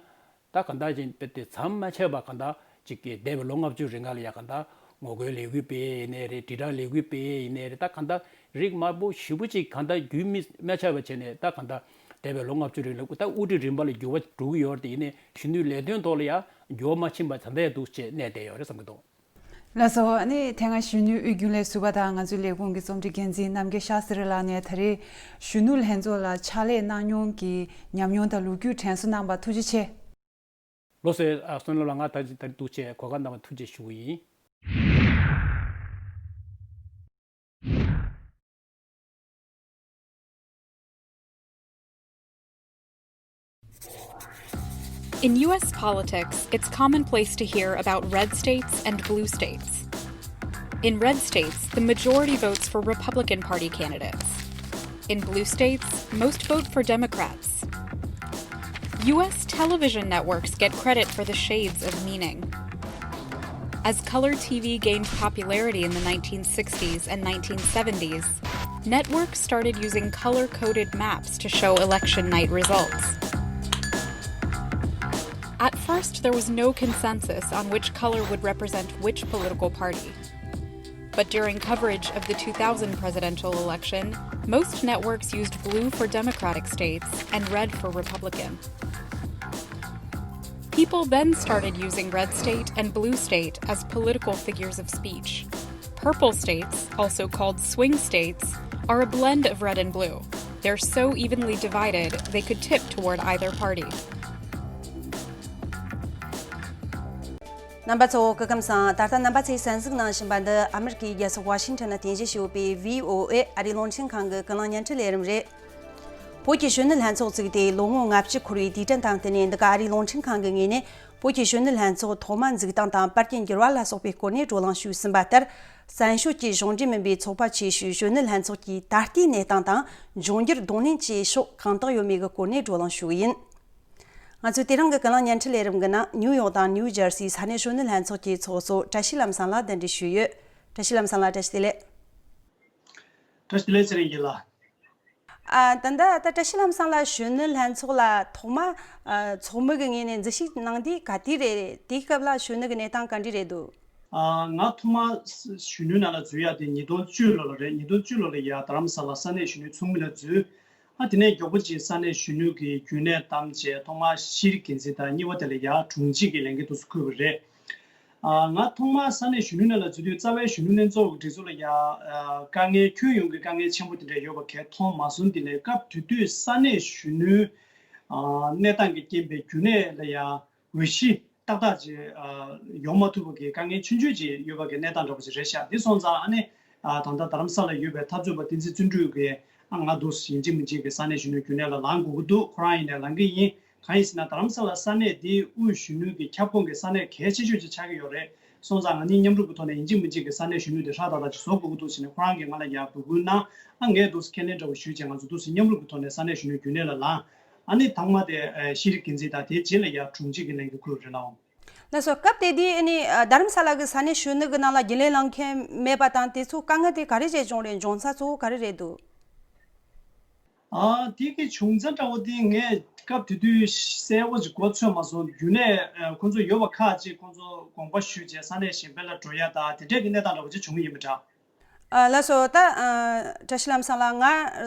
ད་གང་ལྟར་ཅིག་དཔེ་དེ་མཚམས་མ་ཆད་པར་གང་ལྟར་ཅིག་གི་འདས་པའི་ལོ་ལྔ་བཅུ་རིང་ལ་ཡ་གང་ལྟར་ངོ་རྒོལ་ལས་འགུལ་སྤེལ་ཡས་ཡིན་ནའི་རེད། དྲིལ་བསྒྲགས་ལས་འགུལ་སྤེལ་ཡས་ཡིན་ནའི་རེད། ད་གང་ལྟར་རིགས་དམར་པོ་ཞེ་པོ་ཅིག་གང་ལྟར་རྒྱུན་མི་མ་ཆད་པ་བྱས་ནས་ད་གང་ལྟར་འདས་པའི་ལོ་ལྔ་བཅུ་རིང་ལ་ད་དབུ་ཁྲིད་རིམ་པ་ལ་འགྱུར་བ་འགྲོ་གི་ཡོད་རེད། དེ་ཡིན་ནའི་གཞོན་ནུའི་ལས་དོན་ཐོག་ལ་ཡ་འགྱུར་བ་མ་ཕྱིན་པ་ད་ལྟ་ཡང་འདུག་ཅེས་གནས་བསྡད་ཡོད་རེད་བསམ་གྱི་འདུག་ལགས་སོ། ཨ་ནི་དེ་སྔ་གཞོན་ནུའི་དབུས་རྒྱུན་ལས་ཟུར་པ་དང་ང་ཚོའི་ལས་ཁུངས་ཀྱི་རྩོམ་སྒྲིག་འགན་འཛིན་རྣམ་རྒྱལ་ཤཱ་སི་རི་ལགས་ནས་ད་རེས་གཞོན་ནུ་ལྷན་ཚོགས་ལ་ཕྱག་ལས་གནང་མྱོང་གི་ཉམས་མྱོང་དང་ལོ་རྒྱུས་དྲན་གསོ་གནང་བར་ཐུགས་རྗེ་ཆེ། ལགས་སོ། ཨ་བསོད་ནམས་ལགས་ང་ད་ཅི་ད་རེས་ཐུགས་རྗེ་གོ་སྐབས་གནང་བར་ཐུགས་རྗེ་ཞུ་གི་ཡིན། In U S politics, it's commonplace to hear about red states and blue states. In red states, the majority votes for Republican Party candidates. In blue states, most vote for Democrats. U S television networks get credit for the shades of meaning. As color T V gained popularity in the nineteen sixties and nineteen seventies, networks started using color coded maps to show election night results. At first, there was no consensus on which color would represent which political party. But during coverage of the two thousand presidential election, most networks used blue for Democratic states and red for Republican. People then started using red state and blue state as political figures of speech. Purple states, also called swing states, are a blend of red and blue. They're so evenly divided they could tip toward either party. རྣམ་པ་ཚོ་སྐུ་ཁམས་བཟང་། ད་ལྟ་རྣམ་པ་ཚོས་གསན་གཟིགས་གནང་བཞིན་པ་འདི་ཨ་མི་རི་ཀའི་རྒྱལ་ས་ཝ་ཤིང་ཊོན་ནས་རྟེན་གཞི་བྱས་ཡོད་པའི་V O A ཨ་རིའི་རླུང་འཕྲིན་ཁང་གི་ཀུན་གླེང་བརྙན་འཕྲིན་ལས་རིམ་རེད། བོད་ཀྱི་གཞོན་ནུ་ལྷན་ཚོགས་བཙུགས་ཏེ་ལོ་ངོ་ལྔ་བཅུ་འཁོར་བའི་དུས་དྲན་དང་བསྟུན་ནས། འདི་ག་ཨ་རིའི་རླུང་འཕྲིན་ཁང་གི་ངོས་ནས་བོད་ཀྱི་གཞོན་ནུ་ལྷན་ཚོགས་ཐོག་མ་འཛུགས་སྟངས་དང་། པར་གྱི་འགྱུར་བ་ལ་སོགས་པའི་སྐོར་ནས་བགྲོ་གླེང་ཞུས་ཟིན་པ་ལྟར། བཙན་བྱོལ་གྱི་གཞུང་འབྲེལ་མིན་པའི་ཚོགས་པ་ཆེ་ཤོས་གཞོན་ནུ་ལྷན་ཚོགས་ཀྱི་ད་ལྟའི་གནས་སྟངས་དང་། འབྱུང་འགྱུར་གདོང་ལེན་བྱེད་ཕྱོགས་གང་དག་ཡོད་མེད་ཀྱི་སྐོར་ནས་བགྲོ་གླེང་ཞུ་གི་ཡིན། ང་ཚོས་དེ་རིང་གི་ཀུན་གླེང་བརྙན་འཕྲིན་ལས་རིམ་གྱི་ནང་། ནིའུ་ཡོག་དང་ནིའུ་ཇར་སིའི་ས་གནས་གཞོན་ནུ་ལྷན་ཚོགས་ཀྱི་ཚོགས་གཙོ་བཀྲ་ཤིས་ལམ་བཟང་ལགས་གདན་འདྲེན་ཞུས་ཡོད། བཀྲ་ཤིས་ལམ་བཟང་ལགས། བཀྲ་ཤིས་བདེ་ལེགས། བཀྲ་ཤིས་བདེ་ལེགས། ཚེ་རིང་ཡིན་ལགས། ཨ། ད་ལྟ་ད་བཀྲ་ཤིས་ལམ་བཟང་ལགས་གཞོན་ནུ་ལྷན་ཚོགས་ལ་ཐོག་མ་ཨ་ཚོགས་མི་གི་ངོས་ནས་འཛུལ་ཞུགས་གནང་དུས་ག་དུས་རེད། དེའི་སྐབས་ལ་གཞོན་ནུ་གི་གནས་སྟངས་ག་འདྲ་རེད་འདུག་ཨ། ང་ཐོག་མ་གཞོན་ནུའི་ནང་ལ་འཛུལ་ཡག་དེ་ཉིས་སྟོང་བཅུ་ལོ་ལ་རེད། ཉིས་སྟོང་བཅུ་ལོ་ལ་ཡ་རྡ་རམ་ས་ལ་ས་གནས་གཞོན་ནུའི་ཚོགས་མི་ལ་འཛུལ། ཨ། དེ་ནས་མགྱོགས་པོ་ཅིག་ས་གནས་གཞོན་ནུ་གི་རྒྱུན་ལས་བདམས་བྱས། ཐོག་མ་ཤེས་རིག་འགན་འཛིན་དང་། གཉིས་པ་དེ་ལ་ཡ་དྲུང་ཆེ་གི་ལས་འགན་དུ་འཁུར་བ་རེད། ཨ། ང་ཐོག་མར་ས་གནས་གཞོན་ནུ་ལྷན་ཚོགས་ལ་འཛུལ་དུས། རྩ་བའི་གཞོན་ནུ་ལྷན་ཚོགས་ཀྱི་སྒྲིག་འཛུགས་ལ་ཡ་ཨ་དཀའ་ངལ། ཁྱོན་ཡོངས་ཀྱི་དཀའ་ངལ་ཆེན་པོ་དེ་འདྲ་ཡོད་པ་གང་མཐོང་མ་སོང་། དེ་ནས་སྐབས་དེ་དུས་ས་གནས་གཞོན་ནུའི་ཨ་གནས་སྟངས་ཀྱི་རྐྱེན་པས་རྒྱུན་ལས་ལ་ཡ་འོས་གཞི་ཏག་ཏག་ཅིག་ཨ་ཡོང་མ་ཐུབ་པ་གི་དཀའ་ངལ་ཆུང་ཆུང་ཅིག་ཡོད་པ་གི་གནས་སྟངས་འདྲ་པོ་ཅིག་རེད་ཤག་དེ་སོང་ཙང་། ཨ་ནི་ཨ་ད་ལྟ་རྡ་རམ་ས་ལ་ཡོད་པའི་འཐབ་རྩོད་པ་བསྟན་འཛིན་བརྩོན་འགྲུས་ཀྱིས། ཨ། ང་འདུག་སེ་ཡིན་གཅིག་མིན་གཅིག་གི་ས་གནས་གཞོན་ནུའི་རྒྱུན་ལས་ལ་ལངས་དགོས་ཀྱི་འདུག་ཁོ་རང་ཡིན་ནའི་ལངས་ཀྱི་ཡིན། གང་ཡིན་ཟེར་ན། རྡ་རམ་ས་ལ་ས་གནས་འདིའི་དབུས་གཞོན་ནུ་གི་ཁྱབ་ཁོངས་ཀྱི་ས་གནས་གལ་ཆེ་ཤོས་ཅིག་ཆགས་ཀྱི་ཡོད་རེད། སོང་ཙང་ང་གཉིས་མཉམ་རུབ་ཀྱི་ཐོག་ནས་ཡིན་གཅིག་མིན་གཅིག་གི་ས་གནས་གཞོན་ནུ་དེ་ཧྲག་ཏག་ཏག་ཅིག་བཟོ་དགོས་ཀྱི་འདུག་ཟེར་ནས། ཁོ་རང་གིས་ང་ལ་ཡར་འབོད་སྐུལ་གནང་། ཨ། ངས་འདུག་སེ་ཁས་ལེན་འདྲ་བོ་ཞུས་བྱས། ང་ཚོ་འདུག་སེ་མཉམ་རུབ་ཀྱི་ཐོག་ནས་ས་གནས་གཞོན་ནུའི་རྒྱུན་ལས་ལ་ལངས། ཨ་ནི་ཐོག་མ་དེ་ཨ་ཤེས་རིག་འགན་འཛིན་དང་། དེའི་རྗེས་ལ་ཡར་དྲུང་ཆེ་གི་ལས་འགན་འཁུར་བ་རེད་ལགས། ལགས་སོ། སྐབས་དེ་དུས་ཨ་ནི་རྡ་རམ་ས་ལ་གི་ས་གནས་གཞོན་ནུ་གི་ནང་ལ་རྒྱུན་ལས་ལངས་མཁན་མེད་པ་དང་། དེ་ཚོ་དཀའ་ངལ་དེ་ག་རེ་བྱས་བྱུང་རེད། འབྱུང་ས་གཙོ་བོ་ག་རེ་རེད་འདུག་ཨ། དེ་གི་བྱུང་ཚུལ་འདྲ་བོ་དེ་ངས་སྐབས་དེ་དུས་གསལ་པོ་ཅིག་གོ་ཚོད་མ་སོང་། རྒྱུན་ལས་ཨ་ཁོང་ཚོ་ཡོད་པ་ཁག་ཅིག་ཁོང་ཚོ་དགོངས་པ་ཞུས་བྱས་ས་གནས་གཞན་པ་ལ་འགྲོ་ཡ་དང་། དེ་འདྲས་ཀྱི་གནས་སྟངས་འདྲ་བོ་ཅིག་བྱུང་ཡོད་མི་འདྲ། ཨ། ལགས་སོ། ད་ཨ་བཀྲ་ཤིས་ལམ་བཟང་ལགས། ང་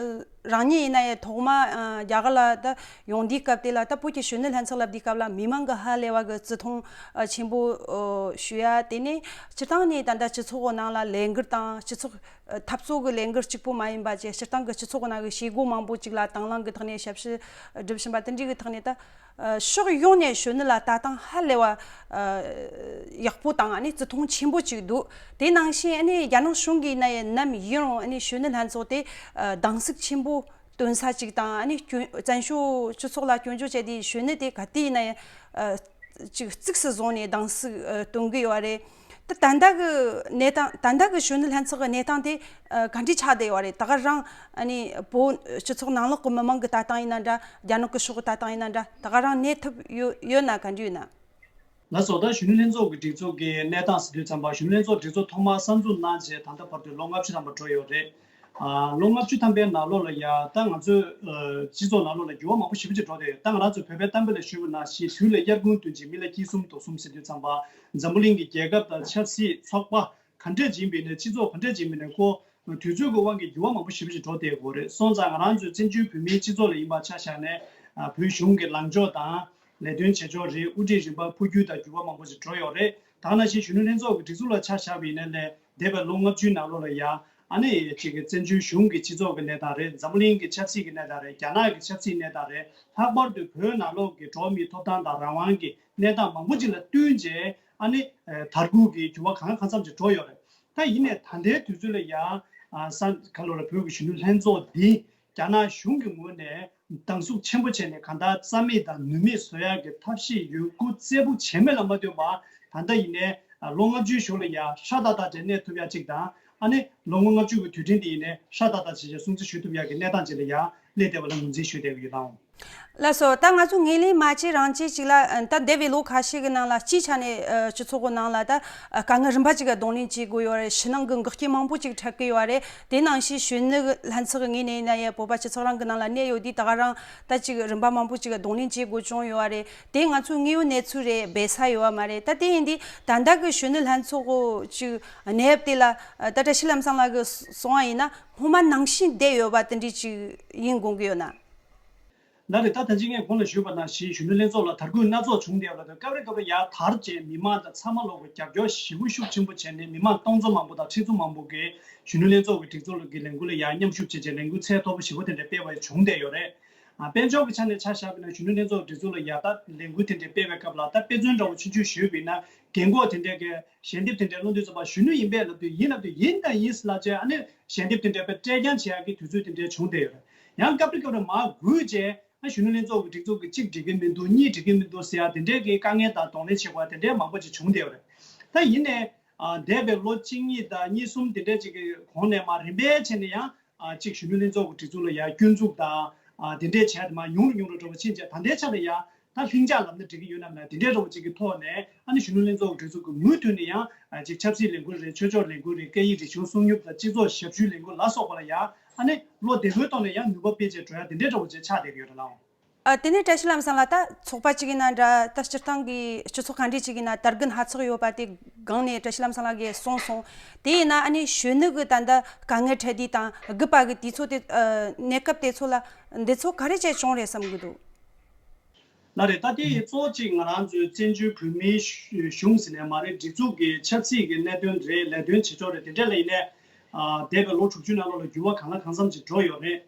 རང་ཉིད་ཡིན་ན་ཡང་ཐོག་མ་ཨ་རྒྱ་གར་ལ་ད་ཡོང་དུས་སྐབས་དེ་ལ། ད་བོད་ཀྱི་གཞོན་ནུ་ལྷན་ཚོགས་ལབ་དུས་སྐབས་ལ་མི་མང་གི་ཧ་ལས་པ་གི་བརྩི་མཐོང་ཨ་ཆེན་པོ་ཨ་ཞུ་ཡ། དེ་ནས་སྤྱིར་བཏང་ནས་ད་ལྟ་སྤྱི་ཚོགས་ནང་ལ་ལས་འགུལ་དང་། སྤྱི་ཚོགས་ཨ་འཐབ་རྩོད་ཀྱི་ལས་འགུལ་གཅིག་པོ་མ་ཡིན་པ་བྱས། སྤྱིར་བཏང་གི་སྤྱི་ཚོགས་ནང་གི་བྱེད་སྒོ་མང་པོ་ཅིག་ལ་དང་བླངས་ཀྱི་ཐོག་ནས་ཞབས་ཞུ་སྒྲུབ་བཞིན་པ་དེ་འདྲའི་གི་ཐོག་ནས། ད་ཨ་ཕྱོགས་ཡོངས་ནས་གཞོན་ནུ་ལ་ལྟ་སྟངས་ཧ་ལས་པ་ཨ་ཡག་པོ་དང་། ཨ་ནི་བརྩི་མཐོང་ཆེན་པོ་ཅིག་འདུག་དེ་ནང་བཞིན་ཨ་ནི་རྒྱ་ནག་གཞུང་གིས་ཡིན་ན་ཡང་ནམ་ཡིན་རུང་། ཨ་ནི་གཞོན་ནུ་ལྷན་ཚོགས་དེ་ཨ་གདེང་ཚོད་ཆེན་པོ་སྟོན་ས་ཅིག་དང་། ཨ་ནི་སྐྱོན་བཙན་བྱོལ་སྤྱི་ཚོགས་ལ་སྐྱོན་བརྗོད་བྱས་དུས། གཞོན་ནུ་དེ་ག་དུས་ཡིན་ན་ཡང་ཨ་ཅིག་གཙིགས་སུ་བཟུང་ནས་གདེང་ཚོད་ཨ་སྟོན་གི་ཡོད་རེད། ད་ད་ལྟ་གི་གནས་སྟངས། ད་ལྟ་གི་གཞོན་ནུ་ལྷན་ཚོགས་ཀྱི་གནས་སྟངས་དེ་ཨ་ག་འདྲ་ཆགས་བསྡད་ཡོད་རེད། ད་ག་རང་ཨ་ནི་བོད་སྤྱི་ཚོགས་ནང་ལོགས་ཀྱི་མི་མང་གི་ལྟ་སྟངས་ཡིན་ན་འདྲ། རྒྱ་ནག་གི་ཕྱོགས་ཀྱི་ལྟ་སྟངས་ཡིན་ན་འདྲ། ད་ག་རང་གནས་ཐུབ་ཡོད་ཡོད་ན་ག་འདྲ་ཡོད་ན། ལགས་སོ། ད་གཞོན་ནུ་ལྷན་ཚོགས་ཀྱི་སྒྲིག་འཛུགས་ཀྱི་གནས་སྟངས་ཟེར་དུས་ཙམ་པ། གཞོན་ནུ་ལྷན་ཚོགས་སྒྲིག་འཛུགས་ཐོག་མར་གསར་འཛུགས་གནང་བྱས་ད་ལྟ་བར་དུ་ལོ་ལྔ་བཅུ་ཐམ་པ་འགྲོ་ཡོད་རེད། ཨ། ལོ་ལྔ་བཅུ་ཐམ་པའི་ནང་ལོགས་ལ་ཡ། ད་ང་ཚོའི་ཨ་སྤྱི་ཚོགས་ནང་ལོགས་ལ་འགྱུར་བ་མང་པོ་ཞེ་པོ་ཅིག་འགྲོ་བསྡད་ཡོད། ད་ང་རང་ཚོ་བོད་པའི་གཏམ་དཔེ་ལ་ཞུས་པ་ནང་བཞིན། དུས་ལ་དབྱར་དགུན་སྟོན་ཅིང་། མི་ལ་སྐྱིད་གསུམ་སྡུག་གསུམ་ཟེར་དུས་ཙམ་པ། འཛམ་བུ་གླིང་གི་རྒྱལ་ཁབ་དང་ཆབ་སྲིད་ཚོགས་པ་ག་འདྲས་ཅིག་ཡིན་པ་ཡིན་ནའི། སྤྱི་ཚོགས་ག་འདྲས་ཅིག་ཡིན་པ་ཡིན་ནའི། ཁོ་དུས་ཚོད་ཀྱི་དབང་གིས་འགྱུར་བ་མང་པོ་ཞེ་པོ་ཅིག་འགྲོ་བསྡད་ཡོད་རེད། སོང་ཙང་ང་རང་ཚོའི་བཙན་བྱོལ་བོད་མིའི་སྤྱི་ཚོགས་ལ་ཡིན་པ་ཆ་བཞག་ནས། ཨ། བོད་གཞུང་གི་ལངས་ཕྱོགས་དང་། ལས་དོན་བྱེད་ཕྱོགས་རེད། དབུ་ཁྲིད་རིམ་པ་འཕོ་འགྱུར་དང་འགྱུར་བ་མང་པོ་ཞིག་འགྲོ་ཡོད་རེད། ད་ག་ནང་བཞིན་གཞོན་ནུ་ལྷན་ཚོགས་ཀྱི་སྒྲིག་འཛུགས་ལ་ཆ་བཞག་པ་ཡིན་ན་ལས། འདས་པའི་ལོ་ལྔ་བཅུའི་ནང་ལོགས་ལ་ཡ། ཨ་ནི་གཅིག་གི་བཙན་བྱོལ་གཞུང་གི་སྤྱི་ཚོགས་ཀྱི་གནས་སྟངས་རེད། འཛམ་བུ་གླིང་གི་ཆབ་སྲིད་ཀྱི་གནས་སྟངས་རེད། རྒྱ་ནག་གི་ཆབ་སྲིད་གནས་སྟངས་རེད། ལྷག་པར་དུ་བོད་ནང་ལོགས་ཀྱི་འགྲོ་བ་མིའི་ཐོབ་ཐང་དང་རང་དབང་གི་གནས་སྟངས་མང་པོ་ཅིག་ལ་བསྟུན་བྱས། ཨ་ནི་ཨ་དར་རྒུད་ཀྱི་འགྱུར་བ་གང་ག་གང་འཚམ་ཅིག་འགྲོ་ཡོད་རེད། ད་ཡིན་ནའི་ད་ལྟའི་དུས་ཚོད་ལ་ཡ། ཨ། ས་ག་ལོ་ལ་བོད་ཀྱི་གཞོན་ནུ་ལྷན་ཚོགས་འདི་རྒྱ་ནག་གཞུང་གི་ངོས་ནས་སྡང་ཟུག་ཆེན་པོ་བྱས་ནས། གང་ལྟར་རྩ་མེད་དང་ནུས་མེད་བཟོ་ཡག་གི་ཐབས་ཤེས་ཡོད་རྒུ་རྩལ་སྤུ་བྱས་མེད་ལ་མ་ལྟོས་པར། ད་ལྟ་ཡིན་ནའི་ལོ་ལྔ་བཅུའི་གཞུག་ལ་ཡ་ཧྲ་ཏག་ཏག་ཅིག་གནས་ཐུབ་ཡག་ཅིག་དང་ ཨ་ནི་ལོ་ངོ་ལྔ་བཅུ་གི་དུས་དྲན་དེ་ཡིན་ནའི་ཧྲ་ཏག་ཏག་བྱས་བྱས་སྲུང་བརྩི་ཞུ་ཐུབ་ཡག་གི་གནས་སྟངས་ཅིག་ལ་ཡང་སླེབས་བསྡད་པ་ལ་ངོས་འཛིན་ཞུ་བསྡད་ཀྱི་ཡོད་ལགས། ལགས་སོ། ད་ང་ཚོ་ངོས་ལེན་མ་བྱས་རང་བྱས་ཅིག་ལ་ཨ་ད་འདས་པའི་ལོ་ཁ་ཤས་ཀྱི་ནང་ལ་སྤྱིའི་ཆ་ནས་ཨ་སྤྱི་ཚོགས་ཀྱི་ནང་ལ་ད་ཨ་དཀའ་ངལ་རིམ་པ་ཅིག་གདོང་ལེན་བྱེད་དགོས་ཡོད་རེད། ཕྱི་ནང་གི་འགག་རྐྱེན་མང་པོ་ཅིག་འཕྲད་ཀྱི་ཡོད་རེད། དེ་ནང་བཞིན་གཞོན་ནུ་ལྷན་ཚོགས་ཀྱི་ངོས་ནས་ཡིན་ན་ཡང་བོད་པ་སྤྱི་ཚོགས་རང་གི་ནང་ལ་གནས་ཡོད་དུས་ད་ག་རང་ད་ཅིག་རིམ་པ་མང་པོ་ཅིག་གདོང་ལེན་བྱེད་དགོས་བྱུང་ཡོད་རེད། དེ་ང་ཚོའི་དངོས་ཡོད་གནས་ཚུལ་རེད། སྦས་ས་ཡོད་པ་མ་རེད། ད་དེ་ཡིན་དུས་ད་ལྟ་གི་གཞོན་ནུ་ལྷན་ཚོགས་ཀྱི་ཅིག་གནས་བབ་དེ་ལ་ད་བཀྲ་ཤིས་ལྷ་མོ་སང་ལགས་ཀྱིས་གསུངས་པ་ཡིན་ན་སྔོན་མ་ནང་བཞིན་བསྡད་ཡོད་པ་དེ་འདྲ་ཅིག་ཡིན་དགོངས་ཀྱི་ཡོད་ན། ལགས་རེད། ད་ད་ཅི་ངས་གོང་ལ་ཞུས་པ་ནང་བཞིན་གཞོན་ནུ་ལྷན་ཚོགས་ལ་དར་རྒུད་སྣ་ཚོགས་བྱུང་བསྡད་ཡོད་ལ། སྐབས་རེ་སྐབས་རེ་ཡར་དར་རྗེས་མི་མང་དང་ཚང་མ་ལོག་གི་རྒྱབ་སྐྱོར་ཞེ་པོ་ཤུགས་ཆེན་པོ་བྱས་ནས་མི་མང་སྟོང་ཚོ་མང་པོ་དང་ཁྲི་ཚོ་མང་པོ་གིས་གཞོན་ནུ་ལྷན་ཚོགས་ཀྱི་སྒྲིག་འཛུགས་ཀྱི་ལས་འགུལ་ལ་ཡར་མཉམ་ཞུགས་བྱས་རྗེས་ལས་འགུལ་ཚད་མཐོ་པོ་ཞེ་པོ་དེ་འདྲ་སྤེལ་བ་བྱུང་བསྡད་ཡོད་རེད། ཨ་དཔལ་འབྱོར་གྱི་ཆ་ནས་ཆ་བཞག་པ་ཡིན་ན་གཞོན་ནུ་ལྷན་ཚོགས་སྒྲིག་འཛུགས་ལ་ཡར་ད་ལས་འགུལ་དེ་འདྲ་སྤེལ་བའི་སྐབས་ལ་ད་དཔེ་མཚོན་འདྲ་བོ་ཆུང་ཆུང་ཞུས་པ་ཡིན་ན་རྒན་གོག་དེ་འདྲས་ཀྱི་ཞལ་འདེབས་དེ་འདྲས་སློང་དུས་ཙམ་པ་གཞོན་ནུ་ཡིན་པས་ལབ་དུས་ཡིན་ལབ་དུས་ཡིན་དང་ཡིན་ལབ་བྱས་ཨ་ནི་ཞལ་འདེབས་དེ་འདྲས་པའི་སྤྲད་རྐྱང་བྱེད་ཡག་གི་དུས་ཚོད་དེ་འདྲས་བྱུང་བསྡད་ཡོད་རེད། ཡང་སྐབས་རེ་སྐབས་རེ་མར་སྒུག་བྱས་ཨ་གཞོན་ནུ་ལྷན་ཚོགས་ཀྱི་སྒྲིག་འཛུགས་ཀྱི་གཅིག་འགྲིག་གི་མི་འདུག་གཉིས་འགྲིག་གི་མི་འདུག་ཟེར་ཡག་དེ་འདྲས་ཀྱི་དཀའ་ངལ་དང་གདོང་ལེན་བྱེད་དགོས་པ་དེ་འདྲས་མང་པོ་ཅིག་བྱུང་བསྡད་ཡོད་རེད། ད་ཡིན་ནའི་ཨ་འདས་པའི་ལོ་གཅིག་གཉིས་དང་གཉིས་གསུམ་དེ་འདྲས་ཅིག་གི་གོང་ནས་མར་རིམ་པས་བྱས་ནས་ཡང་ཨ་གཅིག་གཞོན་ནུ་ལྷན་ཚོགས་ཀྱི་སྒྲིག་འཛུགས་ལ་ཡར་སྐྱོན་འཛུགས་དང་ཨ་དེ་འདྲས་བྱས་ཏེ་མར་ཉུང་རུ་ཉུང་རུ་འགྲོ་བ་ཕྱིན་བྱས་ད་ལྟའི་ཆ་ལ་ཡང་ད་ལྷིང་འཇགས་ལབ་ན་འགྲིག་གི་ཡོད་ན་མེད་དེ་འདྲས་འདྲ་བོ་ཅིག་གི་ཐོག་ནས་ཨ་ནི་གཞོན་ནུ་ལྷན་ཚོགས་སྒྲིག་འཛུགས་ཀྱི་མུ་མཐུད་ནས་ཡང་ཨ་ཅིག་ཆབ་སྲིད་ལས་འགུལ་རེད། ཆོས་ཕྱོགས་ལས་འགུལ་རེད། སྐད་ཡིག་རིག་གཞུང་སྲུང་སྐྱོབ་དང་སྤྱི་ཚོགས་ཞབས་ཞུའི་ལས་འགུལ་ལ་སོགས་པ་ལ་ཡང་ཨ་ནི་བློ་བདེ་པོའི་ཐོག་ནས་ཡང་ནུས་པ་སྤེལ་བྱས་འགྲོ་ཡ་དེ་འདྲས་འདྲ་བོ་ཅིག་ཆགས་བསྡད་ཀྱི་ཡོད་རེད་ལགས། ཨ་དེ་ནས་བཀྲ་ཤིས་ལྷ་མོ་སང་ལགས། ད་ཚོགས་པ་གཅིག་ཡིན་ན་འདྲ། ད་སྤྱིར་བཏང་གི་སྤྱི་ཚོགས་ག་འདྲས་གཅིག་ཡིན་ན་དར་རྒུད་སྣ་ཚོགས་ཡོད་པ་དེ་སྒང་ནས་བཀྲ་ཤིས་ལྷ་མོ་སང་ལགས་ཀྱིས་གསུངས་སོང་། དེ་ཡིན་ན་ཨ་ནི་གཞོན་ནུ་གི་ད་ལྟ་དཀའ་ངལ་འཕྲད་དུས་དང་སྒུག་པ་གི་དུས་ཚོད་དེ་ཨ་གནས་སྐབས་དེ་ཚོ་ལ་འདི་ཚོ་ག་རེ་བྱས་བྱུང་རེད་བསམ་གི་འདུག་ལགས་རེད། ད་དེ་ཡི་གཙོ་བོ་གཅིག་ང་རང་ཚོའི་བཙན་བྱོལ་བོད་མིའི་གཞུང་ཟེར་ནས་མ་རེད། སྒྲིག་འཛུགས་ཀྱི་ཆབ་སྲིད་ཀྱི་གནད་དོན་རེད། ལས་དོན་བྱེད་ཕྱོགས་རེད། དེ་འདྲ་ལ་ཡིན་ནའི་ཨ་འདས་པའི་ལོ་དྲུག་ཅུ་ནང་ལོགས་ལ་འགྱུར་བ་གང་ལ་གང་འཚམ་ཅིག་འགྲོ་ཡོད་རེད།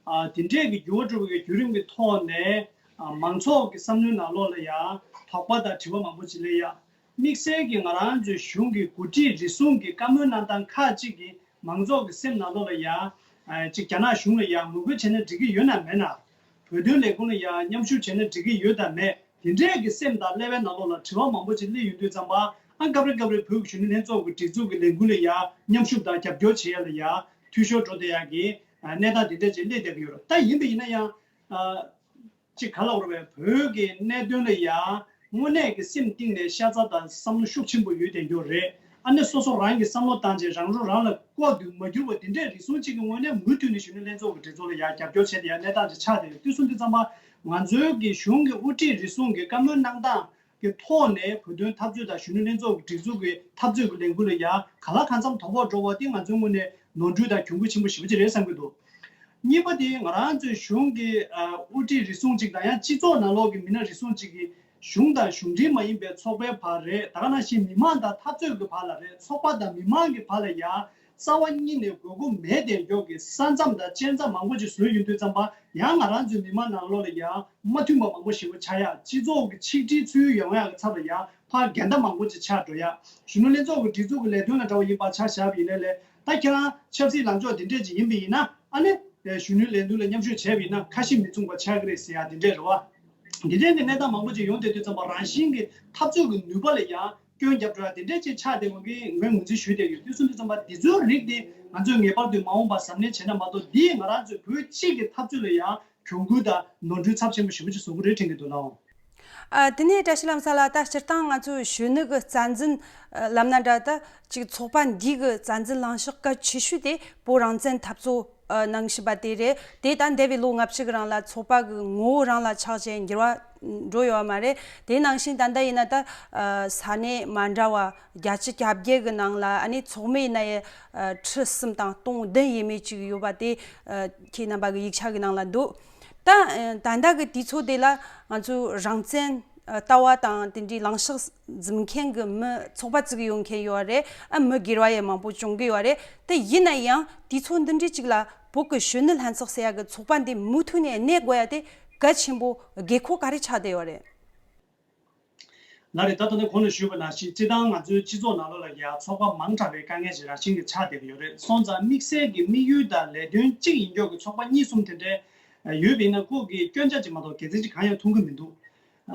ཨ་དེ་འདྲས་ཀྱི་འགྱུར་བ་འགྲོ་བའི་བརྒྱུད་རིམ་གྱི་ཐོག་ནས་ཨ་མང་ཚོགས་ཀྱི་བསམ་བློའི་ནང་ལོགས་ལ་ཡང་དོགས་པ་དང་དྲི་བ་མང་པོ་ཅིག་སླེབས་ཡ། དམིགས་བསལ་གྱིས་ང་རང་ཚོའི་གཞུང་གི་འགོ་ཁྲིད་རེ་ཟུང་གིས་བཀའ་མོལ་གནང་སྟངས་ཁག་ཅིག་གིས་མང་ཚོགས་ཀྱི་སེམས་ནང་ལོགས་ལ་ཡང་ཨ་ཅིག་རྒྱ་ནག་གཞུང་ལ་ཡང་ངོ་རྒོལ་བྱས་ན་འགྲིག་གི་ཡོད་ན་མེད་ན། བོད་དོན་ལས་ཁུངས་ལ་ཡང་མཉམ་ཞུགས་བྱས་ན་འགྲིག་གི་ཡོད་དམ་མེད། དེ་འདྲས་ཀྱི་སེམས་དང་ཀླད་པའི་ནང་ལོགས་ལ་དྲི་བ་མང་པོ་ཅིག་སླེབས་ཡོང་དུས་ཙམ་པ་ཨ་སྐབས་རེ་སྐབས་རེ་བོད་ཀྱི་གཞོན་ནུ་ལྷན་ཚོགས་ཀྱི་སྒྲིག་འཛུགས་ཀྱི་ལས་འགུལ་ལ་ཡང་མཉམ་ཞུགས་དང་རྒྱབ་སྐྱོར་བྱེད་ཡ་ལ་ཡང་འཐུས་ཤོར་འགྲོ་བསྡད་ཡ་གི་ཨ་གནས་སྟངས་དེ་འདྲས་ཅིག་སླེབས་བསྡད་ཀྱི་ཡོད་རེད། ད་ཡིན་པ་ཡིན་ན་ཡང་ཨ་ཅིག་ག་ལ་འོར་བའི་བོད་ཀྱི་གནད་དོན་ལ་ཡང་དངོས་གནས་ཀྱི་སེམས་གཏིང་ནས་ཤ་ཚ་དང་བསམ་བློ་ཤུགས་ཆེན་པོ་ཡོད་བསྡད་རྒྱུ་རེད། ཨ་ནི་སོ་སོ་རང་གིས་བསམ་བློ་བཏང་རྗེས་རང་རོ་རང་ལ་ལྐོག་ཏུ་མ་གྱུར་བ་དེ་འདྲས་རེ་ཟུང་གཅིག་གི་ངོས་ནས་མུ་མཐུད་ནས་གཞོན་ནུ་ལྷན་ཚོགས་ཀྱི་སྒྲིག་འཛུགས་ལ་ཡང་རྒྱབ་སྐྱོར་བྱས་ཏེ་ཡང་གནས་སྟངས་ཅིག་ཆགས་བསྡད་ཡོད་དུས་སོང་དུས་ཙམ་པ་ང་ཚོའི་གི་གཞུང་གི་དབུ་ཁྲིད་རེ་ཟུང་གི་བཀའ་མོལ་གནང་སྟངས་ཀྱི་ཐོག་ནས་བོད་དོན་འཐབ་རྩོད་དང་གཞོན་ནུ་ལྷན་ཚོགས་ཀྱི་སྒྲིག་འཛུགས་ཀྱི་འཐབ་རྩོད་ཀྱི་ལས་འགུལ་ལ་ཡང་ག་ལ་གང་འཚམ་དོ་ཕོག་འགྲོ་བ་དེ་ང་ཚོའི་ངོས་ནས་ནོར་འཁྲུལ་དང་གྱོང་གུད་ཆེན་པོ་ཞེ་པོ་ཅིག་རེད་བསམ་གྱི་འདུག་གཉིས་པ་དེ་ང་རང་ཚོའི་གཞུང་གི་ཨ་དབུ་ཁྲིད་རེ་ཟུང་ཅིག་དང་ཡང་སྤྱི་ཚོགས་ནང་ལོགས་ཀྱི་མི་སྣ་རེ་ཟུང་ཅིག་གིས་གཞུང་དང་གཞུང་འབྲེལ་མ་ཡིན་པའི་ཚོགས་པའི་བར་རེད། ད་ག་ནང་བཞིན་མི་མང་དང་འཐབ་རྩོད་ཀྱི་བར་ལ་རེད། ཚོགས་པ་དང་མི་མང་གི་བར་ལ་ཡང་རྩ་བ་ཉིད་ནས་དགོས་མཁོ་མེད་བསྡད་རྒྱུ་གི་ས་མཚམས་དང་བཅད་མཚམས་མང་པོ་ཅིག་བཟོས་ཡོང་དུས་ཙམ་པ་ཡང་ང་རང་ཚོའི་མི་མང་ནང་ལོགས་ལ་ཡང་མ་མཐུན་པ་མང་པོ་ཞེ་པོ་ཆགས་ཡ། སྤྱི་ཚོགས་ཀྱི་ཆིག་སྒྲིལ་ཚུལ་ཡོང་ཡ་གི་ཚབ་ལ་ཡང་ཕར་འགལ་ཟླ་མང་པོ་ཅིག་ཆགས་འགྲོ་ཡ། གཞོན་ནུ་ལྷན་ཚོགས་ཀྱི་སྒྲིག་འཛུགས་ཀྱི་ལས་དོན་ལ་འདྲ་བ་ཡིན་པ་ཆ་བཞག་པ་ཡིན་ནའི་ལས་ད་ཁྱེད་རང་ཆབ་སྲིད་ལངས་ཕྱོགས་འདི་འདྲས་ཅིག་ཡིན་པ་ཡིན་ན་ཨ་ནི་གཞོན་ནུའི་ལས་དོན་ལ་མཉམ་ཞུགས་བྱས་པ་ཡིན་ན་ཁ་ཞེ་མི་མཚུངས་པ་ཆགས་ཀྱི་རེད་ཟེར་ཡ་འདི་འདྲས་རེད་བ། འདི་འདྲས་ཀྱི་གནས་སྟངས་མང་པོ་ཅིག་ཡོང་བསྡད་དུས་ཙམ་པ་རང་བཞིན་གྱི་འཐབ་རྩོད་ཀྱི་ནུས་པ་ལ་ཡང་སྐྱོན་རྒྱབ་འགྲོ་ཡ་དེ་འདྲས་ཅིག་ཆགས་བསྡད་ཡོང་གི་ངས་ངོས་འཛིན་ཞུས་བསྡད་ཡོད། དུས་གསུམ་དུས་ཙམ་པ་འདི་ཚོའི་རིགས་དེ་ང་ཚོས་ངེས་པར་དུ་མ་འོངས་པར་གཟབ་ནན་བྱས་ན་མ་གཏོགས་འདིས་ང་རང་ཚོའི་བོད་གཅིག་གི་འཐབ་རྩོད་ལ་ཡང་གྱོང་གུད་དང་ནོར་འཁྲུལ་ཚབས་ཆེན་པོ་ཞེ་པོ་ཅིག་བཟོ་གི་རེད་དྲན་གྱི་འདུག་ལགས། ཨ་དེ་ནས་བཀྲ་ཤིས་ལྷ་མོ་ལགས། ད་སྤྱིར་བཏང་ང་ཚོའི་གཞོན་ནུ་གི་རྩ་འཛིན་ལབ་ན་འདྲ། ད་ཅིག་ཚོགས་པ་འདི་གི་རྩ་འཛིན་ལངས་ཕྱོགས་གལ་ཆེ་ཤོས་དེ་བོད་རང་བཙན་འཐབ་རྩོད་གནང་བཞིན་པ་དེ་རེད། དེ་ད་འདས་པའི་ལོ་ལྔ་བཅུ་གི་རིང་ལ་ཚོགས་པ་གི་ངོ་བོ་རང་ལ་ཆགས་བྱས་འགྱུར་བ་འགྲོ་ཡོད་པ་མ་རེད། དེ་ནང་བཞིན་ད་ལྟ་ཡིན་ན་ད་ས་གནས་མ་འདྲ་བ་བརྒྱད་ཅུ་གྱ་བརྒྱད་གི་ནང་ལ་ཨ་ནི་ཚོགས་མི་ཡིན་ན་ཡང་ཁྲི་གསུམ་དང་སྟོང་བདུན་ཡས་མས་ཅིག་ཡོད་པ་དེ་ཁྱེད་རྣམ་པ་གི་ཡིག་ཆ་གི་ནང་ལ་འདུག་ད་ད་ལྟ་གི་དུས་ཚོད་དེ་ལ་ང་ཚོའི་རང་བཙན་ལྟ་བ་དང་དེ་འདྲའི་ལངས་ཕྱོགས་འཛིན་མཁན་གྱི་མི་ཚོགས་པ་བཙུགས་ཡོང་མཁན་ཡོད་རེད། ཨ་མི་སྒེར་བ་ཡང་མང་པོ་བྱུང་གི་ཡོད་རེད། དེ་ཡིན་ན་ཡང་དུས་ཚོད་འདི་འདྲའི་ཅིག་ལ་བོད་ཀྱི་གཞོན་ནུ་ལྷན་ཚོགས་ཟེར་ཡ་གི་ཚོགས་པ་འདི་མུ་མཐུད་ནས་གནས་དགོས་ཡ་དེ་གལ་ཆེན་པོ་དགོས་མཁོ་ག་རེ་ཆགས་བསྡད་ཡོད་རེད། ལགས་རེད། ད་ལྟ་ནས་གོང་ལ་ཞུས་པ་ནང་བཞིན་སྤྱིར་བཏང་ང་ཚོའི་སྤྱི་ཚོགས་ནང་ལོགས་ལ་ཡང་ཚོགས་པ་མང་དྲགས་པའི་དཀའ་ངལ་ཞིག་རང་བཞིན་གྱིས་ཆགས་བསྡད་ཀྱི་ཡོད་རེད། སོང་ཙང་དམིགས་བསལ་གྱི་དམིགས་ཡུལ་དང་ལས་དོན་གཅིག་ཡིན་ཀྱོག་གི་ཚོགས་པ་གཉིས་གསུམ་དེ་འདྲས་ཡོད་པ་ཡིན་ན་ཁོ་གི་སྐྱོན་ཆ་ཅིག་མ་གཏོགས་གལ་ཆེན་ཅིག་གང་ཡང་མཐོང་གི་མི་འདུག་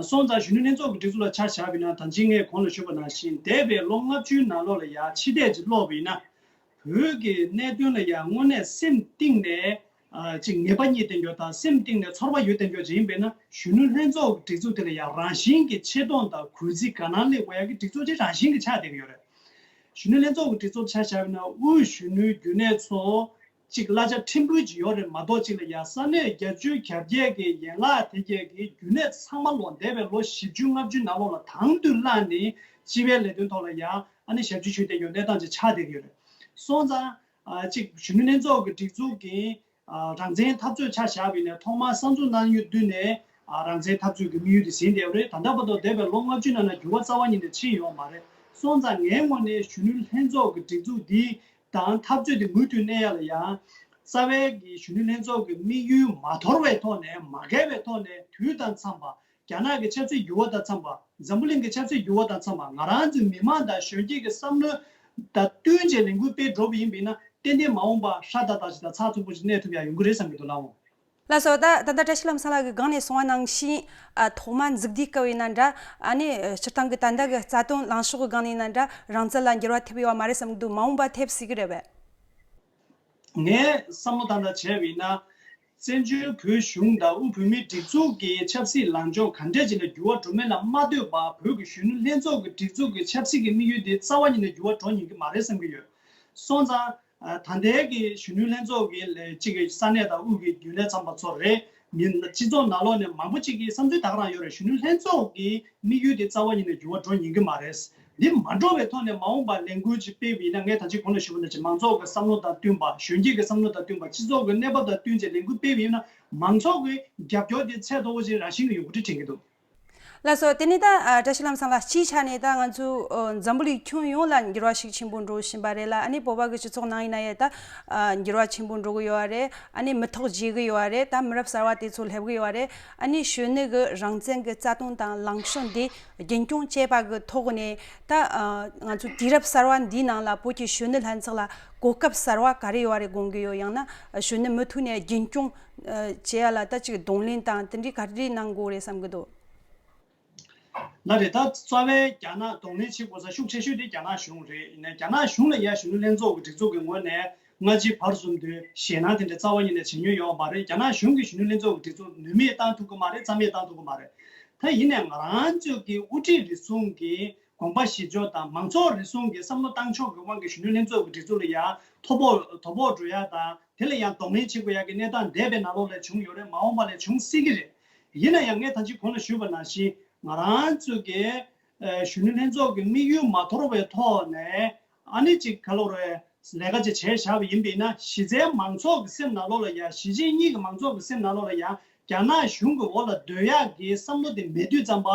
སོང་ཙང་གཞོན་ནུ་ལྷན་ཚོགས་ཀྱི་སྒྲིག་འཛུགས་ལ་ཆ་བཞག་པ་ཡིན་ན་ད་ཅི་ངས་གོང་ལ་ཞུས་པ་ནང་བཞིན་འདས་པའི་ལོ་ལྔ་བཅུའི་ནང་ལོགས་ལ་ཡང་ཕྱི་བལྟས་ཅིག་ཀློག་པ་ཡིན་ན། བོད་ཀྱི་གནད་དོན་ལ་ཡང་དངོས་གནས་སེམས་གཏིང་ནས་ཨ་ཅིག་ངེས་པ་རྙེད་བསྡད་མཁན་དང་སེམས་གཏིང་ནས་ཚོར་བ་ཡོད་བསྡད་མཁན་ཅིག་ཡིན་པས་ན། གཞོན་ནུ་ལྷན་ཚོགས་ཀྱི་སྒྲིག་འཛུགས་དེ་ལ་ཡང་རང་བཞིན་གྱི་ཆེ་མཐོང་དང་གུས་བརྩི་དགའ་སྣང་སླེབས་དགོས་ཡག་གི་སྒྲིག་འཛུགས་ཅིག་རང་བཞིན་གྱི་ཆགས་བསྡད་ཀྱི་ཡོད་རེད། གཞོན་ནུ་ལྷན་ཚོགས་ཀྱི་སྒྲིག་འཛུགས་ཆ་བཞག་པ་ན་དབུས་གཞོན་ནུའི་རྒྱུན་ལས་ཚོ་གཅིག་གླ་ཆ་ཕྲན་བུ་ཅིག་ཡོད་རེད་མ་གཏོགས། གཅིག་ལ་ཡང་ས་གནས་བརྒྱད་ཅུ་གྱ་བརྒྱད་ཀྱི་ཡན་ལག་དེ་གྱད་ཀྱི་རྒྱུན་ལས་ཚང་མ་ལོ་འདས་པའི་ལོ་བཞི་བཅུ་ལྔ་བཅུ་ནང་ལོགས་ལ་དང་དུ་བླངས་ནས་སྤྱི་པའི་ལས་དོན་ཐོག་ལ་ཡང་ཨ་ནི་ཞབས་ཕྱི་ཞུས་བསྡད་ཀྱི་ཡོད་གནས་སྟངས་ཅིག་ཆགས་བསྡད་ཀྱི་ཡོད་རེད། སོང་ཙང་ཨ་གཅིག་གཞོན་ནུ་ལྷན་ཚོགས་ཀྱི་སྒྲིག་འཛུགས་ཀྱི་ཨ་རང་བཙན་འཐབ་རྩོད་ཆ་བཞག་པ་ཡིན་ན་ཐོག་མར་གསར་འཛུགས་གནང་ཡུལ་དུས་ནས་ཨ་རང་བཙན་འཐབ་རྩོད་ཀྱི་དམིགས་ཡུལ་དེ་ཟིན་བསྡད་ཡོད་རེད། ད་ལྟ་བར་དུ་འདས་པའི་ལོ་ལྔ་བཅུ་ནང་ན་འགྱུར་བ་རྩ་བ་ཉིད་ནས་ཕྱིན་ཡོད་མ་རེད། སོང་ཙང་ངའི་ངོས་ནས་གཞོན་ནུ་ལྷན་ཚོགས་ཀྱི་སྒྲིག་འཛུགས་འདི་དང་འཐབ་རྩོད་དེ་མུ་མཐུད་གནས་ཡ་ལ་ཡང་རྩ་བའི་གི་གཞོན་ནུ་ལྷན་ཚོགས་ཀྱི་དམིགས་ཡུལ་མ་དོར་བའི་ཐོག་ནས་མ་འགལ་བའི་ཐོག་ནས་དུས་དང་འཚམས་པ་རྒྱ་ནག་གི་ཆབ་སྲིད་འགྱུར་བ་དང་འཚམས་པ། འཛམ་བུ་གླིང་གི་ཆབ་སྲིད་འགྱུར་བ་དང་འཚམས་པ། ང་རང་ཚོའི་མི་མང་དང་གཞོན་སྐྱེས་ཀྱི་བསམ་བློ་དང་བསྟུན་བྱས་ལས་འགུལ་སྤེལ་འགྲོ་བ་ཡིན་པ་ཡིན་ན་ཏན་ཏན་མ་འོངས་པ་ཧྲ་ཏག་ཏག་ཅིག་དང་ཚགས་ཚུད་པོ་ཅིག་གནས་ཐུབ་ཡ་ཡོང་གི་རེད་བསམ་གྱི་འདུག་ལགས་འོང་། ལགས་སོ། ད་ད་ལྟ་བཀྲ་ཤིས་ལྷ་མོ་སང་ལགས་ཀྱིས་སྒང་ནས་གསུངས་པ་ནང་བཞིན་ཨ་ཐོག་མར་མཛུབ་དུས་སྐབས་ཡིན་ན་འདྲ། ཨ་ནི་སྤྱིར་བཏང་གི་ད་ལྟ་གི་རྩ་དོན་ལངས་ཕྱོགས་ཀྱི་སྒང་ནས་ཡིན་ན་འདྲ། རང་བཙན་ལ་འགྱུར་བ་ཐེབས་ཡོད་པ་མ་རེད་བསམ་གྱི་འདུག་མ་འོངས་པ་ཐེབས་སྲིད་ཀྱི་རེད་པས། ངས་བསམ་བློ་བཏང་སྟངས་བྱས་པ་ཡིན་ན། བཙན་བྱོལ་བོད་གཞུང་དང་དབུས་བོད་མིའི་སྒྲིག་འཛུགས་ཀྱི་ཆབ་སྲིད་ལངས་ཕྱོགས་ག་འདྲས་ཅིག་ལ་འགྱུར་བ་འགྲོ་མིན་ལ་མ་ལྟོས་པར་བོད་ཀྱི་གཞོན་ནུ་ལྷན་ཚོགས་ཀྱི་སྒྲིག་འཛུགས་ཀྱི་ཆབ་སྲིད་ཀྱི་དམིགས་ཡུལ་དེ་རྩ་བ་ཉིད་ནས་འགྱུར་བ་འགྲོ་ཉན་གྱི་མ་རེད་བསམ་གྱི་ཡོད། སོང་ཙང་། ད་ལྟའི་གི་གཞོན་ནུ་ལྷན་ཚོགས་ཀྱི་ལས་གཅིག་གི་ས་གནས་དང་དབུས་ཀྱི་རྒྱུན་ལས་ཚང་པ་ཚོ་རེད། མི་སྤྱི་ཚོགས་ནང་ལོགས་ནས་མང་པོ་གཅིག་གི་བསམ་ཚུལ་ད་ག་རང་ཡོད་རེད། གཞོན་ནུ་ལྷན་ཚོགས་ཀྱི་དམིགས་ཡུལ་དེ་རྩ་བ་ཉིད་ནས་འགྱུར་བ་འགྲོ་ཉན་གྱི་མ་རེད། འདི་མ་འགྲོ་བའི་ཐོག་ནས་མ་འོངས་པར་ལས་འགུལ་ཅིག་སྤེལ་བ་ཡིན་ན། ངས་ད་ཅི་གོང་ལ་ཞུས་པ་ནང་བཞིན་མང་ཚོགས་ཀྱི་བསམ་བློ་དང་བསྟུན་པ། གཞོན་སྐྱེས་ཀྱི་བསམ་བློ་དང་བསྟུན་པ། སྤྱི་ཚོགས་ཀྱི་གནས་བབ་དང་བསྟུན་བྱས་ལས་འགུལ་སྤེལ་བ་ཡིན་ན། མང་ཚོགས་ཀྱི་རྒྱབ་སྐྱོར་དེ་ཚད་མཐོ་པོ་ཞིག་རང་བཞིན་གྱིས་ཡོང་གི་རེད་དྲན་གྱི་འདུག་ལགས་སོ། དེ་ནས་ད་ཨ་བཀྲ་ཤིས་ལྷ་མོ་སང་ལགས་སྤྱིའི་ཆ་ནས་ད་ང་ཚོ་ཨ་འཛམ་བུ་གླིང་ཁྱོན་ཡོངས་ལ་འགྱུར་བ་ཤུགས་ཆེན་པོ་འགྲོ་བཞིན་པ་རེད་ལ། ཨ་ནི་བོད་པ་གི་སྤྱི་ཚོགས་ནང་ཡིན་ན་ཡང་ད་ཨ་འགྱུར་བ་ཆེན་པོ་འགྲོ་གི་ཡོད་རེད། ཨ་ནི་མི་ཐོག་བརྗེ་གི་ཡོད་རེད། ད་མི་རབས་གསར་བ་དེ་ཚོ་སླེབས་གི་ཡོད་རེད། ཨ་ནི་གཞོན་ནུ་གི་རང་བཙན་གི་རྩ་དོན་དང་ལངས་ཕྱོགས་འདི་རྒྱུན་སྐྱོང་བྱེད་པ་གི་ཐོག་ནས་ད་ཨ་ང་ཚོ་དུས་རབས་གསར་བ་འདིའི་ནང་ལ་བོད་ཀྱི་གཞོན་ནུ་ལྷན་ཚོགས་ལ་གོ་སྐབས་གསར་བ་ག་རེ་ཡོད་རེད་དགོངས་གི་ཡོད། ཡང་ན་གཞོན་ནུ་མུ་མཐུད་ནས་རྒྱུན་སྐྱོང་ཨ་བྱེད་ཡ་ལ་ད་ཅིག་གདོང་ལེན་དང་དེ་འདྲའི་ག་རེ་གནང་དགོས་རེད་བསམ་གི་འདུག་ལགས་རེད། ད་རྩ་བའི་རྒྱ་ནག་གདོང་ལེན་བྱེད་དགོས་ས་ཤུགས་ཆེ་ཤོས་དེ་རྒྱ་ནག་གཞུང་རེད། ཡིན་ནའི་རྒྱ་ནག་གཞུང་ལ་ཡ་གཞོན་ནུ་ལྷན་ཚོགས་ཀྱི་སྒྲིག་འཛུགས་ཀྱི་ངོས་ནས་སྔ་ཕྱི་བར་གསུམ་དུ་ཞེད་སྣང་དེ་འདྲ་རྩ་བ་ཉིད་ནས་བྱེད་མྱོང་ཡོད་མ་རེད། རྒྱ་ནག་གཞུང་གིས་གཞོན་ནུ་ལྷན་ཚོགས་ཀྱི་སྒྲིག་འཛུགས་ནུས་མེད་བཏང་ཐུབ་ཀྱི་མ་རེད། རྩ་མེད་བཏང་ཐུབ་ཀྱི་མ་རེད། ད་ཡིན་ནའི་ང་རང་ཚོ་གི་དབུ་ཁྲིད་རེ་ཟུང་གི་དགོངས་པ་བཞེས་ཕྱོགས་དང་མང་ཚོགས་རེ་ཟུང་གི་བསམ་བློ་བཏང་ཕྱོགས་ཀྱི་དབང་གིས་གཞོན་ནུ་ལྷན་ཚོགས་ཀྱི་སྒྲིག་འཛུགས་ལ་ཡ་དོ་ཕོག་དོ་ཕོག་འགྲོ་ཡ་དང་། དེ་ལ་ཡང་གདོང་ལེན་བྱེད་དགོས་ཡག་གི་གནས་སྟངས་འདས་པའི་ནང་ལོགས་ལ་བྱུང་ཡོད་རེད། མ་འོངས་པ་ལ་བྱུང་སྲིད་ཀྱི་རེད། ཡིན་ན་ཡང་ངས་ད་ཅི་གོང་ལ་ཞུས་པ་ནང་བཞིན་ང་རང་ཚོ་གི་ཨ་གཞོན་ནུ་ལྷན་ཚོགས་ཀྱི་དམིགས་ཡུལ་མ་དོར་བའི་ཐོག་ནས་ཨ་ནི་ཅིག་ག་ལབ་རེད། ལས་ཀ་ཅིག་བྱས་བཞག་པ་ཡིན་པས་ན། གཞི་རྩའི་མང་ཚོགས་ཀྱི་སེམས་ནང་ལོགས་ལ་ཡང་གཞིས་བྱེས་གཉིས་ཀྱི་མང་ཚོགས་ཀྱི་སེམས་ནང་ལོགས་ལ་ཡང་རྒྱ་ནག་གཞུང་གི་འོག་ལ་སྡོད་ཡག་གི་བསམ་བློ་དེ་མེད་དུས་ཙམ་པ།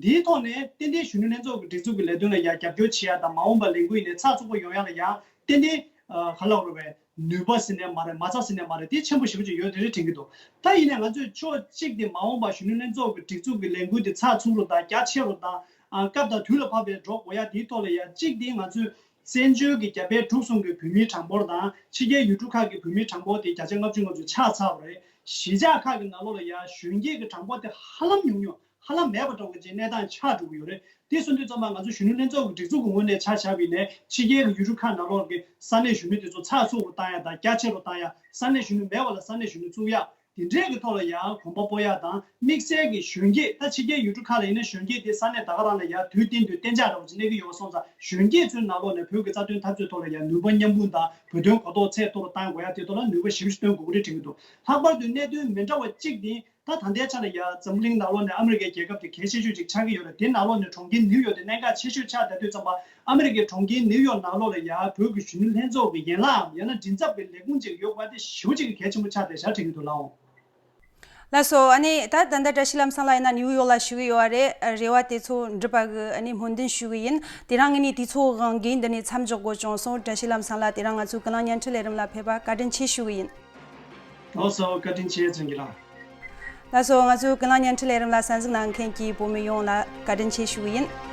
འདིའི་ཐོག་ནས་ཏན་ཏན་གཞོན་ནུ་ལྷན་ཚོགས་ཀྱི་སྒྲིག་འཛུགས་ཀྱི་ལས་དོན་ལ་ཡང་རྒྱབ་སྐྱོར་བྱེད་ཡ་དང་། མ་འོངས་པར་ལས་འགུལ་ཡིན་ནའི་ཚགས་ཚུད་པོ་ཡོང་ཡ་ལ་ཡང་ཏན་ཏན་ཨ་ག་ལབ་རེད་པས། ནུས་པ་ཟེར་ནའི་མ་རེད། མ་རྩ་ཟེར་ནའི་མ་རེད། དེ་ཆེན་པོ་ཞེ་པོ་ཅིག་ཡོད་དེ་རེད་དྲན་གྱི་འདུག་ད་ཡིན་ནའི་ང་ཚོས་ཕྱོགས་གཅིག་དེ་མ་འོངས་པར་གཞོན་ནུ་ལྷན་ཚོགས་ཀྱི་སྒྲིག་འཛུགས་ཀྱི་ལས་འགུལ་དེ་ཚགས་ཚུད་རུ་དང་རྒྱ་ཆེ་རུ་དང་། ཨ་སྐབས་དང་དུས་ལ་བབ་པའི་འགྲོ་དགོས་ཡ་དེའི་ཐོག་ལ་ཡ་གཅིག་དེ་ང་ཚོས་བཙན་བྱོལ་གྱི་རྒྱ་བལ་འབྲུག་གསུམ་གྱི་བོད་མིའི་གྲངས་འབོར་དང་ཕྱི་རྒྱལ་ཡུལ་གྲུ་ཁག་གི་བོད་མིའི་གྲངས་འབོར་དེ་བརྒྱ་ཆ་ལྔ་བཅུ་ང་བཅུ་ཆགས་ཚར་བ་རེད། གཞིས་ཆགས་ཁག་གི་ནང་ལོགས་ལ་ཡ་གཞོན་སྐྱེས་ཀྱི་གྲངས་འབོར་དེ་ཧ་ལམ་ཉུང་ཉུང་། ཧ་ལམ་མེད་པ་འདྲ་བོ་ཅིག་གནས་སྟངས་ཆགས་འགྲོ་གི་ཡོད་རེད། དེ་སོང་དུས་ཙམ་པ་ང་ཚོ་གཞོན་ནུ་ལྷན་ཚོགས་ཀྱི་སྒྲིག་འཛུགས་ཀྱི་ངོས་ནས་ཆ་བཞག་པ་ཡིན་ནའི་ཕྱི་རྒྱལ་གྱི་ཡུལ་གྲུ་ཁག་ནང་ལོགས་ཀྱི་ས་གནས་གཞོན་ནུ་དེ་ཚོ་ཚགས་ཚུད་པོ་བཏང་ཡ་དང་། རྒྱ་ཆེ་རུ་བཏང་ཡ། ས་གནས་གཞོན་ནུ་མེད་པ་ལ་ས་གནས་གཞོན་ནུ་བཙུགས་ཡ། དེ་འདྲའི་གི་ཐོག་ལ་ཡ་གོམ་པ་སྤོ་ཡ་དང་། དམིགས་བསལ་གྱི་གཞོན་སྐྱེས། ད་ཕྱི་རྒྱལ་ཡུལ་གྲུ་ཁག་ལ་ཡིན་ན་གཞོན་སྐྱེས་དེ་ས་གནས་ད་ག་རང་ལ་ཡ་དུས་གཏན་དུ་གཏན་འཇགས་འདྲ་བོ་ཅིག་གནས་ཀྱི་ཡོད་པ་སོང་ཙང་། གཞོན་སྐྱེས་ཚོའི་ནང་ལོགས་ནས་བོད་ཀྱི་རྩ་དོན་འཐབ་རྩོད་ཐོག་ལ་ཡ་ནུས་པ་མཉམ་སྤུངས་དང་། བོད་དོན་གོ་རྟོགས་ཚད་མཐོ་རུ་གཏང་དགོས་ཡ་དེ་ཐོག་ལ་ནུས་པ་ཞེ་པོ་ཅིག་བཏོན་དགོས་ཀྱི་རེད་དྲན་གྱི་འདུག་ལྷག་པར་དུ་གནད་དོན་མི་འདྲ་བ་གཅིག་དེ། ད་ད་ལྟའི་ཆ་ལ་ཡ་འཛམ་བུ་གླིང་ནང་ལོགས་ནས་ཨ་མི་རི་ཀའི་རྒྱལ་ཁབ་དེ་གལ་ཆེ་ཤོས་ཅིག་ཆགས་ཀྱི་ཡོད་རེད། དེ་ནང་ལོགས་ནས་གྲོང་ཁྱེར་ནིའུ་ཡོག་དེ་གནད་འགག་ཆེ་ཤོས་ཆགས་བསྡད་དུས་ཙམ་པ། ཨ་མི་རི་ཀའི་གྲོང་ཁྱེར་ནིའུ་ཡོག་ནང་ལོགས་ལ་ཡ་བོད་ཀྱི་གཞོན་ནུ་ལྷན་ཚོགས་ཀྱི་ཡན་ལག་ཡང་ན་མགྲིན་ཚབ་ཀྱི་ལས་ཁུངས་ཅིག་ཡོད་པ་དེ་ཞེ་པོ་ཅིག་གལ་ཆེན་པོ་ཆགས་བསྡད་ཤག་དྲན་གྱི་འདུག་ལགས་འོང་། ལགས་སོ། ཨ་ནི་ད་ད་ལྟ་བཀྲ་ཤིས་ལྷ་མོ་སང་ལགས་ཡིན་ན་ནིའུ་ཡོག་ལ་བཞུགས་ཀྱི་ཡོད་རེད། རེ་བ་དེ་ཚོ་འགྲུབ་པ་གི་ཨ་ནི་སྨོན་འདུན་ཞུ་གི་ཡིན། དེ་རིང་ངེད་གཉིས་དུས་ཚོད་དབང་གིས་འདི་ནས་མཚམས་འཇོག་དགོས་བྱུང་སོང་། བཀྲ་ཤིས་ལྷ་མོ་སང་ལགས་དེ་རིང་ང་ཚོའི་ཀུན་གླེང་བརྙན་འཕྲིན་ལས་རིམ་ལ་ཕེབས་པ་བཀའ་དྲིན་ཆེ་ཞུ་གི་ཡིན། ལགས་སོ། བཀའ་དྲིན་ཆེ། བྱུང་གི་ལགས། ལགས་སོ། ང་ཚོའི་ཀུན་གླེང་བརྙན་འཕྲིན་ལས་རིམ་ལ་གསན་གཟིགས་གནང་མཁན་གྱི་བོད་མི་ཡོངས་ལ་བཀའ་དྲིན་ཆེ་ཞུ་གི་ཡིན།